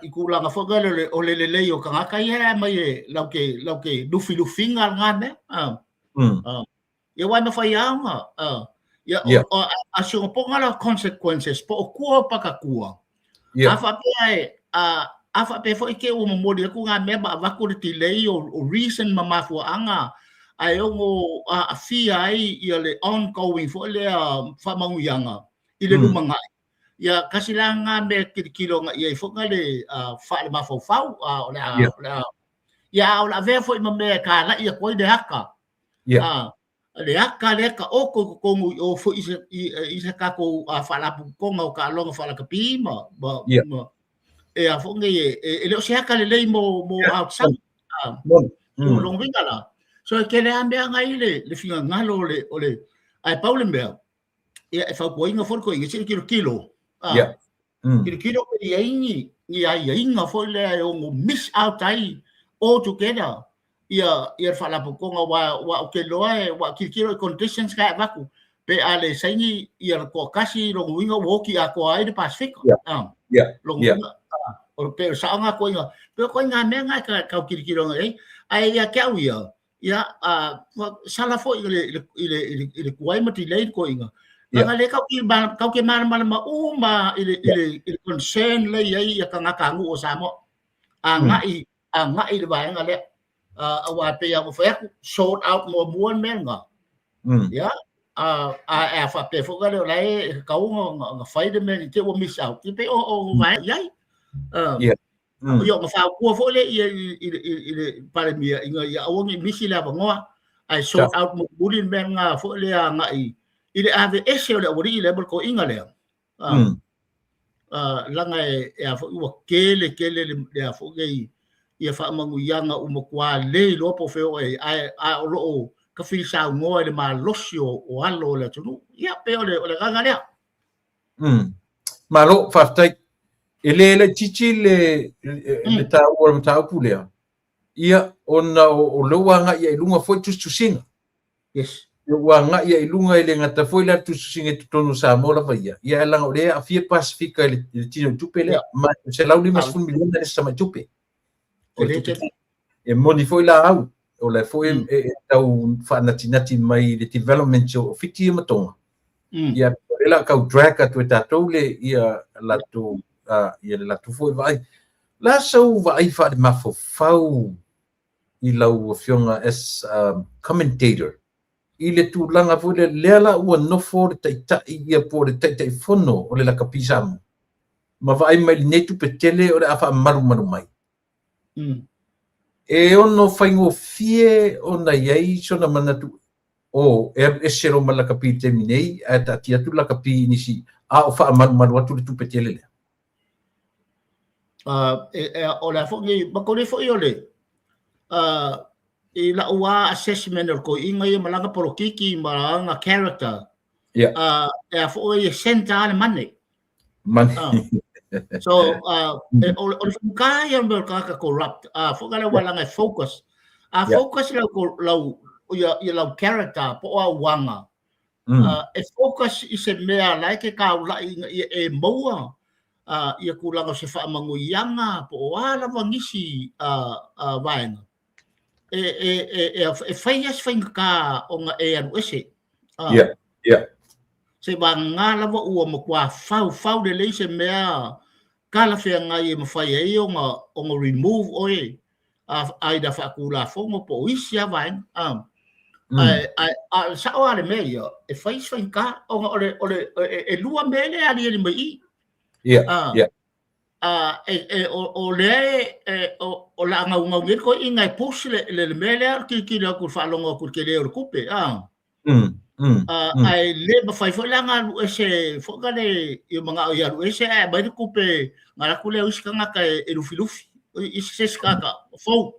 i tulaga foi lele o le lelei o tagata ia e aumai e lau te lufilufiga lena mea. Ia aua e mafai lava ona ia a si ona poga la consequences po o tua o pakatua. A faapea e a faapea foi te ua momoli atu ngā mea ma avatu le delay o reason ma mafuaaga ae ono aafia ai ia le ongoing foi lea faamanuiaga i le lumanai. Ia kasi la ngā mea tilotilo agai i ai foi le faalemafaufau o le a ia o le avea foi ma mea e talai atu ai le aka. Le aka lea taoto i totonu i o foi i se tatou faalapotopotoga o taaloga faalakapi ma e a foi nei e le o se aka lelei mo outside. O lona uiga la, so e tele lava mea na i le finagalo o le ae pau le mea, ia e fautuaina foi le toeaina se i tilotilo. Tilotilo pe i ai ni aiaiga foi lea e ono miss out ai all together ia le faalapotopotoga aua ou te iloa ua tilotilo i conditions ka e avatu pe a le saini ia le toatasi lona uiga ua oti atoa ai le Pasefika. Lona uiga o pe o le saoga atoaiga pe o ituaiga mea na e tau tilotilo agai i ai. Ae ia te au ia, ia sala foi i le tuai ma delay le toeaina. Leaga lea tatou te malamalama uma i le concern lea e i ai ia tagatanuu o Samoa agai i le vaega lea. Aua e pei lava ona fai atu, sort out muamua le mea lena. Ia, a faapea foi lea o la e tatau ona fai le mea i te i ua miss out, ia pei o vaega i ai. Ia ona fautua foi lea i le Palemia ina ia aua ne i misi le avanoa, ae sort out mulimuli le mea lena foi lea agai i le aveese o le aualii lea ma le toeaina lea. Leaga e a foi ua tele tele le a foi nei ia faamanuiaga ua matua le iloa po o fea o ai, ae o lo o tafilisaunoa i le malosi o alo o le atunuu. Ia, pei o le agaga lea. Malo, faafetai. E le laitiiti le taua o le mataupu lea, ia, ona o lea ua agai ai i luga foi tusitusiga. Ua agai ai i luga e le gata foi la le tusitusiga i totonu o Samoa lava ia, ia ae leaga o lea e aafia Pasefika i le tinoitupe lea, ma e $150 miliona le isi tamaitupe. E moni foi la au, o lea foi e tau faanatinati mai le development o Fiti ma Tonga. Ia, o lea la tau drag atu e tatou le ia latou ia le latou foi vaai. La sau vaai faalemafaufau i lau Afioga as a commentator i le tulaga foi lea, lea la ua nofo le Taitai ia po o le Taitaifono o le Lakapi Samoa ma vaai mai i lenei tupe tele o le a faamalumalu mai. E ono faigofie ona i ai sona manatu, o, e alu ese loa ma le lakapi i le taimi nei, ae taatia atu le lakapi i nisi, a o faamalumalu atu le tupe tele lea. O le a foi nei, ma kore foi o le, i lau lava assessment o le toeaina ia ma lana polokiki ma lana character, e a foi e centre lava le money. Money. So, o le faigata ia o le mea o le tagata corrupt, foi lea ua lana e focus. A focus lau, ia, ia lau character po o au aga, e focus i se mea la e te taulai ina ia e maua ia tulaga o se faamanuiaga po o a lava nisi vaega, e fai lava si faigata ona e alu ese. Seiavagana lava ua matua faufau lelei se mea talafeagai e mafai ai ona remove oe either faatulafono po o isi lava vaega. Ae a o le sao lava le mea ia, e fai si faigata ona o le, o le, e lua mea lea e aliali mai i i. O lea e, o le a naunau nei le toeaina e push le mea lea o le tilotilo atu i le faalogo atu i le tele o le tupe. Ae le mafai foi la ona alu ese foi na le ia manao ia alu ese ae aumai le tupe ona alu atu lea o isi tagata e lufilufi isi se isi tagata fou.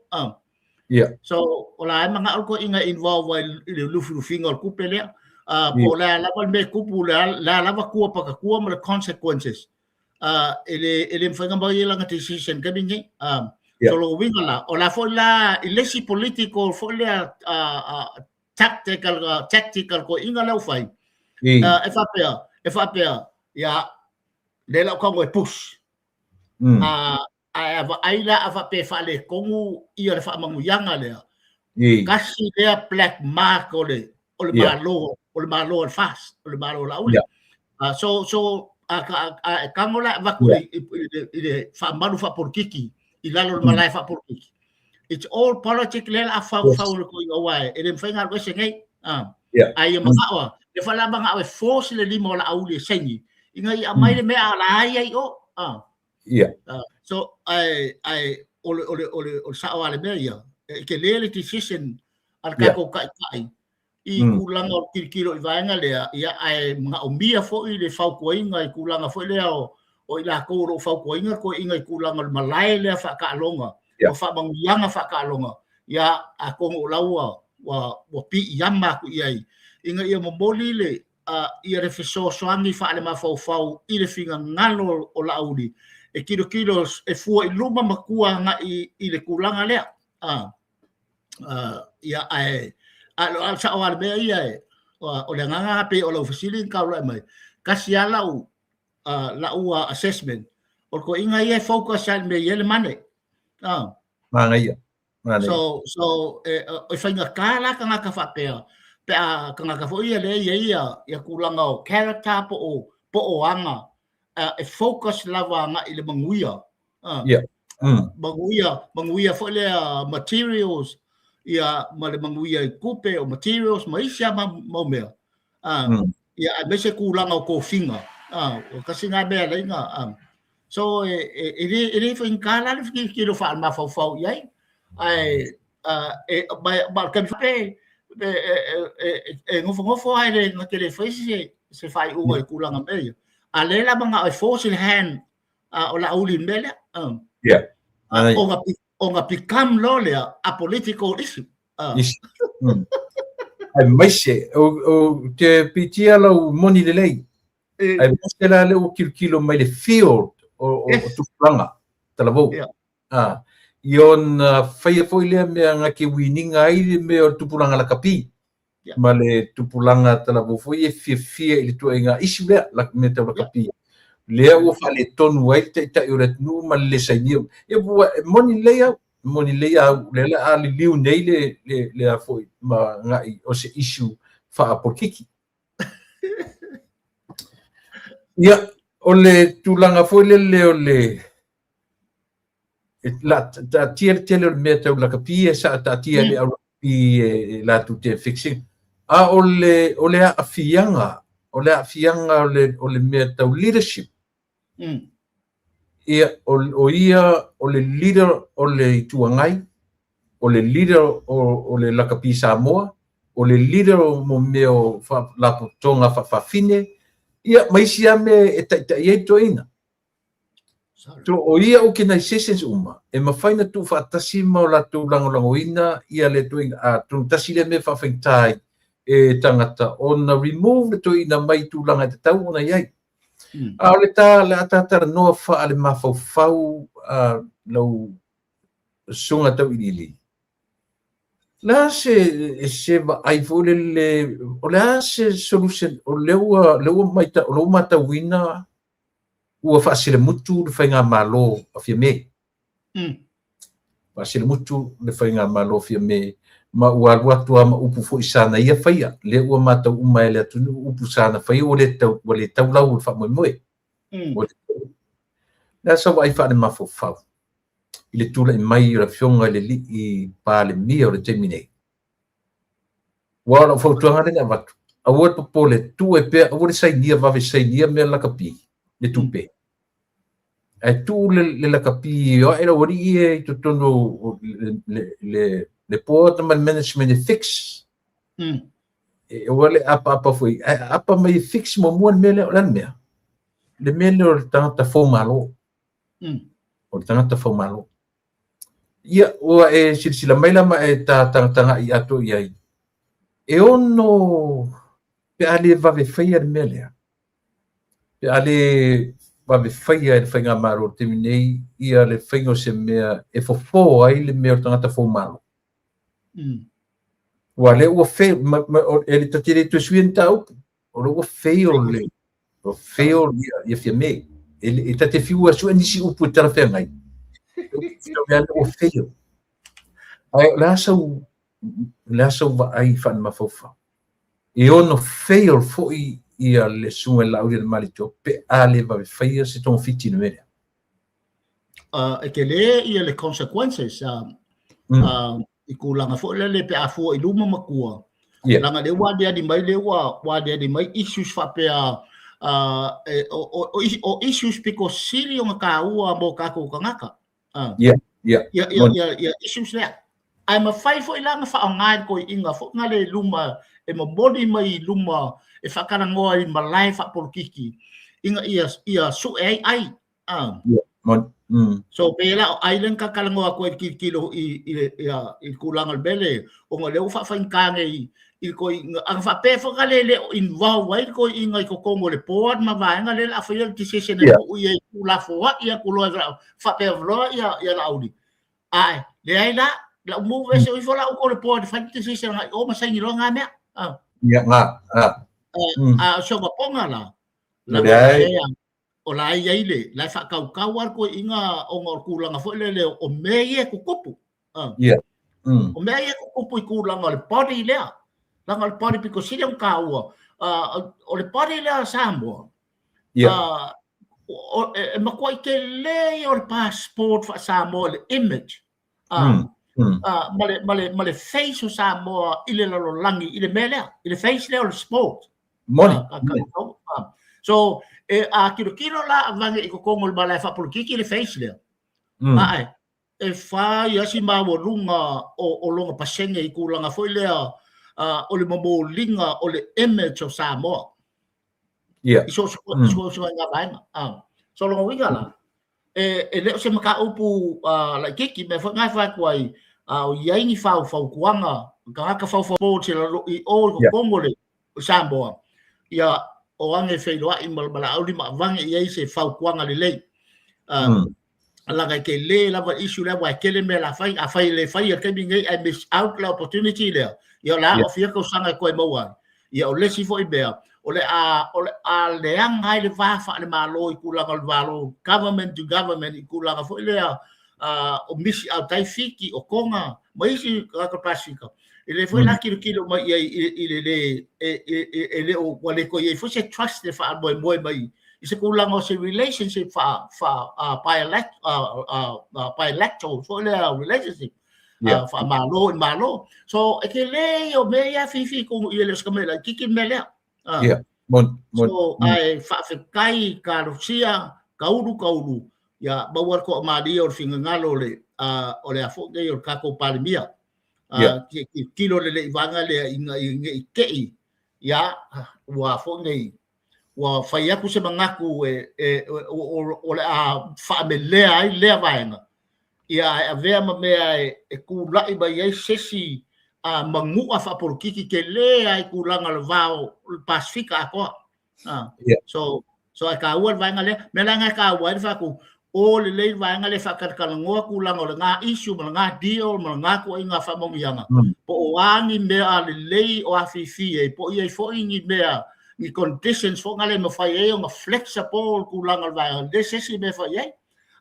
So o la e manao le toeaina e involve ai i le lufilufiga o le tupe lea. Po o le a lava le mea e tupu, o le a lava tua patatua ma le consequences. E le mafai ona mau i ai lana decision taimi lenei. So lona uiga la, o la foi la i le isi political foi lea tactical, tactical toeaina lea ua fai, e faapea, e faapea, ia, lea la ou tago e push. Ae a vaai la a faapea e faaletonu ia le faamanuiaga lea, tasi lea black mark o le o le Malo, o le Malo o le FAST, o le Malo o Laauli. So, so a, a, a e tago la e avatu i le faamalu faapolokiki i lalo o le malae faapolokiki. It's all politics lea la a faufau le toeaina aua e le mafai ona alu ese nei. A ia manao a, le fa la manao e force le lima o Laauli e saini ina ia aumai le mea a la ia i o. So ae ae o le o le o le o le sao lava le mea ia. E tele le decision a le tatou taitai i tulaga o le tilotilo i vaega lea, ia ae manaomia foi le fautuaina i tulaga foi lea o i latou o lo o fautuaina toeaiina i tulaga o le malae lea faataaloga, o faamanuiaga faataaloga, ia atonu o la ua piiama atu i ai ina ia momoli le ia le fesoasoani faalemafaufau i le finagalo o Laauli e tilotilo e fua i luma ma tua agai i le tulaga lea. Ia ae a o le sao lava le mea ia e o le agaga lena pei o lau fesili na taulai mai, tasi lava lau lau assessment o le toeaina ia e focus lava i le mea e i ai le money. Manaia. Manaia. So so e, e faigata la tagata faapea pe a tagata foi ia lea e i ai ia, ia tulaga o character po o po o aga e focus lava agai i le manuia. Manuia, manuia foi lea materials ia ma le manuia i tupe o materials ma isi lava mau mea. Ia aemaise tulaga o tofiga. O tasi lena mea e ala ai ona so e e le e le faigata la le tilotilo faalemafaufau i ai ae e ma o le taimi foi pe e nofonofo lava e le na te le fai se faaiuga i tulaga mea ia. A lea la manao e force le hand o Laauli i le mea lea. Ona become loa lea a political issue. Aemaise, ou te piitia lau moni lelei. Aemaise la lea ua tilotilo mai le field o tupulaga talavou. Ia ona faia foi lea mea na te winiga ai le mea o le tupulaga lakapi. Ma le tupulaga talavou foi e fiafia i le tuaiga issue lea, la mea tau lakapi. Lea ua faaletonu ai le taitai o le atunuu ma le le sainia. Ia ua e moni lelei au, e moni lelei au, lea la a liliu nei le le le a foi ma agai o se issue faapolokiki. Ia, o le tulaga foi lele o le E la taatia le tele o le mea tau lakapi e sa taatia le au lakapi e latou te fixing. A o le o le aafiaga, o le aafiaga o le mea tau leadership. Ia, o ia o le leader o le Itu Agai, o le leader o le Lakapi Samoa, o le leader o mo mea o faalapotopotoga faafafine, ia ma isi lava mea e taitai ai le toeaina. So, o ia organizations uma, e mafai ona tuufaatasi ma o latou lagolagoina ia le toeaina. Atonu tasi lea mea e faafaigata ai e tagata ona remove le toeaina mai tulaga e tatau ona i ai. A o le ta le a ta talanoa faalemafaufau lau susuga Tauiliili, o le a se vaai foi lele, o le a se solution o lea ua lea ua o lea ua matauina ua faaselemutu le faigamalo a Fiame. Faaselemutu le faigamalo a Fiame ma ua alu atu lava ma upu foi sana ia faia, lea ua matau uma e le atunuu upu sana faia ua le tau ua le tau lau o le faamoemoe. Ua le a sau vaai faalemafaufau i le tulai mai o le afioga i le alii Palemia o le taimi nei. Aua o lau fautuaga lea na avatu, aua le popole, tuu ai pea, aua le sainia vave sainia mea lakapi, le tupe. Ae tuu le lakapi e o ae le aualii ia i totonu o le board ma le management e fix. E aua le apaapa foi, ae aapa mai e fix muamua le mea lea, o le a le mea? Le mea lea o le tagata foumalo. O le tagata foumalo. Ia, ua e silasila mai la ma e ta tagatagai atoa i ai. E ono pe a le vave faia le mea lea, pe a le vave faia e le faigamalo i le taimi nei ia le faiga o se mea e fofo ai le mea o le tagata foumalo. Ua lea ua fail, e le ta te le toe suia ni mataupu. O lea ua fail le ua fail ia Fiame. E ta te fiu e sue nisi upu e talafeagai. Ua fail. Ae o le a sau o le a sau vaai faalemafaufau. E ono fail foi ia le susuga i le Laaulialemalietoa pe a le vave faia se togafiti i le mea lea. E tele ia le consequences i tulaga foi lele pe a fua i luma ma tua. Leaga lea ua aliali mai lea ua aliali mai issues faapea o issues pito sili ona taua mo tatou tagata. Ia issues lea. Ae mafai foi la ona faaaoga e le toeaina foi na le i luma e momoli mai i luma e faatalanoa i malae faapolokiki ina ia sue ai ai. So pei la o ai lea na talatalanoa atu ai i le tilotilo i le tulaga o le mea lea, ona o lea ua faafaigata nei i le toeaina. Ana faapea foi na le le o involve ai le toeaina i totonu o le board ma vaega lea o le a faia le decision e tuu i ai tuulafoai atu loa faapea loa ia Laauli. Ae leai la, lau move ese ifo la uko le board fai le decision ngai o ma saini loa ngā mea. Ia ngā. A o se ponga la. La o la e i ai le, la e faakaukau lava le toeaina ona o le tulaga foi lele o mea ia e tutupu. Ia. O mea ia e tutupu i tulaga o le body lea. Leaga o le body pito sili ona taua. O le body lea a Samoa, e matuai tele ia o le passport faa-Samoa, le image. Ma le face o Samoa i le lalolagi, i le mea lea, i le face lea o le sport. Moni. So, e a tilotilo la avane i totonu o le malae faapolokiki le face lea. Ae, e fai lava si maualuga o lona pasene i tulaga foi lea o le momoliga o le image o Samoa. I so o se ituaiga vaega. So, lona uiga la, e le o se mataupu laitiiti, mea foi na e fai atu ai, a o i ai ni faufautuaga, tagata faufau i o i totonu o le Samoa, ia o age feiloai ma Laauli ma avane i ai se fautuaga lelei. Leaga e tele lava issue lea, aua e tele mea la fai, afai e le fai i le taimi lenei ae miss out le opportunity lea, ia o le a oo fia tausaga e toe maua ai. Ia o le isi foi mea, o le a o le a leaga ai le va faale-Malo i tulaga o le Malo, government to government i tulaga foi lea o misi autai Fiti, o Tonga ma isi tagata Pasefika. E le foi la tilotilo mai i ai i le le e le o ua le toe i ai foi se trust e faamoemoe mai i se tulaga o se relationship faa faa bilateral foi lea relationship faamalo i malo. So e tele ia o mea ia fifi tonu i e le o se mea laitiiti le mea lea. Yeah. Mon, mon, so ae faafetai talosia taulu taulu ia maua le toamalie o le finagalo o le o le a foi nei o le tatou Palemia. Tilotilo lelei i vaega lea ina ia ne i te i ia ua foi nei ua fai atu se manatu e, e, o, o le a faamelea ai lea vaega ia ae avea ma mea e, e tula'i mai ai se isi a manu'a faapolokiki telē a i tulaga o le va o le Pasefika atoa. Yeah. So, so ae taua le vaega lea. Mea la lena e taua ai le fai atu, o lelei le vaega lea e faatalatalanoa tulaga o lena issue ma lena deal ma lena ituaiga faamanuiaga, po o a ni mea lelei o afifi ai, po o i ai foi ni mea, ni conditions foi na le mafai ai ona flexible le tulaga o le vaega, le se isi mea e fai i ai.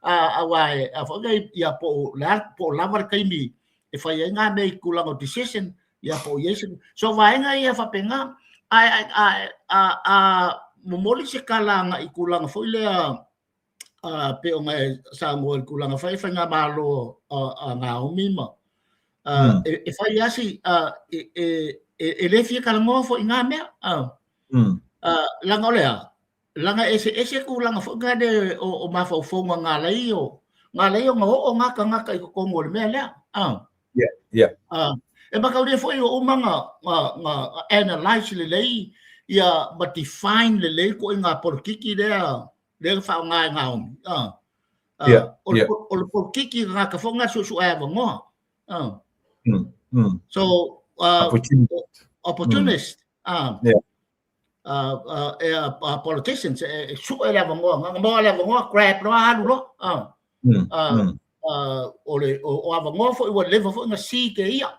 Aua e, a foi nei, ia po o le a, po o lava le taimi e fai ai ngā mea i tulaga o decision, ia po o i ai se... So vaega ia faapena, ae a, a, a, a momoli se tala agai i tulaga foi lea, a, pei ona e saunoa i le tulaga foi faigamalo a, a Naomi ma, a, e, e fai lava si, a, e, e, e, e le fia talanoa foi i ngā mea, a, a, leaga o le a, Leaga e eseese tulaga foi na le o, o mafaufauga na ala ai o, na ala ai ona oo ngā tagata i totonu o le mea lea. Yeah, yeah. E mataulia foi ua uma na, na, na analyze lelei ia ma define lelei ituaiga polokiki lea lea na faaaoga e Naomi. Yeah, O le, yeah. o le polokiki tagata foi na suesu'e avanoa. So, Opportunist. Opportunist. Yeah. Politicians e sue le avanoa, na maua le avanoa, grab loa, alu loa. O le o, o avanoa foi ua leva foi na si ke ia.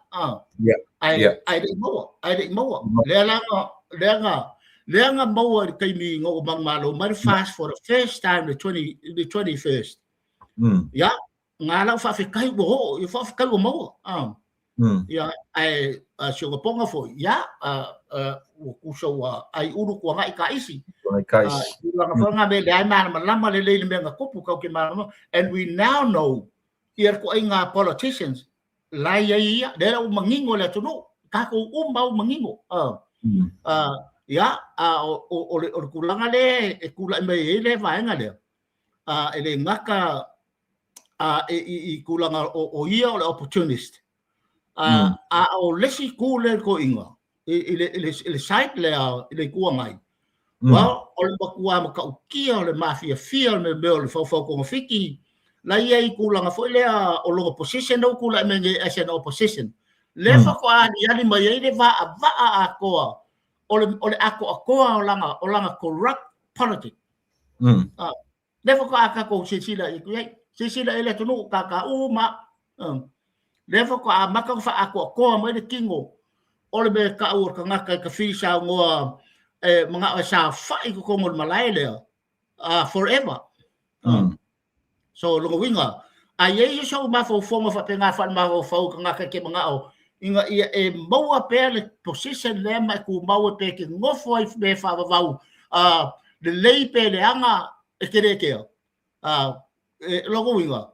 Yeah. Ae, Yeah. ae le i maua, ae le i maua. Lea la na, lea na, lea na maua i le taimi na ua manumalo mai le FAST for the first time the 20, the 21st. Ia, ngā lau faafetai ua oo, ia faafetai ua maua. Ia, ae a, si ona poga foi, ia, a, a, ua tusa ua ai ulu tuanai ka isi. Tuanai ka isi. A, tulaga foi ngā mea leai malamalama lelei le mea na tupu kau ke malamalama. And we now know, ia le ituaiga politicians, la e i ai ia, lea ua manino le atunuu, tatou uma ua manino. Ia, a o, o, o, le, o le tulaga lea e tulai mai ai le vaega lea, a, e le gata a, e, i, i tulaga o, o ia o le opportunist. A, a o le isi itu lea i le toeaina, i, i, le, i, le, i le side lea i le Itu Agai, well, o le matua matautia o le mafiafia o le mea o le faufau togafiti, la ia i tulaga foi lea o lona position lea ua tulai mai nei as an opposition. Lea faatoa aliali mai ai le vaavaa atoa o le, o le atoatoa o lana, o lana corrupt politic. Lea faatoa tatou silasila i ai, silasila i le atunuu tata uma. Lea faatoa amata ona faaatoatoa mai le tino o le mea e tau o le tagata e tafili saunoa e manao e saofai i totonu o le malae lea forever. So lona uiga, a i ai sou mafaufauga faapena faalemafaufau i tagata e te manao ina ia e maua pea le position lea ma e tumau e pe te nofo ai i mea faavavau lelei pe leaga e te le kea. E, lona uiga,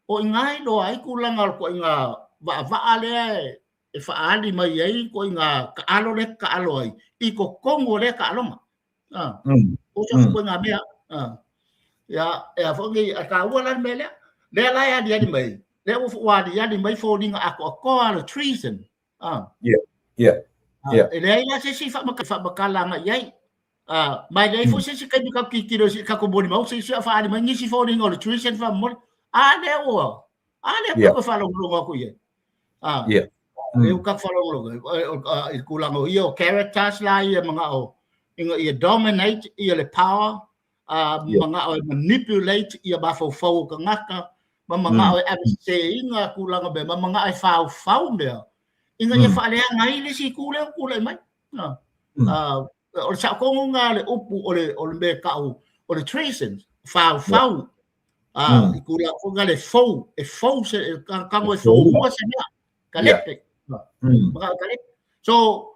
o i ina e iloa ai tulaga o le ituaiga vaavaa lea e faaali mai ai ituaiga taalo lea e taalo ai i totonu o lea taaloga. O se ituaiga mea. Ia, e a foi nei, a taua la le mea lea. Lea la e aliali mai, lea ua aliali mai foliga atoatoa le treason. Yeah, yeah, yeah. E leai la se isi faamatala agai i ai. Ma e leai foi se isi taimi tatou tilotilo i tatou molimau, se isi faaali mai nisi foliga o le treason faamolemole. A lea ua, a lea ua toe faalogologo atu i ai. Yeah. Lea ua tatou faalogologo i le tulaga o ia o characters la ia manao ina ia dominate ia le power, manao e manipulate ia mafaufau o tagata, ma manao e aveseseina tulaga mea, ma manao e faufau mea, ina ia faaleaga ai le isi itu lea ua tulai mai. O le sao tonu lena o le upu o le, o le mea e tau o le treason, faufau, i tulaga foi lena le fou, e fou se, tago e foua se mea, kalepe. Manao e kalepe. So,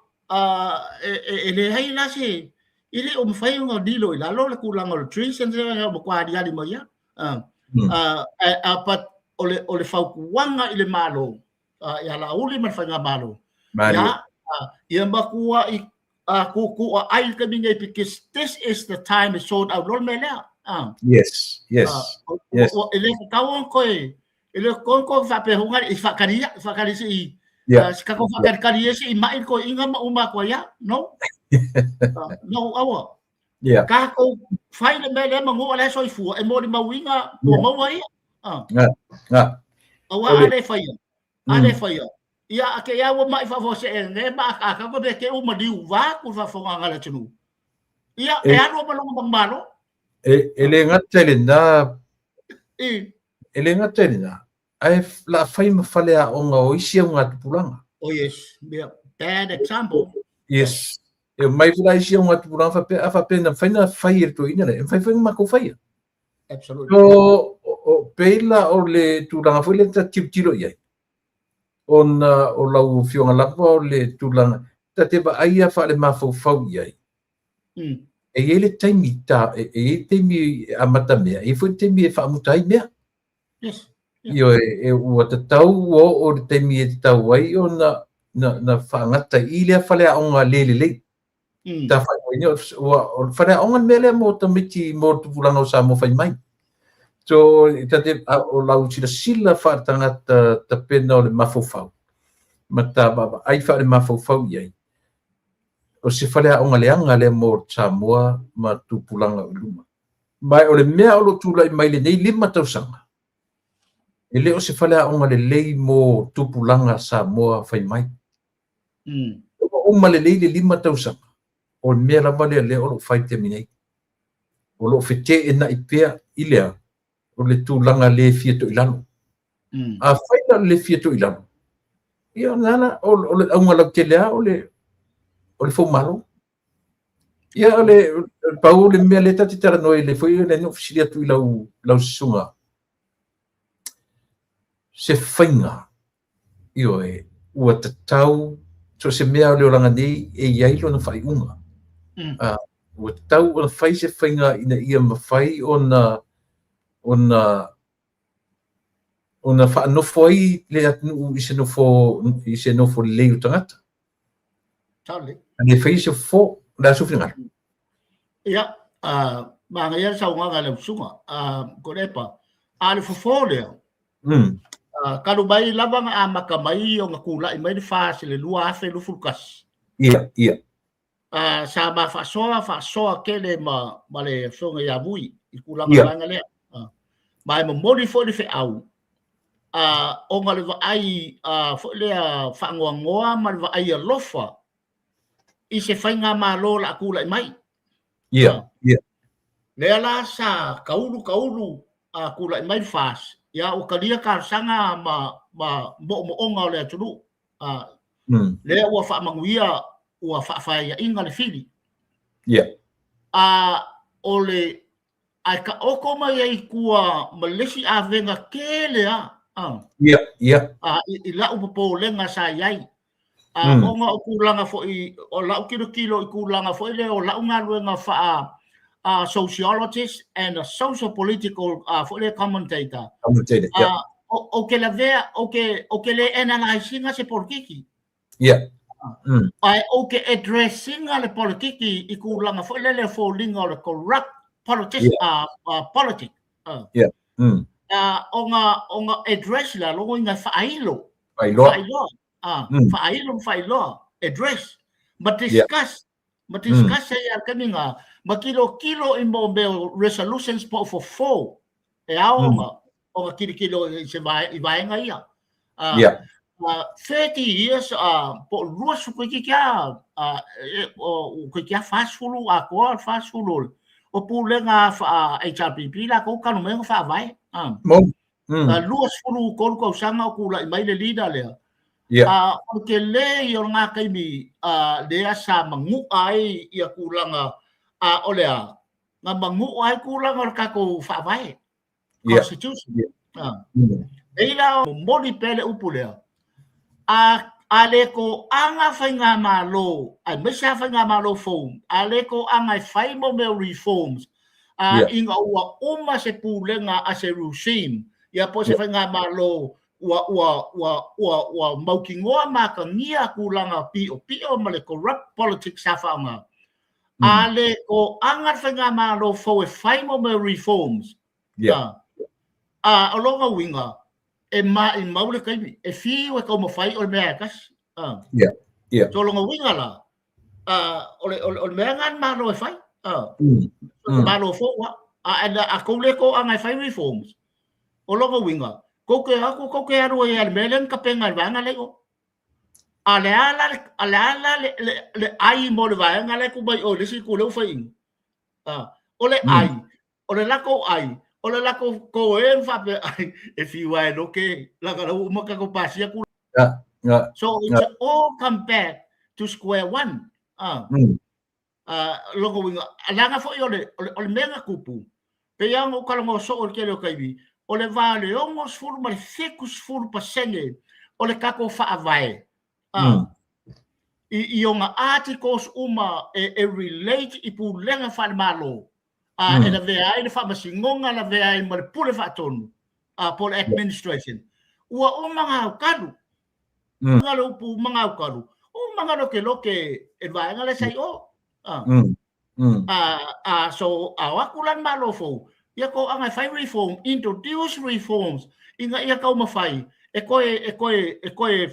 e leai la se, E le o mafai ona lilo i lalo le tulaga o le treason ua matua aliali mai lava. But o le fautuaga i le Malo, ia Laauli ma le Faigamalo, ia, ia matuai tuutuuaai i le taimi nei, because this is the time e sort out loa le mea lea. Yes, yes, yes. E le tatau ona toe, e le tatau ona toe faapea foi i faatali ia, faatali se i, se tatou faatalitali ia se i mai le toeaina ma uma atu ai lava. No. No, aua. Tatou fai le mea lea manu o la e soifua, e molimauina ua maua ia. Aua a le faia, a le faia, ia a te ia ua mai faafuasee ne ma a ka ko te u maliu va ku faafofoga a le atunuu. Ia e alu ma lona manumalo. E le gata i lena, e le gata i lena, ae la fai ma faleaoga o isi augatupulaga. Oh yes, yeah. Bad example. Yes. E omai foi la isi augatupulaga faapea, a faapea na mafai ona fai e le toeaina lea, e mafai foi ona matou faia. Absolutely. So, o, pei la o le tulaga foi lea ta tilotilo i ai, ona o lau afioga lava o le tulaga, ta te vaai lava faale-mafaufau i ai. E i ai le taimi, ta, e i ai le taimi e amata mea, e i ai foi le taimi e faamuta ai mea. Yes. Ioe, e ua tatau ua oo i le taimi e tatau ai ona na, na faagata i lea faleaoga le lelei. Ta faaigoaina, ua, o le faleaoga le mea lea mo tamaiti mo le tupulaga o Samoa fai mai. So, ta te, a, o lau silasila faaletagata tapena o le mafaufau, ma ta vaavaai faalemafaufau i ai, o se faleaoga leaga lea mo Samoa ma tupulaga o i luma. Ma o le mea o lo o tulai mai lenei 5 tausaga, e le o se faleaoga lelei mo tupulaga Samoa fai mai. Ua uma lelei le 5 tausaga, o le mea lava lea lea o lo o fai i le taimi nei. O lo o feteenai pea i lea, o le tulaga le fia toilalo. Afai la o le le fia toilalo, ia o lena, o le auga lautele lava o le foumalo. Ia, o le pau le mea lea ta te talanoa i le foi lea na ou fesili atu i lau susuga, se faiga, ioe, ua tatau, so o se mea o le olaga nei e i ai lona faaiuga. Ua tatau ona fai se faiga ina ia mafai ona faanofo ai le atunuu i se nofo lelei o tagata. Totally. A le faia se fofo, o le a sou finagalo? Ia, manaia le saunoaga a lau susuga, Kolepa. A le fofo lea, talu mai lava na amata mai ona tulai mai le FAST i le 2021. Ia, ia. Sa ma faasoa, faasoa tele ma le afioga ia Vui i tulaga o le vaega lea. Ma e momoli foi le feau, ona o le vaai foi lea faanoanoa ma le vaai alofa i se faigamalo o le a tulai mai. Ia, ia. Lea la sa taulu taulu tulai mai le FAST, ia ua talia talosaga ma moomooga o le atunuu. Lea ua faamanuia, ua faafaiaina le fili. Ia. O le ae taoto mai ai i tua ma le isi avega tele lava. Ia, ia. I lau popolega sa i ai. Ona o tulaga foi, o lau tilotilo i tulaga foi lea o lau galuega faa sociologist and a social political foi lea commentator. Commentator, yeah. Ou te lavea, ou te le analyse ina se politiki. Yeah. Ae ou te address ina le politiki i tulaga foi lele o foliga o le corrupt politics, politic. Yeah. Ona address la logo ina faailo. Faailoa. Faailoa. Faailo ma faailoa. Address. Ma discuss. Ma discuss ai a le taimi lena, ma tilotilo i mo mea o resolutions po o fofo e ao ona tilotilo i se i vaega ia. 30 years po o 20 toeitiiti lava, toeitiiti lava 40 atoa le 40 o pulega faa HRPP latou talu mai ona faavae. 23 tausaga o tulai mai le leader lea. O le tele ia o lena taimi lea sa manua ai ia tulaga, o le a? Na manua ai tulaga o le tatou faavae, constitution. Nei la momoli pea le upu lea. A le toaga faigamalo, aemaise lava faigamalo fou, a le toaga e fai mo mea o reforms, a ina ua uma se pulega a se regime, ia po o se faigamalo ua ua ua ua ua mautinoa ma atagia tulaga piopio ma le corrupt politics sa faaaoga. A le toaga le faigamalo fou e fai mo mea o reforms, a o lona uiga, e maimau le taimi, e fiu e taumafai o le mea e tasi. So lona uiga la, o le, o le, o le mea lena le Malo e fai. Malo fou a. A, a tou le toaga e fai reforms, o lona uiga, tou te atu, tou te alu ai lava i le mea lea na tapena e le vaega lea i o. A le a la le, a le a la le, le, le ai mo le vaega lea e tuu mai i o i le isi itu lea ua fai ina. O le ai, o le latou ai, o le latou toe ma faapea, ai, e fiu lava e loke, leaga la ua uma tatou pasia tulaga. So it's all come back to square one. Lona uiga, leaga foi o le, o le, o le mea na tupu, pei lava ona ou talanoa soo i le tele o taimi, o le va o le 60 ma le 70% o le tatou faavae, i ona articles uma e relate i pulega faale-Malo, e lavea ai le faamasinoga, lavea ai ma le pule faatonu, po o le administration, ua uma ona aukalu. Na le upu uma ona aukalu, uma ona lokeloke e le vaega lea sa i o. So, a o atu la le Malo fou, ia toaga e fai reform, introduce reforms, ina ia taumafai e toe, e toe, e toe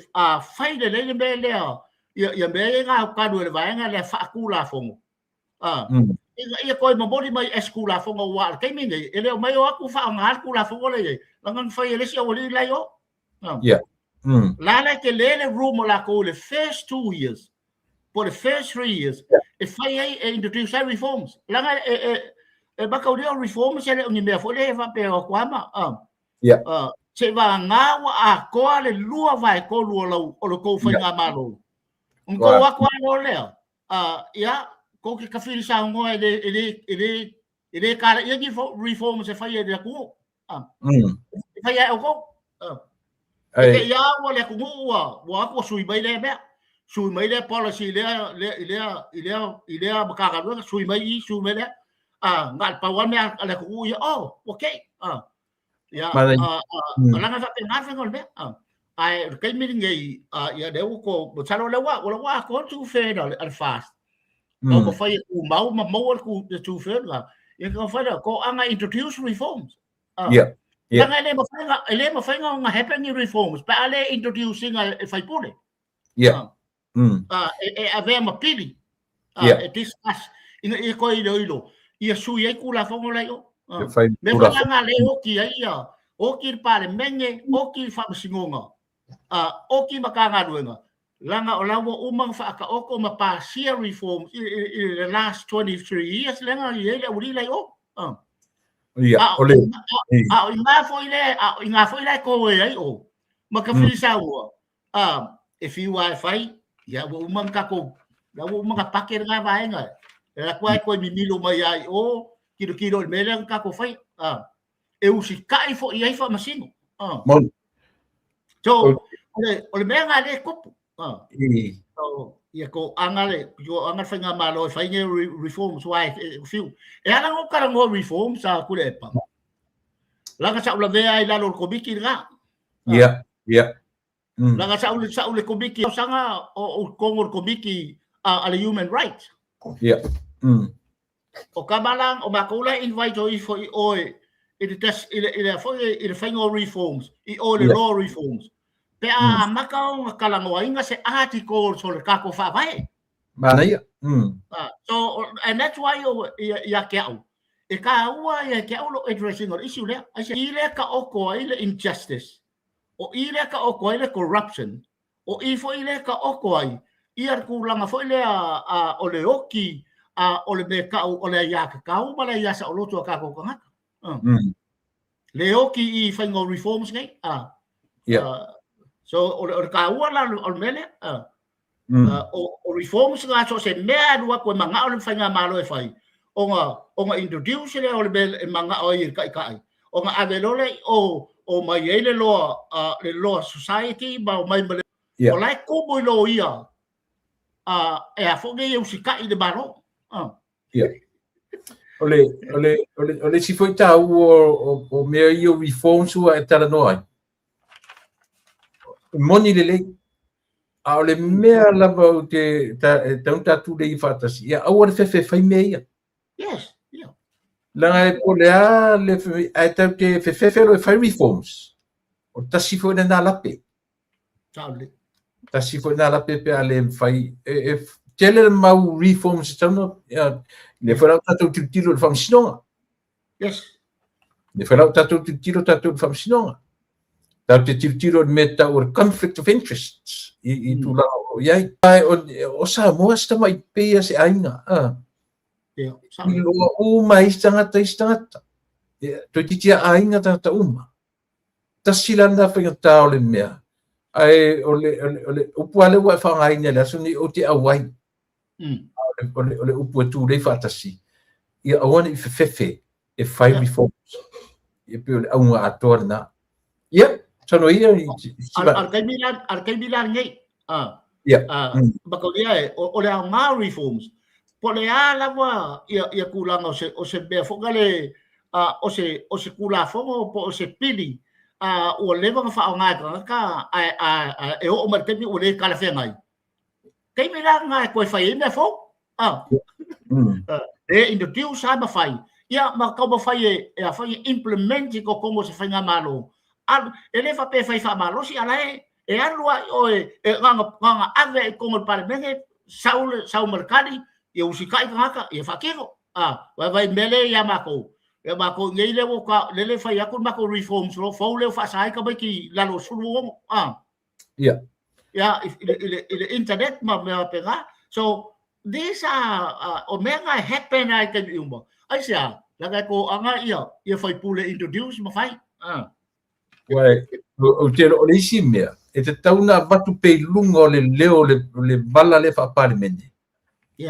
fai lelei le mea lea, ia mea ia na aukalu e le vaega lea faatulafono. Ina ia toe momoli mai as Tulafono aua o le taimi lenei, e le o mai o atu faaaoga le Tulafono lea i ai, leaga na fai e le isi aualii la i o. La la e tele le room o latou i le first 2 years, po o le first 3 years, e fai ai, e introduce ai reforms. Leaga e mataulia o reforms e le o ni mea foi lea e faapea o atu lava ma, seivagana ua atoa le 2/3 o lau, o le tou faigamalo. Ona tou atu lava loa lea, ia, tou te tafili saunoa e le, e le, e le, e le kalaia ni reforms e fai e le atunuu. E fai e outou. E te ia ua le atunuu ua, ua atu ua sui mai lea mea. Sui mai lea policy lea, lea, i lea, i lea, i lea Matagaluega, sui mai i, sui mai lea. Na o le pau lava mea a le atunuu ia, oh, ua kei. Ia, o lana faapena le faiga o le mea. Ae o le taimi lenei, ia lea ua to, masalo lea ua, ua atoa le 2/3 a le FAST. Taumafai e tumau ma maua le 2/3 la. Ia taumafai lea, toaga introduce reforms. Leaga e le mafai ona, e le mafai ona happen ni reforms pe a le introduce ina e sui usufono. E avea ma pili e discuss ina ia toe iloilo ia sui ai Tulafono la i o. Mea foi la na le oti ai ia, oti le Palemene, oti le Faamasinoga, oti Matagaluega, leaga o la ua uma ona faataoto ma pasia reforms i le last 23 years lea na i ai le aualii la i o. Ia, o le A o i ina foi le, a o i ina foi la e toe ai o, ma ka filisaua, e fiu lava e fai, ia ua uma ona tatou, la ua uma ona pake lena vaega. E alu atu lava e toe mimilo mai lava i o, tilotilo i le mea lea na tatou faia. E usitai foi i ai faamasino. So, o le mea lena lea e tupu. So, ia toaga le, toaga le faigamalo e fai nei reforms, aua e fiu. E ala ona ou talanoa reforms a Tuilaepa, leaga sa ou lavea ai i lalo o le Komiti lena. Ia, ia. Leaga sa ou, sa ou le Komiti, tausaga o ou i totonu o le Komiti a le Human Rights. Ia. O tama la, o matou la e invite o ifo i o i le test, i le, i le, foi, i le faiga o reforms, i o le law reforms. Pe a amata ona talanoaina se articles o le tatou faavae. Manaia. So, and that's why o, ia te au, e tāua ia te au lo addressing o le issue lea. Ai se i lea taoto ai le injustice, o i lea taoto ai le corruption, o i foi lea taoto ai ia le tulaga foi lea o le oti o le mea tau o le aiatatau ma le aia saoloto a tatou tagata. Le oti i faiga o reforms nei. So, o le taua la o le mea lea. O reforms na so o se mea e alu atu e manao le faigamalo e fai, ona, ona introduce lea o le mea e manao ai e le taitai, ona ave loa lea i o, o mai ai le loa, le law society ma o mai ma le O la e komo i loia e a foi nei e usitai i le Malo. Ia. O le, o le, o le, o le isi foi taua o mea ia o reforms ua e talanoa ai, e moni lelei, a o le mea lava ou te ta, e tatau ona tatou tulei faatasi, ia aua le fefe e fai mea ia. Yes, yeah. Leaga e po o le a le, ae tatou te fefefe loa e fai reforms, o tasi foi lena lape. Tasi foi lena lape pe a le mafai, e tele le mau reforms e tatau ona, ia, lea foi la ua tatou tilotilo i le Faamasinoga. Yes. Lea foi la ua tatou tilotilo tatou i le Faamasinoga. Tatou te tilotilo i le mea e tau o le conflict of interests i tulaga o lo o i ai. Ae o Samoa se tamai pei lava se aiga. Ia, Iloa uma isi tagata isi tagata. Ia, toeitiiti lava aiga tagata uma. Tasi la lena faigata o le mea, ae o le, o le, o le upu lava lea ua e faaaogaina i le aso lenei, ou te auai. O le upu e tulei faatasi, ia aua ne i fefefe e fai reforms. Ia pei o le auga atoa lena. Ia, saunoa ia i si A le taimi la, a le taimi la lenei, Makalia e, o le aoga o reforms, po o le a lava ia tulaga o se mea foi lea o se Tulafono po o se pili ua leva ona faaaoga e tagata ae e oo mai i le taimi ua le talafeagai. Taimi la lena e toe fai ai mea fou. E introduce lava ma fai, ia ma taumafai e a foi e implement i totonu o se faigamalo. E le faapea e fai faamalosi, a o la e alu lava i o e na ona ave i totonu o le Palemene, sau sau ma le tali, ia usitai tagata, ia faatino. Vaai i mea lea ia matou, ia matou i inei lea ua lele fai atu le matou reforms loa fou lea ua faasa ai tamaiti i lalo o le 16. Ia, i le internet ma mea faapena. So, these are, o mea na e happen lava i taimi uma. Aisea? Leaga e toaga ia faipule introduce ma fai. Uai, ou te iloa o le isi mea, e tatau ona avatu pea i luga o le leo o le vala lea faa-Palemene.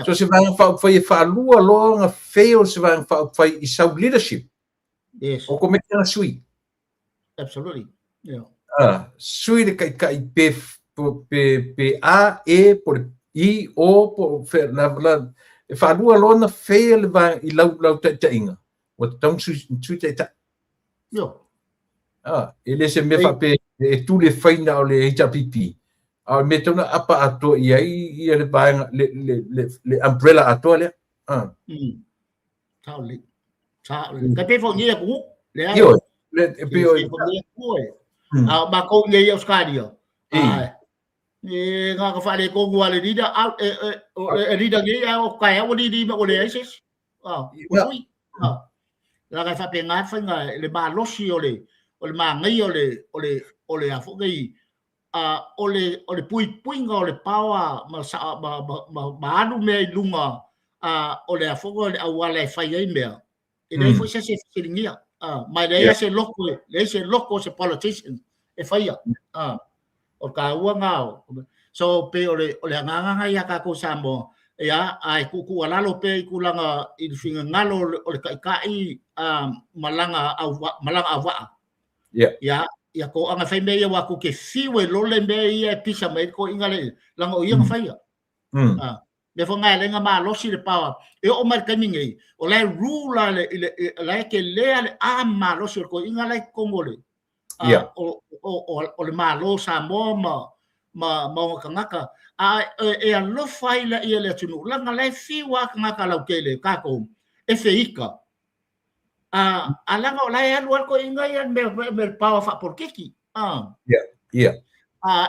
So se Vaega Faaupufai e faalua loa ona fail se Vaega Faaupufai i sau leadership, o komiti ana sui. Absolutely. Yeah. Sui le taitai pe, pe, pe A, E, po le I, O, po fe, la, la, e faalua loa ona fail le vaega i lau taitaiga, ua tatau ona sui, sui taitai. Io. E le se mea faapea e tule fai na o le HRPP, a o le mea e tatau ona apa atoa i ai ia le vaega, le umbrella atoa lea. Sao lelei. Sao lelei. Tai pei foi nei atunuu. Leai. Ioe. E pei o A o matou nei i Australia. E na ka faaletonu lava le leader, e leader nei ae o taeao ua lili mai ua leai se isi. Ua sui. Leaga e faapena le faiga, le malosi o le o le manaia o le o le o le a foi nei o le puipuiga o le power ma ma ma ma alu mea i luga o le a foi o le auala e fai ai mea. E leai foi se isi e fesiligia. Ma e leai lava se loto, leai se loto o se politician e faia. O le taua lena o. So pei o le agaga lena ia tatou Samoa, ia, ae tuutuualalo pea i tulaga i le finagalo o le Taitai ma lana auvaa. Ia, ia toaga fai mea ia aua tou te fiu e lole mea ia e pisa mai ai le toeaina lea, leaga o ia na faia. Mea foi lena e ala ai ona malosi le power. E oo mai i le taimi nei, o la e rule lava i le, o la e tele lava le arm malosi o le toeaina la e i totonu o le, o le Malo o Samoa ma ona tagata. A e alofa ai laia i le atunuu, leaga la e fiu lava tagata lautele, tatou, e feika. A leaga o la e alu lava le toeaina ia i le mea le power faapolokiki. Ia.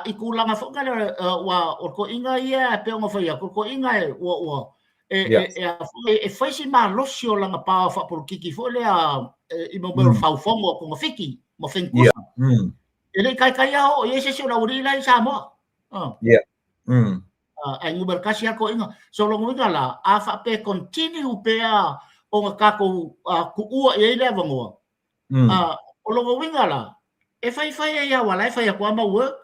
I tulaga foi lea, aua o le toeaina ia e pei ona fai atu, o le toeaina ua, ua, e fai si malosi o lana power faapolokiki foi lea i mea o le faufono o togafiti ma fenikusa. E le i taitai lava oo i ai se isi o le aualii la i Samoa. Ae numera tasi lava toeaiina. So lona uiga la, a faapea e continue pea ona tatou tuua i ai le avanoa, o lona uiga la, e faifai ai lava, la e fai atu lava ma work,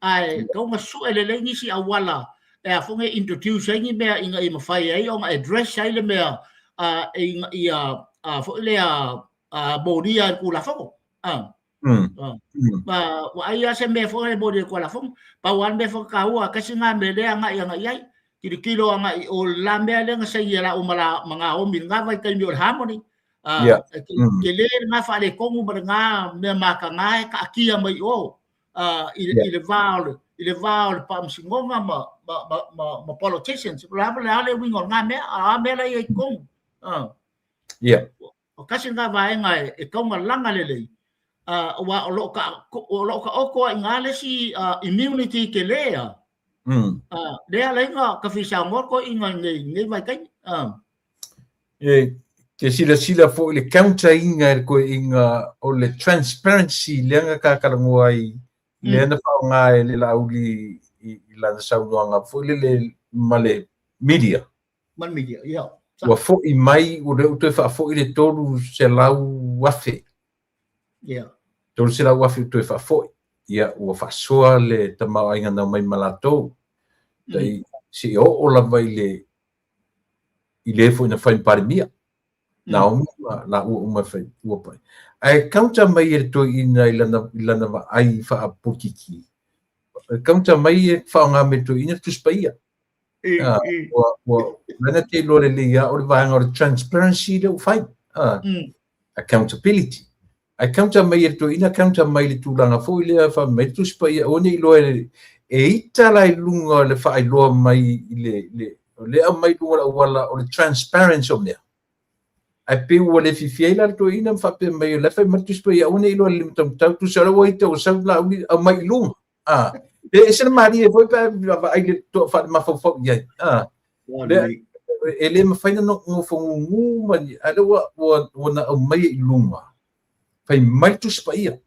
ae tatau ona sue lelei nisi auala e a foi e introduce ai ni mea ina ia mafai ai ona address ai le mea ina ia foi lea molia i le Tulafono. Ma ua ai lava se mea foi e momoli atu a lafoga. Pau lava le mea foi taua, tasi lena mea lea e agai agai i ai, tilotilo agai i o i le la mea lea na saini e laua ma la ma Naomi i lena vaitaimi o le Harmony. E tele lena faaletonu ma lena mea mataga e taatia mai i o i le va o le i le va o le faamasinoga ma ma ma ma politicians. O le a le uiga o lena mea, a o a mea la e i ai i totonu. O tasi lena vaega e tatau ona laga lelei, aua o lo o taoto ai i ina le isi immunity tele lava, lea e ala ai ona tafisaonoa toeaiina i lenei vaitaimi. E te silasila foi i le counter-ina e le toeaina o le transparency lea na ta talanoa ai, lea na faaaoga e le Laauli i lana saunoaga foi lele ma le media. Ma le media, ia. Ua foi mai, ua lea ua toe faafoi le 300,000. Ia. 300,000 ua toe faafoi. Ia, ua faasoa le tamaoaiga na omai ma latou. Tai, seia oo lava i le, i le foi na fai ma Palemia. Naomi ma laua uma e fai, ua pai. Ae counter mai e le toeaina i lana, i lana vaai faapolokiki. E counter mai e faaaoga mai e le toeaina le Tusi Paia. Ua lana te iloa lelei lava o le vaega o le transparency lea ua fai. Accountability. Ae counter mai e le toeaina, counter mai le tulaga foi lea fai mai le Tusi Paia aua ne i iloa e ita la i luga o le faailoa mai i le o lea aumai i luga o le auala o le transparency o mea. Ae pei ua le fiafia ai la le toeaina ma faapea mai o la e fai mai le Tusi Paia aua ne i iloa e le limataumatau tusa o lea ua ita ua sau Laauli aumai i luga. E ese le malie foi pe a vaai le toa faale-mafaufau i ai. Lea, e le mafai ona nofo gugu ma ni, a lea ua na aumaia i luga, fai mai le Tusi Paia.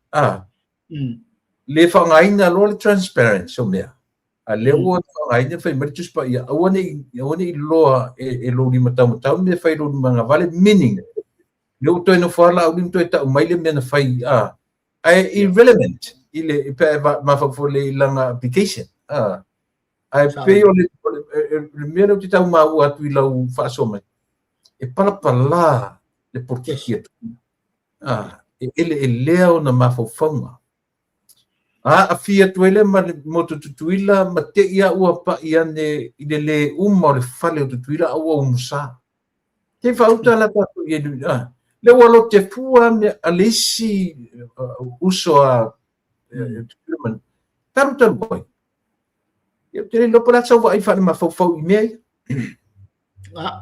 Le faaaogaina loa le transparency o mea, a lea ua faaaogaina fai mai le Tusi Paia, aua ne i, aua ne i iloa e lou lima taumatau le mea e fai i lou lima agavale, meaning, lea ua toe nofo lava Laauli ma toe tau mai le mea na fai, ae irrelevant i le pe a mafaufau lelei i lana application. Ae pei o le mea lea ou te tau maua atu i lau faasoa mai, e palapala le polokiki atu. E eleelea ona mafaufauga. Aafia atu ai lea ma le motu Tutuila ma te i a ua pai ane i le lē uma o le fale o Tutuila a ua umusa. Te faauta la tatou i ai, lea ua lote fua mea a le isi uso a Tutuila ma talu talu ai. Ia, ou te le iloa po o le a sau vaai faalemafaufau i mea ia.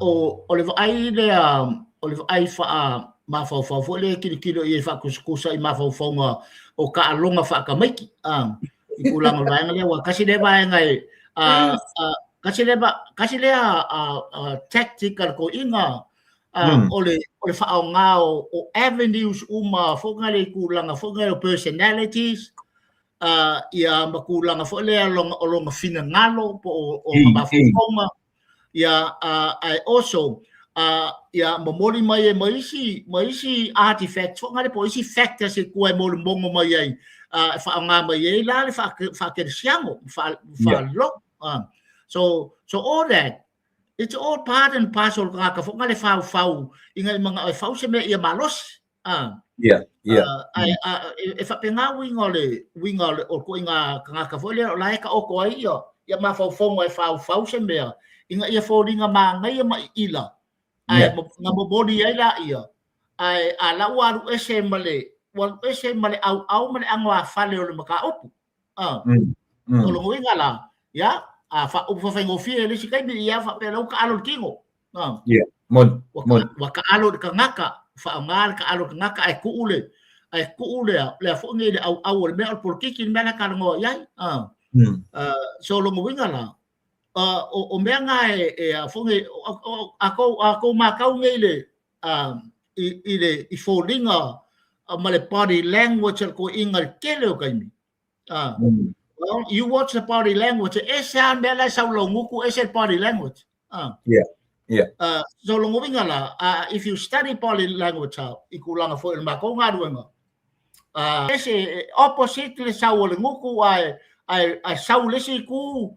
O le vaai lea, o le vaai faamafaufau foi lea e tilotilo i ai faatusatusa i mafaufauga o taaloga faatamaiti i tulaga o le vaega lea, aua tasi lea vaega e tasi lea tactic a le toeaina o le faaaoga o avenues uma foi lea i tulaga foi lea o personalities, ia ma tulaga foi lea o lona finagalo po o mafaufauga, ia, ae also, ia momoli mai ai ma isi, ma isi artifacts foi lea po o isi factors e tua e molumogo mai ai, e faaaoga mai ai la le faakerisiano, faalogo. So all that, it's all part and parcel o le tagata foi lea faufau ina ia manao e fau se mea ia malosi. Yeah, yeah. Ae e faapena uiga o le uiga o le ituaiga tagata foi lea o la e taoto ai ia mafaufauga e faufau se mea ina ia foliga manaia ma iila ae na momoli ai laia ae a la ua alu ese ma le ua alu ese ma le ʻauʻau ma le ʻanoafale o le mataupu. O lona uiga la, ia, a upu faafaigofie i le isi taimi, ia faapea la ua taalo i le tino. Yeah, moni, moni. Ua taalo i le tagata, faaaoga le taalo i le tagata ae tuu le, ae tuu le, le foi nei le ʻauʻau o le mea o le polokiki le mea la e talanoa i ai. So lona uiga la, o mea na e a foi nei, a tou matau nei le, i le i foliga ma le body language a le toeaina i le tele o taimi. Well, you watch the body language, e ese lava le mea la e sau i lou gutu, ese le body language. Yeah, yeah. So lona uiga la, if you study body language i tulaga foi o le matou galuega, ese, opposite le sau o le gutu ae sau i le isi itu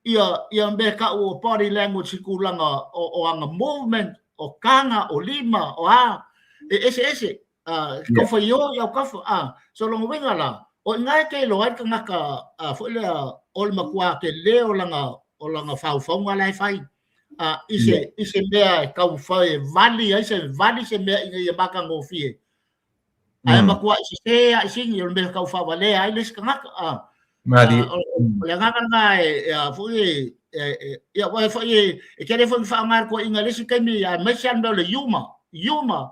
ia mea e tau o body language i tulaga o ana movement, o taga, o lima, o a, e eseese. Kau fai o i au kafa. So lona uiga la, o i ina e te iloa ai le tagata foi lea o le matua tele o lana faufauga la e fai. I se, i se mea e taumafai e vali ai se vali se mea ina ia matagofie. Ae matuai sese lava i sini o le mea e tau faavalea ai le isi tagata. Malie. O le agaga lena e a foi e ia aua foi e tele foi ina faaaoga e le toeaina i le isi taimi aemaise lava le mea o le humor, humor.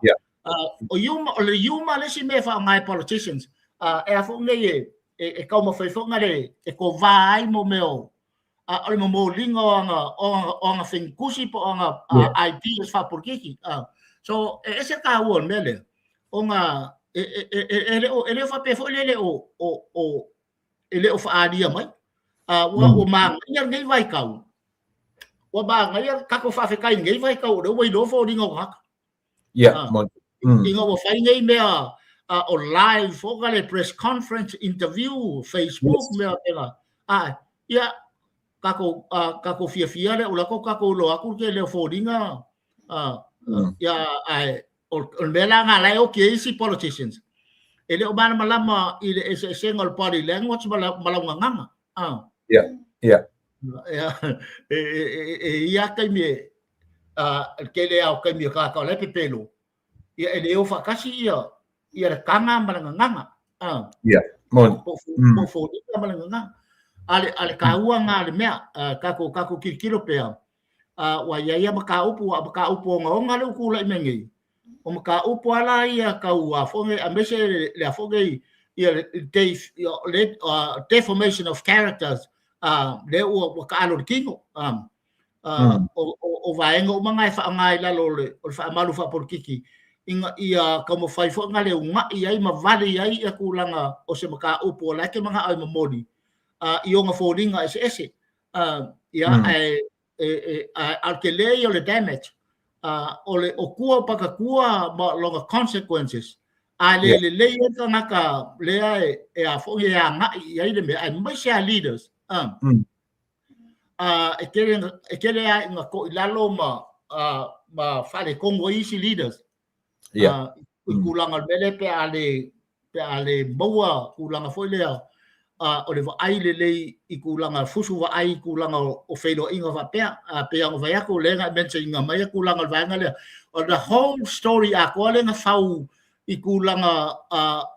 O humor, o le humor le isi mea e faaaoga e politicians. E a foi nei e taumafai foi na le e kovā ai mo mea o o le momoliga o ana o ana fegitusi po o ana ideas faapolokiki. So e ese le taua o le mea lea ona e le o faapea foi lea o e le o faaalia mai. Ua manaia lenei vaitau, ua manaia tatou faafetai i lenei vaitau o lea ua iloa foliga o tagata. Ina ua fai nei mea o live foi le press conference, interview, Facebook, mea faapena. Ia, tatou tatou fiafia lea, o la ua tatou iloa atu le tele o foliga, ia, ae o le mea la lena la e oti ai isi politicians, e le o malamalama i le eseesega o le body language ma lau gagana. Ia. E i ai taimi e, le tele lava o taimi o tagata o la e pepelo, ia e le o faatasi ia le taga ma le gagana. Ia, moni. Po o foliga ma le gagana. A le taua lena o le mea, tatou tilotilo pea, ua i ai lava mataupu, a o mataupu ogaoga lea ua tulai mai nei, o mataupu lava la ia tau a foi nei, aemaise le a foi nei, ia le defamation of characters, lea ua taalo i le tino. O vaega uma na e faaaoga i lalo o le faamalu faapolokiki, ina ia taumafai foi na le uunai ai ma vali ai ia tulaga o se mataupu o la e te manao e momoli i ona foliga eseese. Ia, ae a o le tele ia o le damage, o le o tua o patatua ma lona consequences, a le lelei ai le tagata lea e a foi e agai i ai le mea, aemaise lava leaders. E tele lava ina toilalo ma faaletonu ai isi leaders. I tulaga o le mea lea pe a le pe a le maua tulaga foi lea o le vaai lelei i tulaga fusu vaai i tulaga o feiloaiga faapea. Pei ona fai atu lea na e mention ina mai tulaga o le vaega lea. O the whole story atoa lea na fau i tulaga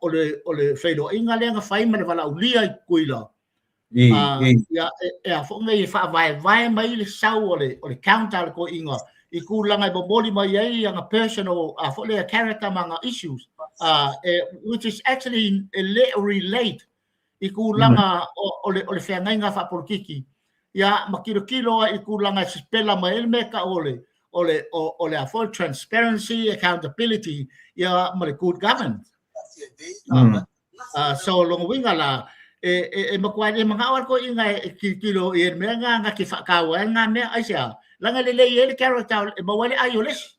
o le feiloaiga lea na fai ma le valaaulia i Tutuila. Ia, e a foi nei e faavaevae mai le sau o le counter a le toeaina i tulaga e momoli mai ai ana personal a foi lea character ma ana issues, which is actually e le o relate i tulaga o le feagaiga faapolokiki, ia ma tilotilo ai i tulaga e sipela mai ai le mea e tau o le o le a foi transparency, accountability, ia ma le good governance. So lona uiga la, e matua le manao lava le toeaina e tilotilo i le mea lena na te faataua ai lena mea, aisea? Leaga e lelei ai le character e maua ai le ai o le isi.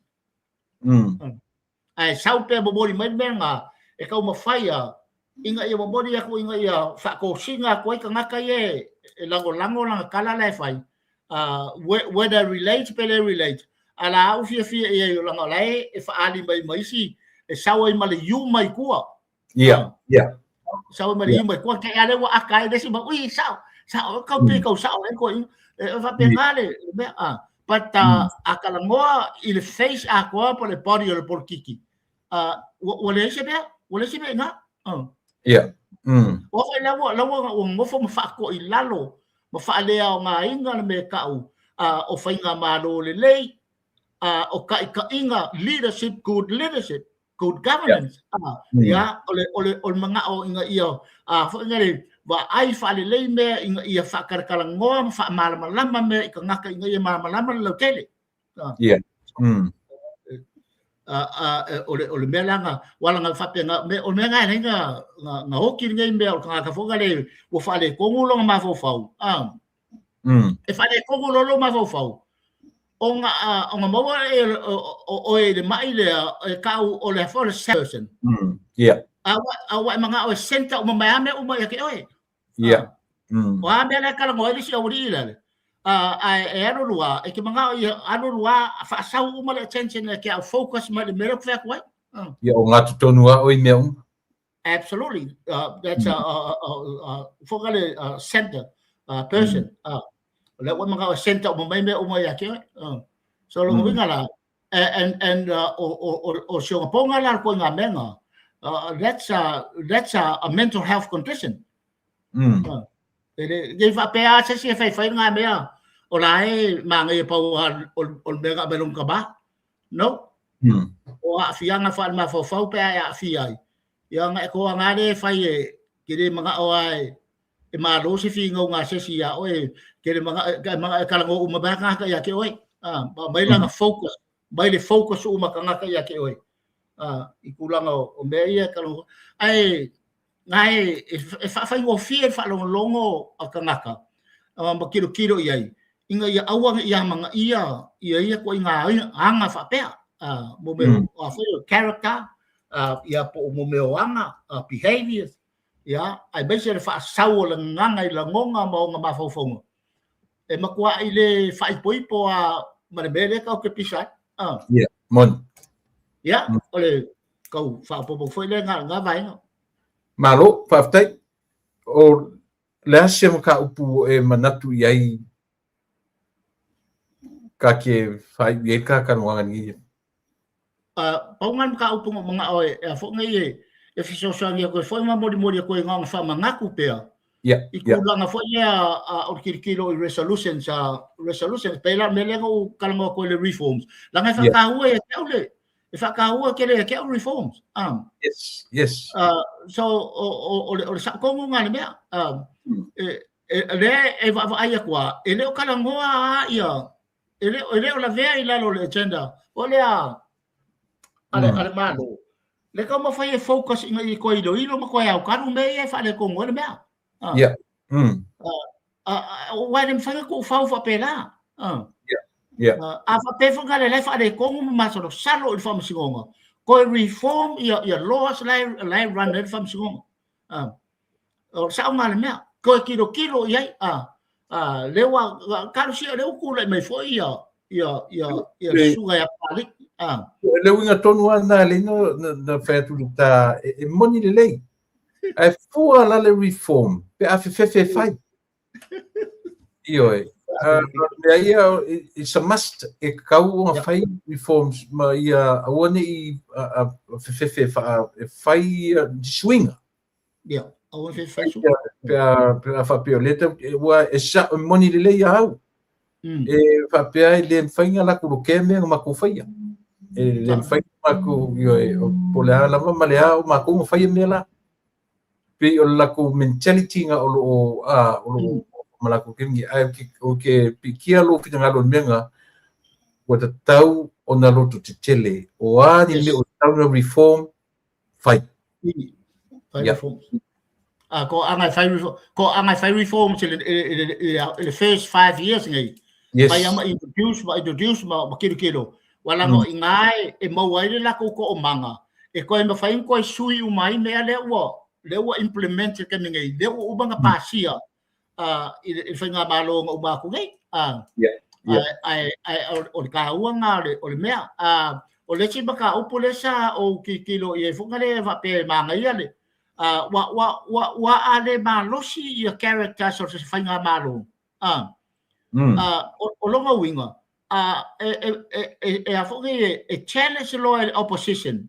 Ae sau pea momoli mai le mea lena e taumafai a ina ia momoli atu ina ia faatosina atu ai tagata ia e lagolago lana tala la e fai, whether relate pe le relate, a la au fiafia i ai o lana o la e faaali mai ma isi e sau ai ma le iuma i tua. Ia, ia. Sau ai ma le iuma i tua, te ale ua aka ai le isi ma, ui, sao, sao, kau pe kau sao e koe, e faapena le mea, but a talanoa i le face atoa po o le body o le polokiki, ua leai se mea, ua leai se mea i ina. Ia. Ua foi la ua la ua ua nofo ma faatoa i lalo ma faaleaogaina le mea e tau o faigamalo lelei, o taitaiga, leadership, good leadership, good governance. Ia, o le manao ina ia foi lea vaai faalelei mea ina ia faatalatalanoa ma faamalamalama mea i tagata ina ia malamalama le lautele. Ia. O le mea la na ua ala na faapena o le mea na e ala ai na oti lenei mea o le tagata foi lea ua faaletonu lona mafaufau. E faaletonu loa lou mafaufau ona ona maua e oe i le mai lea e tau o le a foi o le person. Ia. A ua e manao e center uma mai a mea uma ia te oe. Ia. O a mea la e talanoa ai le isi aualii lale, ae e alu alu lava, e te manao ia alu alu lava faasau uma le attention ia te au, focus mai i le mea lea ou te fai atu ai. Ia, o gatotonu a oe i mea uma. Absolutely. That's a le center person. O lea ua manao e center uma mai mea uma ia te oe. So lona uiga la, and o si ogapoga la le ituaiga mea lena, that's a mental health condition. E le faapea lava se isi e faifai lena mea o la e manaia pau o le mea na aumai lona tama. No. O aafiaga faale-mafaufau pe a e aafia ai, ia ona e toaga lea e fai e te le manao lava e malo se finauga a se isi ia oe, te le manao e talanoa uma mai lava tagata ia te oe. Ma aumai lana focus, mai le focus uma tagata ia te oe i tulaga o mea ia e talanoa. Ae na e faafaigofie le faalogologo a tagata ma tilotilo i ai, ina ia aua ne i amanaia ia ia ituaiga aga faapea, mo mea o foi o character, ia po o mo mea o aga, behaviors, ia, aemaise le faasau o le gagana i lagona ma ona mafaufauga, e matuai le faaipoipo lava ma le mea lea tatou te pisa ai. Ia, moni. Ia, o le tau faaopoopo foi lea na vaega. Malo, faafetai. O le a se mataupu e manatu i ai ka ke faaiu i ai ka talanoaga nei? Pau lena mataupu na ou manao e a foi nei e fesoasoani atu ai foi ma molimoli atu ai na ona faamanatu pea i tulaga foi lea o le tilotilo i resolutions pei la o le mea lea na ou talanoa atu ai i le reforms leaga e faataua ia te au le e faataua tele ia te au reforms. So o le saotonu lena o le mea lea e vaavaai atu lava, e le o talanoa lava ia, e le o lavea i lalo o le agenda o lea a le Malo. Le taumafai e focus ina ia toe iloilo ma toe aokalu mea ia e faaletonu ai le mea. Aua e le mafai ona tuufau faapela. A faapea foi na le la e faaletonu ma masalosalo i le faamasinoga, toe reform ia laws la e run ai le faamasinoga. O le sao lena o le mea, toe tilotilo i ai. Lea ua talosia, lea ua tulai mai foi ia le susuga ia Papalii. Le uiga tonu lava lena lea na fai atu i le ta, e moni lelei. Ae fua la le reform pe a fefefe e fai. Ioe. Mea ia, it's a must, e tatau ona fai reforms ma ia aua ne i fefefe e fai suiga. Ia, aua ne fai suiga. Pe a faapea o lea tau, ua e sao, e moni lelei ia au. E faapea e le mafai ona latou lokea mea na matou faia. E le mafai ona matou, ioe, po o le a lava ma le a o matou na faia mea la. Pei o le latou mentality na o lo o ma latou taimi. Ae o ke pikia lou finagalo i le mea na, ua tatau ona loto tetele. O a ni mea o tatau ona reform, fai. Fai reforms. Ko anga e fai reform, ko anga e fai reforms i le first 5 years nei. Fai ama introduce ma kilokilo. Wala no i ngā e maua ai le latou to'omaga e toe mafai ona toe sui uma ai mea lea ua implement i le taimi nei, lea ua uma ona pasia i le faigamalo na uma atu nei. Ae o le taua lena o le mea. O le isi mataupu lea sa ou tilotilo i ai foi na le faapea e manaia le ua a le malosi ia characters o se faigamalo. O lona uiga, e a foi nei e challenge loa e le opposition.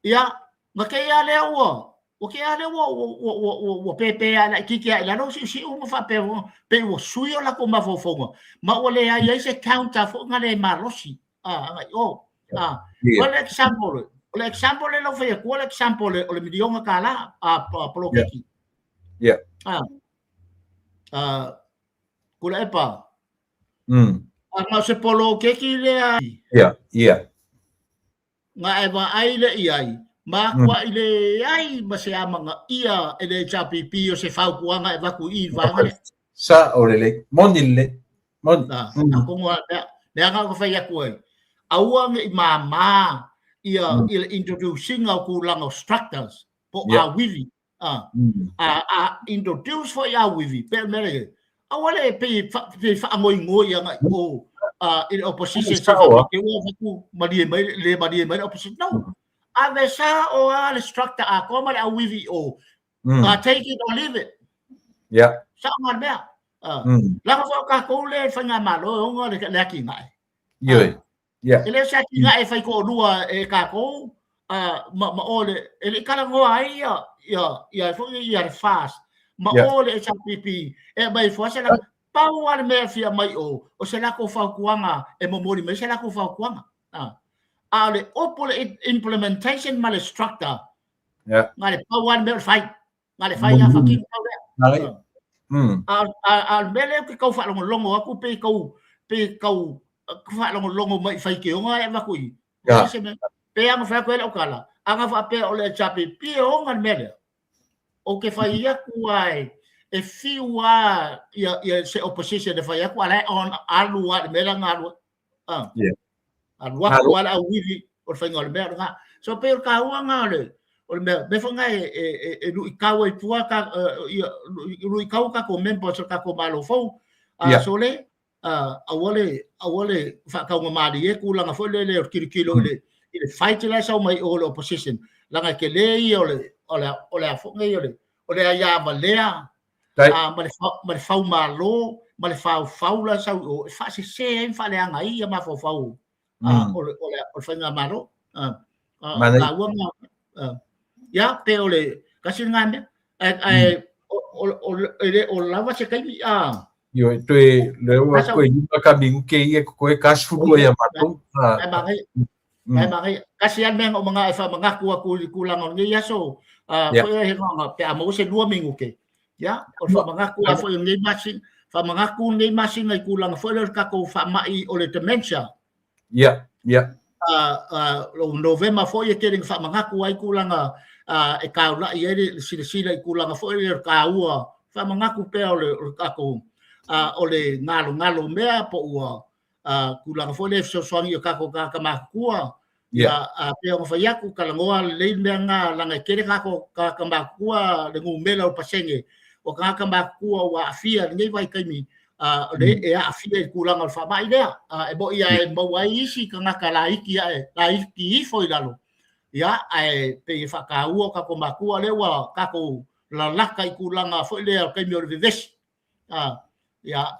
Ia, na te ia lea ua te ia lea ua pepe a laitiiti a i lalo siusiu ma faapea pei ua sui o latou mafaufauga ma ua leai ai se counter foi na le malosi agai o. O le example, o le example le lau fai atu, o le example o le $1 miliona poloketi. Tuilaepa. A na o se poloketi lea. Na e vaai le i ai, ma matuai leai ma se amanaia e le HRPP o se fautuaga e avatu i i vaega lea. Sao lelei, moni lelei. Moni. Atonu lava lea, lea na ona fai atu ai, aua ne i māmā ia le introduce-ina o tulaga o structures po o auivi. A introduce foi auivi, pe o le mea lea, aua le pei faangoigoi agai i o i le opposition se faapea ua avatu malie mai, le malie mai le opposition. No. Ave sao lava le structure atoa ma le auivi i o. Take it or leave it. Sao lena le mea. Leaga foi o tatou lea i le faigamalo e ona le atinae. Ioe. E le o se atinae e faitoalua e tatou ma o le, e le i talanoa ai ia, ia, ia foi ia le FAST ma o le HRPP e aumai ifo lava se latou, pau lava le mea e fia aumai i o, o se latou fautuaga e momoli mai se latou fautuaga. A o le upu o le implementation ma le structure, na o le pau lava le mea o le fai. Na o le fai lava faatino pau lea. A o le mea lea ou te tau faalogologo atu pei tau pei tau faalogologo mai i faitioga e avatu i i. Pei lava ona fai atu ai lau tala, ana faapea o le HRPP e ona le mea lea, ou te fai atu lava e fiu lava ia se opposition e fai atu, a o la e on alu lava i le mea la na alu ai. Alu atu lava le auivi o le faiga o le mea lena. So pei o le taua lena o le o le mea, mea foi lena e luitau ai fua ta, ia, luitau tatou members o le tatou Malo fou. So le, aua le, aua le faataugamalie tulaga foi lele o le tilotilo i le, i le fight la e sau mai o le opposition. Leaga e tele ia o le, o le, o le a foi nei o le, o le aia valea ma le, ma le faumalo ma le faufau la e sau i o e faasese ai ma faaleaga ai ia mafaufau o le, o le, o le faigamalo. Taua lena. Ia, pe o le tasi lena mea. Ae, e le o lava se taimi. Ioe, toe, lea ua toe 5 ka minute ia totoe, ka 12 ia matou. Ae manaia. Ae manaia. Tasi lava le mea na ou manao e faamanatu atu i le tulaga o lenei aso, foi he noaga, pe a maua se 2 minute. Ia, o le faamanatu lava foi o lenei masina, faamanatu lenei masina i tulaga foi lea o le tatou faamai o le dementia. Ia, ia. O Novema foi e tele ina faamanatu ai tulaga e taulai ai le silasila i tulaga foi lea o le taua, faamanatu pea o le tatou, o le galogalo mea po ua tulaga foi lea e fesoasoani i o tatou tagata matutua. Ia, pei ona fai atu, talanoa lelei le mea lena, leaga e tele tatou tagata matutua, le numera o pasene o tagata matutua ua aafia i lenei vaitaimi, le e aafia i le tulaga o le faamai lea. E moni lava e maua ai isi tagata laiti ae, laiti ifo i lalo, ia, ae pei e faataua o tatou matua lea ua tatou lalata i tulaga foi lea o le taimi o le vevesi. Ia,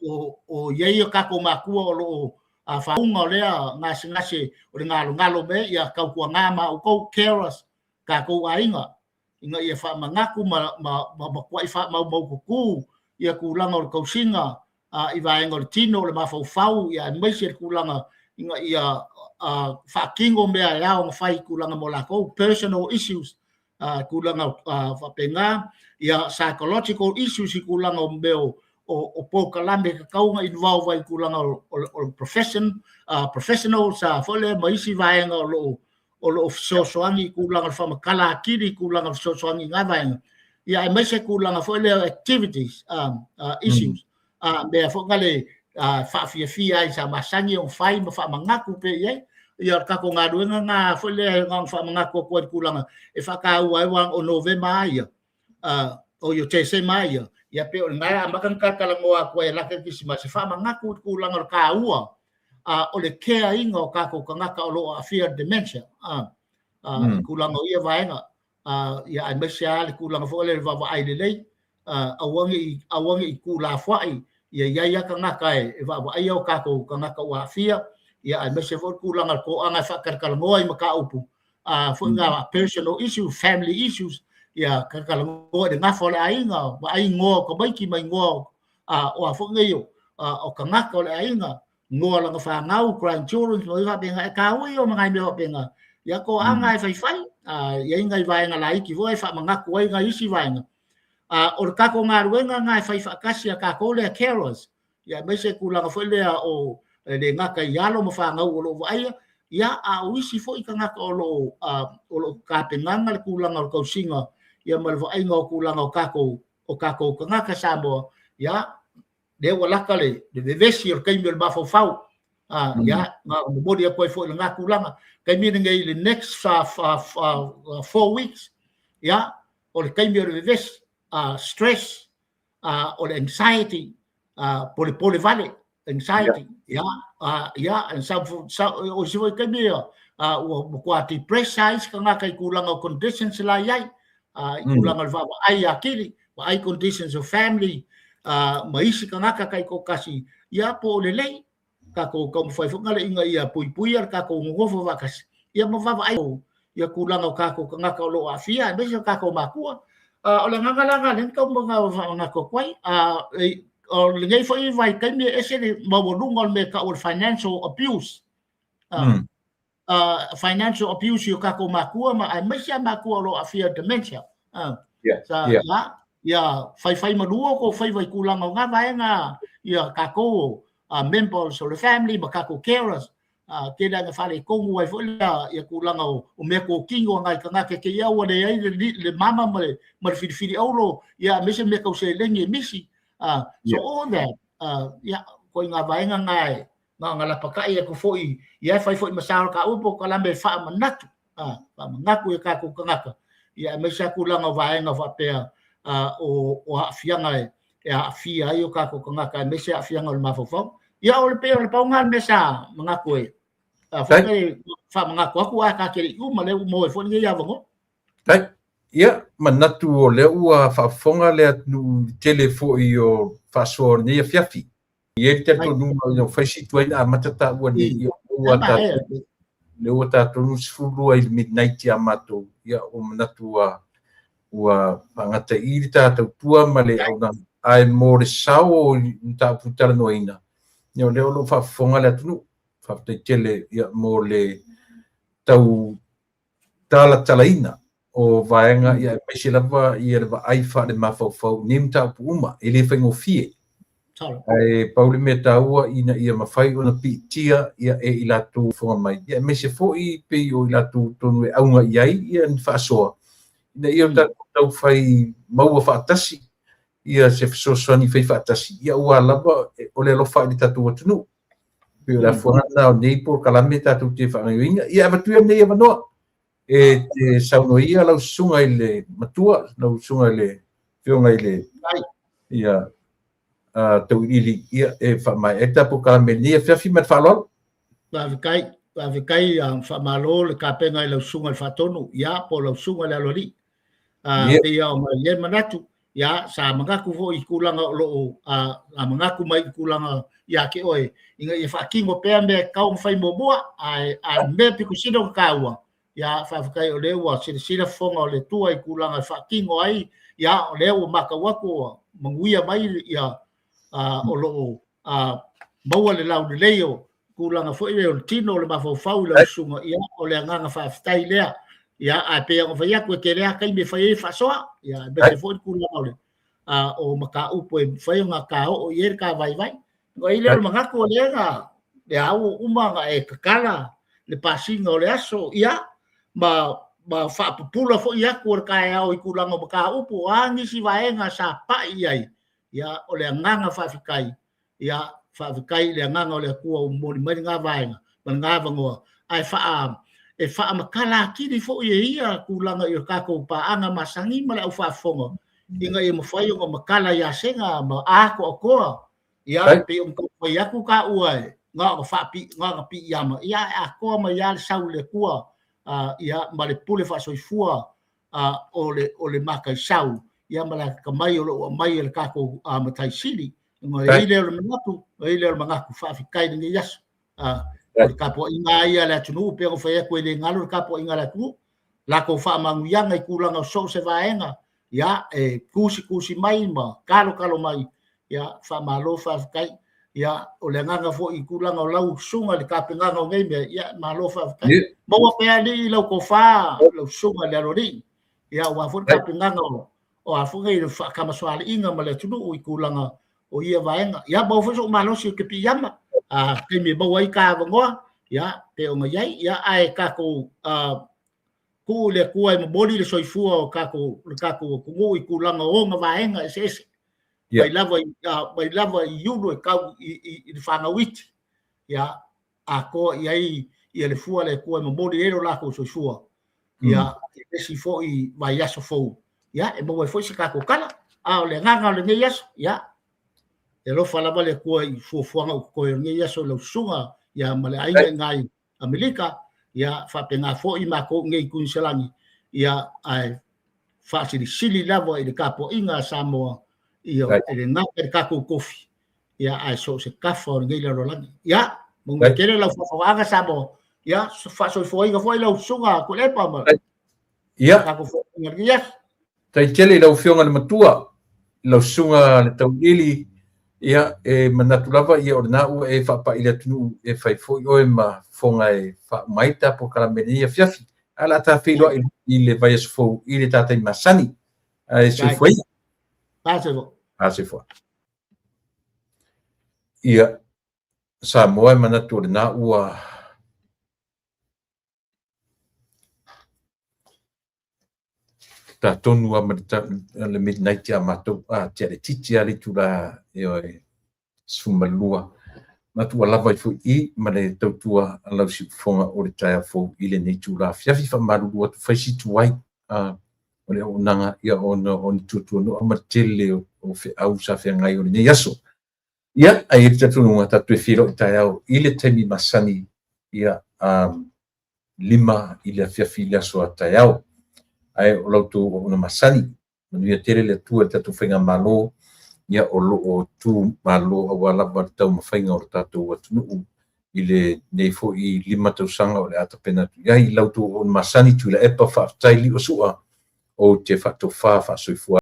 o i ai o tatou matua o lo o faauga o lea gasegase o le galogalo mea, ia tautuana ma outou carers, tatou aiga, ina ia faamanatu ma matuai faamaumaututu ia tulaga o le tausiga i vaega o le tino, o le mafaufau, ia aemaise le tulaga ina ia faatino mea e ao ona fai i tulaga mo latou, personal issues, tulaga faapena, ia psychological issues i tulaga o mea o polokalame e tatau ona involve ai i tulaga o profession, professionals foi lea ma isi vaega o lo o fesoasoani i tulaga o le faamatala atili i tulaga o fesoasoani i na vaega, ia aemaise tulaga foi lea o activities, issues, mea foi na le faafiafia ai sa masani ona fai ma faamanatu pea i ai. Ia o le tatou galuega na foi lea na ona faamanatu atu ai i le tulaga e faataua ai aua o Novema lava ia, o i o Tesema lava ia, ia pei o lena e amata ona talatalanoa atu ai e lata i le Kerisimasi, faamanatu i le tulaga o le taua o le care ina o tatou tagata o lo o aafia i le dementia, i tulaga o ia vaega, ia aemaise lava le tulaga foi lea o le vaavaai lelei, aua ne i, aua ne i tuulafoai, ia i ai lava tagata e vaavaaia o tatou tagata ua aafia, ia aemaise foi le tulaga o le toaga e faatalatalanoa i mataupu foi na personal issues, family issues, ia talatalanoa i le gafa o le aiga, vaai igoa o tamaiti ma igoa o a foi nei o tagata o le aiga, igoa o lana fanau, grandchildren, ma mea faapena. E taua ia o nai mea faapena. Ia toaga e faifai, i ai nai vaega laiti foi e faamanatu ai nai isi vaega. O le tatou galuega lena e fai faatasi a tatou lea carers, ia aemaise tulaga foi lea o e le gata i alo ma fanau o lo o vaaia, ia a o isi foi tagata o lo o tapenaga le tulaga o le tausiga ia ma le vaaiga o tulaga o tatou o tatou tagata Samoa, ia lea ua lata le vevesi o le taimi o le mafaufau. Ia, na momoli atu ai foi i lena tulaga. Taimi lenei i le next 4 weeks, ia, o le taimi o le vevesi, stress, o le anxiety, polepole vale, anxiety, ia, ia, and some, o isi foi taimi, Ua matua depress lava isi tagata i tulaga o conditions la e i ai, i tulaga o le vaavaai atili, vaai conditions o family ma isi tagata taitoatasi, ia po o lelei. Tatou taumafai foi nale ina ia puipuia le tatou nonofo faatasi, ia ma vaavaai ia tulaga o tatou tagata o lo o aafia, aemaise o tatou matua. O le agaga la lena lea na tau faamanatu atu ai. O lenei foi vaitaimi e ese le maualuga o le mea e tau o le financial abuse. Financial abuse i o tatou matua ma aemaise lava matua o lo o aafia i dementia. Sa, ia faifai malu o tou faiva i tulaga o na vaega, ia tatou members o le family ma tatou carers, tele lava ina faaletonu ai foi lea ia tulaga o mea totino a nai tagata te i a ua leai le mama ma le filifili auro, ia aemaise mea tau seleni e misi. So all that, ia, ituaiga vaega na e na ona lapatai atu foi, ia e fai foi ma sao o le taua polokalame e faamanatu, faamanatu i o tatou tagata, ia aemaise lava tulaga o vaega faapea o aafiaga e aafia ai o tatou tagata, aemaise aafiaga o le mafaufau. Ia o le pei o le pau lena o le mea sa manatu e faamanatu atu, ae ta te le i uma, lea ua maua ai foi lenei avanoa. Ia, manatu o lea ua faafofoga le atunuu i le tele foi o faasoa o lenei afiafi. E i ai le talitonuga ina ua fai si tuai na amata taua nei, ia ua tatou, lea ua tatou 12 i le midnight ia matou, ia ua manatu ua faagata i i le ta tautua ma le auaunaga. Ae mo le sao o mataupu talanoaina, ia o lea o lo o faafofoga le atunuu. Faafetai tele ia mo le tau talatalaina o vaega ia aemaise lava ia le vaai faale-mafaufau i nei mataupu uma, e le faigofie. Ae pau le mea taua ina ia mafai ona piitia ia e i latou fofoga mai, ia aemaise foi pei o i latou tonu e auga i ai ia ni faasoa, ina ia tatou taufai maua faatasi ia se fesoasoani fai faatasi, ia aua lava o le alofa i le tatou atunuu. Pei o le afuaga lena o nei polokalame tatou te faagaoioiina. Ia avatu ia lenei avanoa e te saunoa ia lau susuga i le matua, lau susuga i le afioga i le ia Tauiliili, ia e faamaea ai le ta polokalame i lenei afiafi ma le faaaloalo. Faafetai, faafetai, faamalo le tapena i lau susuga i le Faatonu, ia po o lau susuga i le Aloalii. Pei ona i ai manatu, ia sa manatu foi i tulaga o lo o manatu mai i tulaga ia te oe, ina ia faatino pea mea e tatau ona fai muamua, ae o le mea pito sili ona taua, ia faafetai o lea ua silasila fofoga o le Atua i tulaga e faatino ai, ia o lea ua matau atu ua manuia mai ia o lo o maua le laulelei o tulaga foi lea o le tino o le mafaufau i lau susuga, ia o le agaga faafetai lea. Ia ae pei ona fai atu, e tele lava taimi e fai ai le faasoa, ia aemaise foi le tulaga o le o mataupu e mafai ona ta oo i ai le ta vaivai. Ona i ai lea o le manatu o lea na lea ua uma ona e tatala le pasiga o le aso, ia ma faapupula foi atu o le taeao i tulaga o mataupu, o a nisi vaega sa pai i ai, ia o le agaga faafetai, ia faafetai i le agaga o le Atua ua momoli mai lena vaega ma lena avanoa, ae faa e faamatala atili foi e ia tulaga i o tatou paaga masani ma le au faafofoga ina ia mafai ona matala ia sega ma atoatoa. Ia pei ona taumafai atu taua e na ona faapi na ona piiama, ia ae atoa mai lava le sau i le Atua, ia ma le pule faasoifua o le mataisau, ia ma le atamai o lo o aumai e le tatou Matai Sili. Ona i ai lea o le manatu, ona i ai lea o le manatu, faafetai i lenei aso. O le tapuaiga lava ia a le atunuu, pei ona fai atu e le galo le tapuaiga a le atunuu, latou faamanuiaga i tulaga o so o se vaega, ia e tusitusi mai ma talotalo mai, ia faamalo faafetai. Ia o le agaga foi i tulaga o lau susuga i le tapenaga o nei mea, ia malo faafetai. Maua pea alii lau tofa, lau susuga i le Aloalii, ia aua foi le tapenaga o a foi nei faatamasoaliiga ma le atunuu i tulaga o ia vaega. Ia maua foi sou malosi ou te piiama, taimi e maua ai ta avanoa, ia pei ona i ai, ia ae tatou tuu i le Atua e momoli le soifua o tatou, le tatou atunuu i tulaga o ona vaega eseese. Mai lava i, mai lava i ulu e tau i le fanau iti, ia atoa i ai ia le fua a le Atua e momoli ai lo latou soifua. Ia, i le isi foi vaiaso fou, ia, e maua ai foi se tatou tala. A o le agaga o lenei aso, ia, e alofa lava le Atua i fuafuaga o totoe o lenei aso i lau susuga, ia, ma le aiga i ina i Amerika, Ia faapena foi matou nei i Kuiniselani, ia ae faasilisili lava i le tapuaiga a Samoa, ia e le gata i le tatou tofi, ia ae so o se tafa o lenei lalolagi. Ia, manuia tele lau faafofogaaga Samoa, ia faasoifuaina foi lau susuga Tuilaepa ma Ia, tatou fonotaga i lenei aso. Tai tele i lau Afioga i le Matua, lau Susuga le Tauiliili, ia, e manatu lava ia o lena ua e faapai i le atunuu e fai foi oe ma fofoga e faauma ai ta polokalame i lenei afiafi. Ae o le a ta feiloai i le vaiaso fou i le ta taimi masani. Ae soifua ia. Ba soifua. Ba soifua. Ia, Samoa e manatu o lena ua ta tonu lava ma le midnight ia matou, a tea le titi lava le itula ioe 12. Manatu ua lava ai foi i ma le tautua a lau siufofoga o le taeao fou i lenei itula afiafi. Faamalulu atu fai si tuai o le auaunaga ia ona o ni tuatuanoa ma le tele o feau sa feagai o lenei aso. Ia, ae i ai le talitonuga tatou toe feiloai taeao i le taimi masani ia 5 i le afiafi i le aso a taeao. Ae o la outou auauna masani, manuia tele le Atua i le tatou faigamalo, ia o lo o tu malo aua lava le taumafaiga o le tatou atunuu i lenei foi 5 tausaga o le a tapena atu i ai. I la outou auauna masani, Tuilaepa, faafetai Liosua, ou te faatofa faasoifua.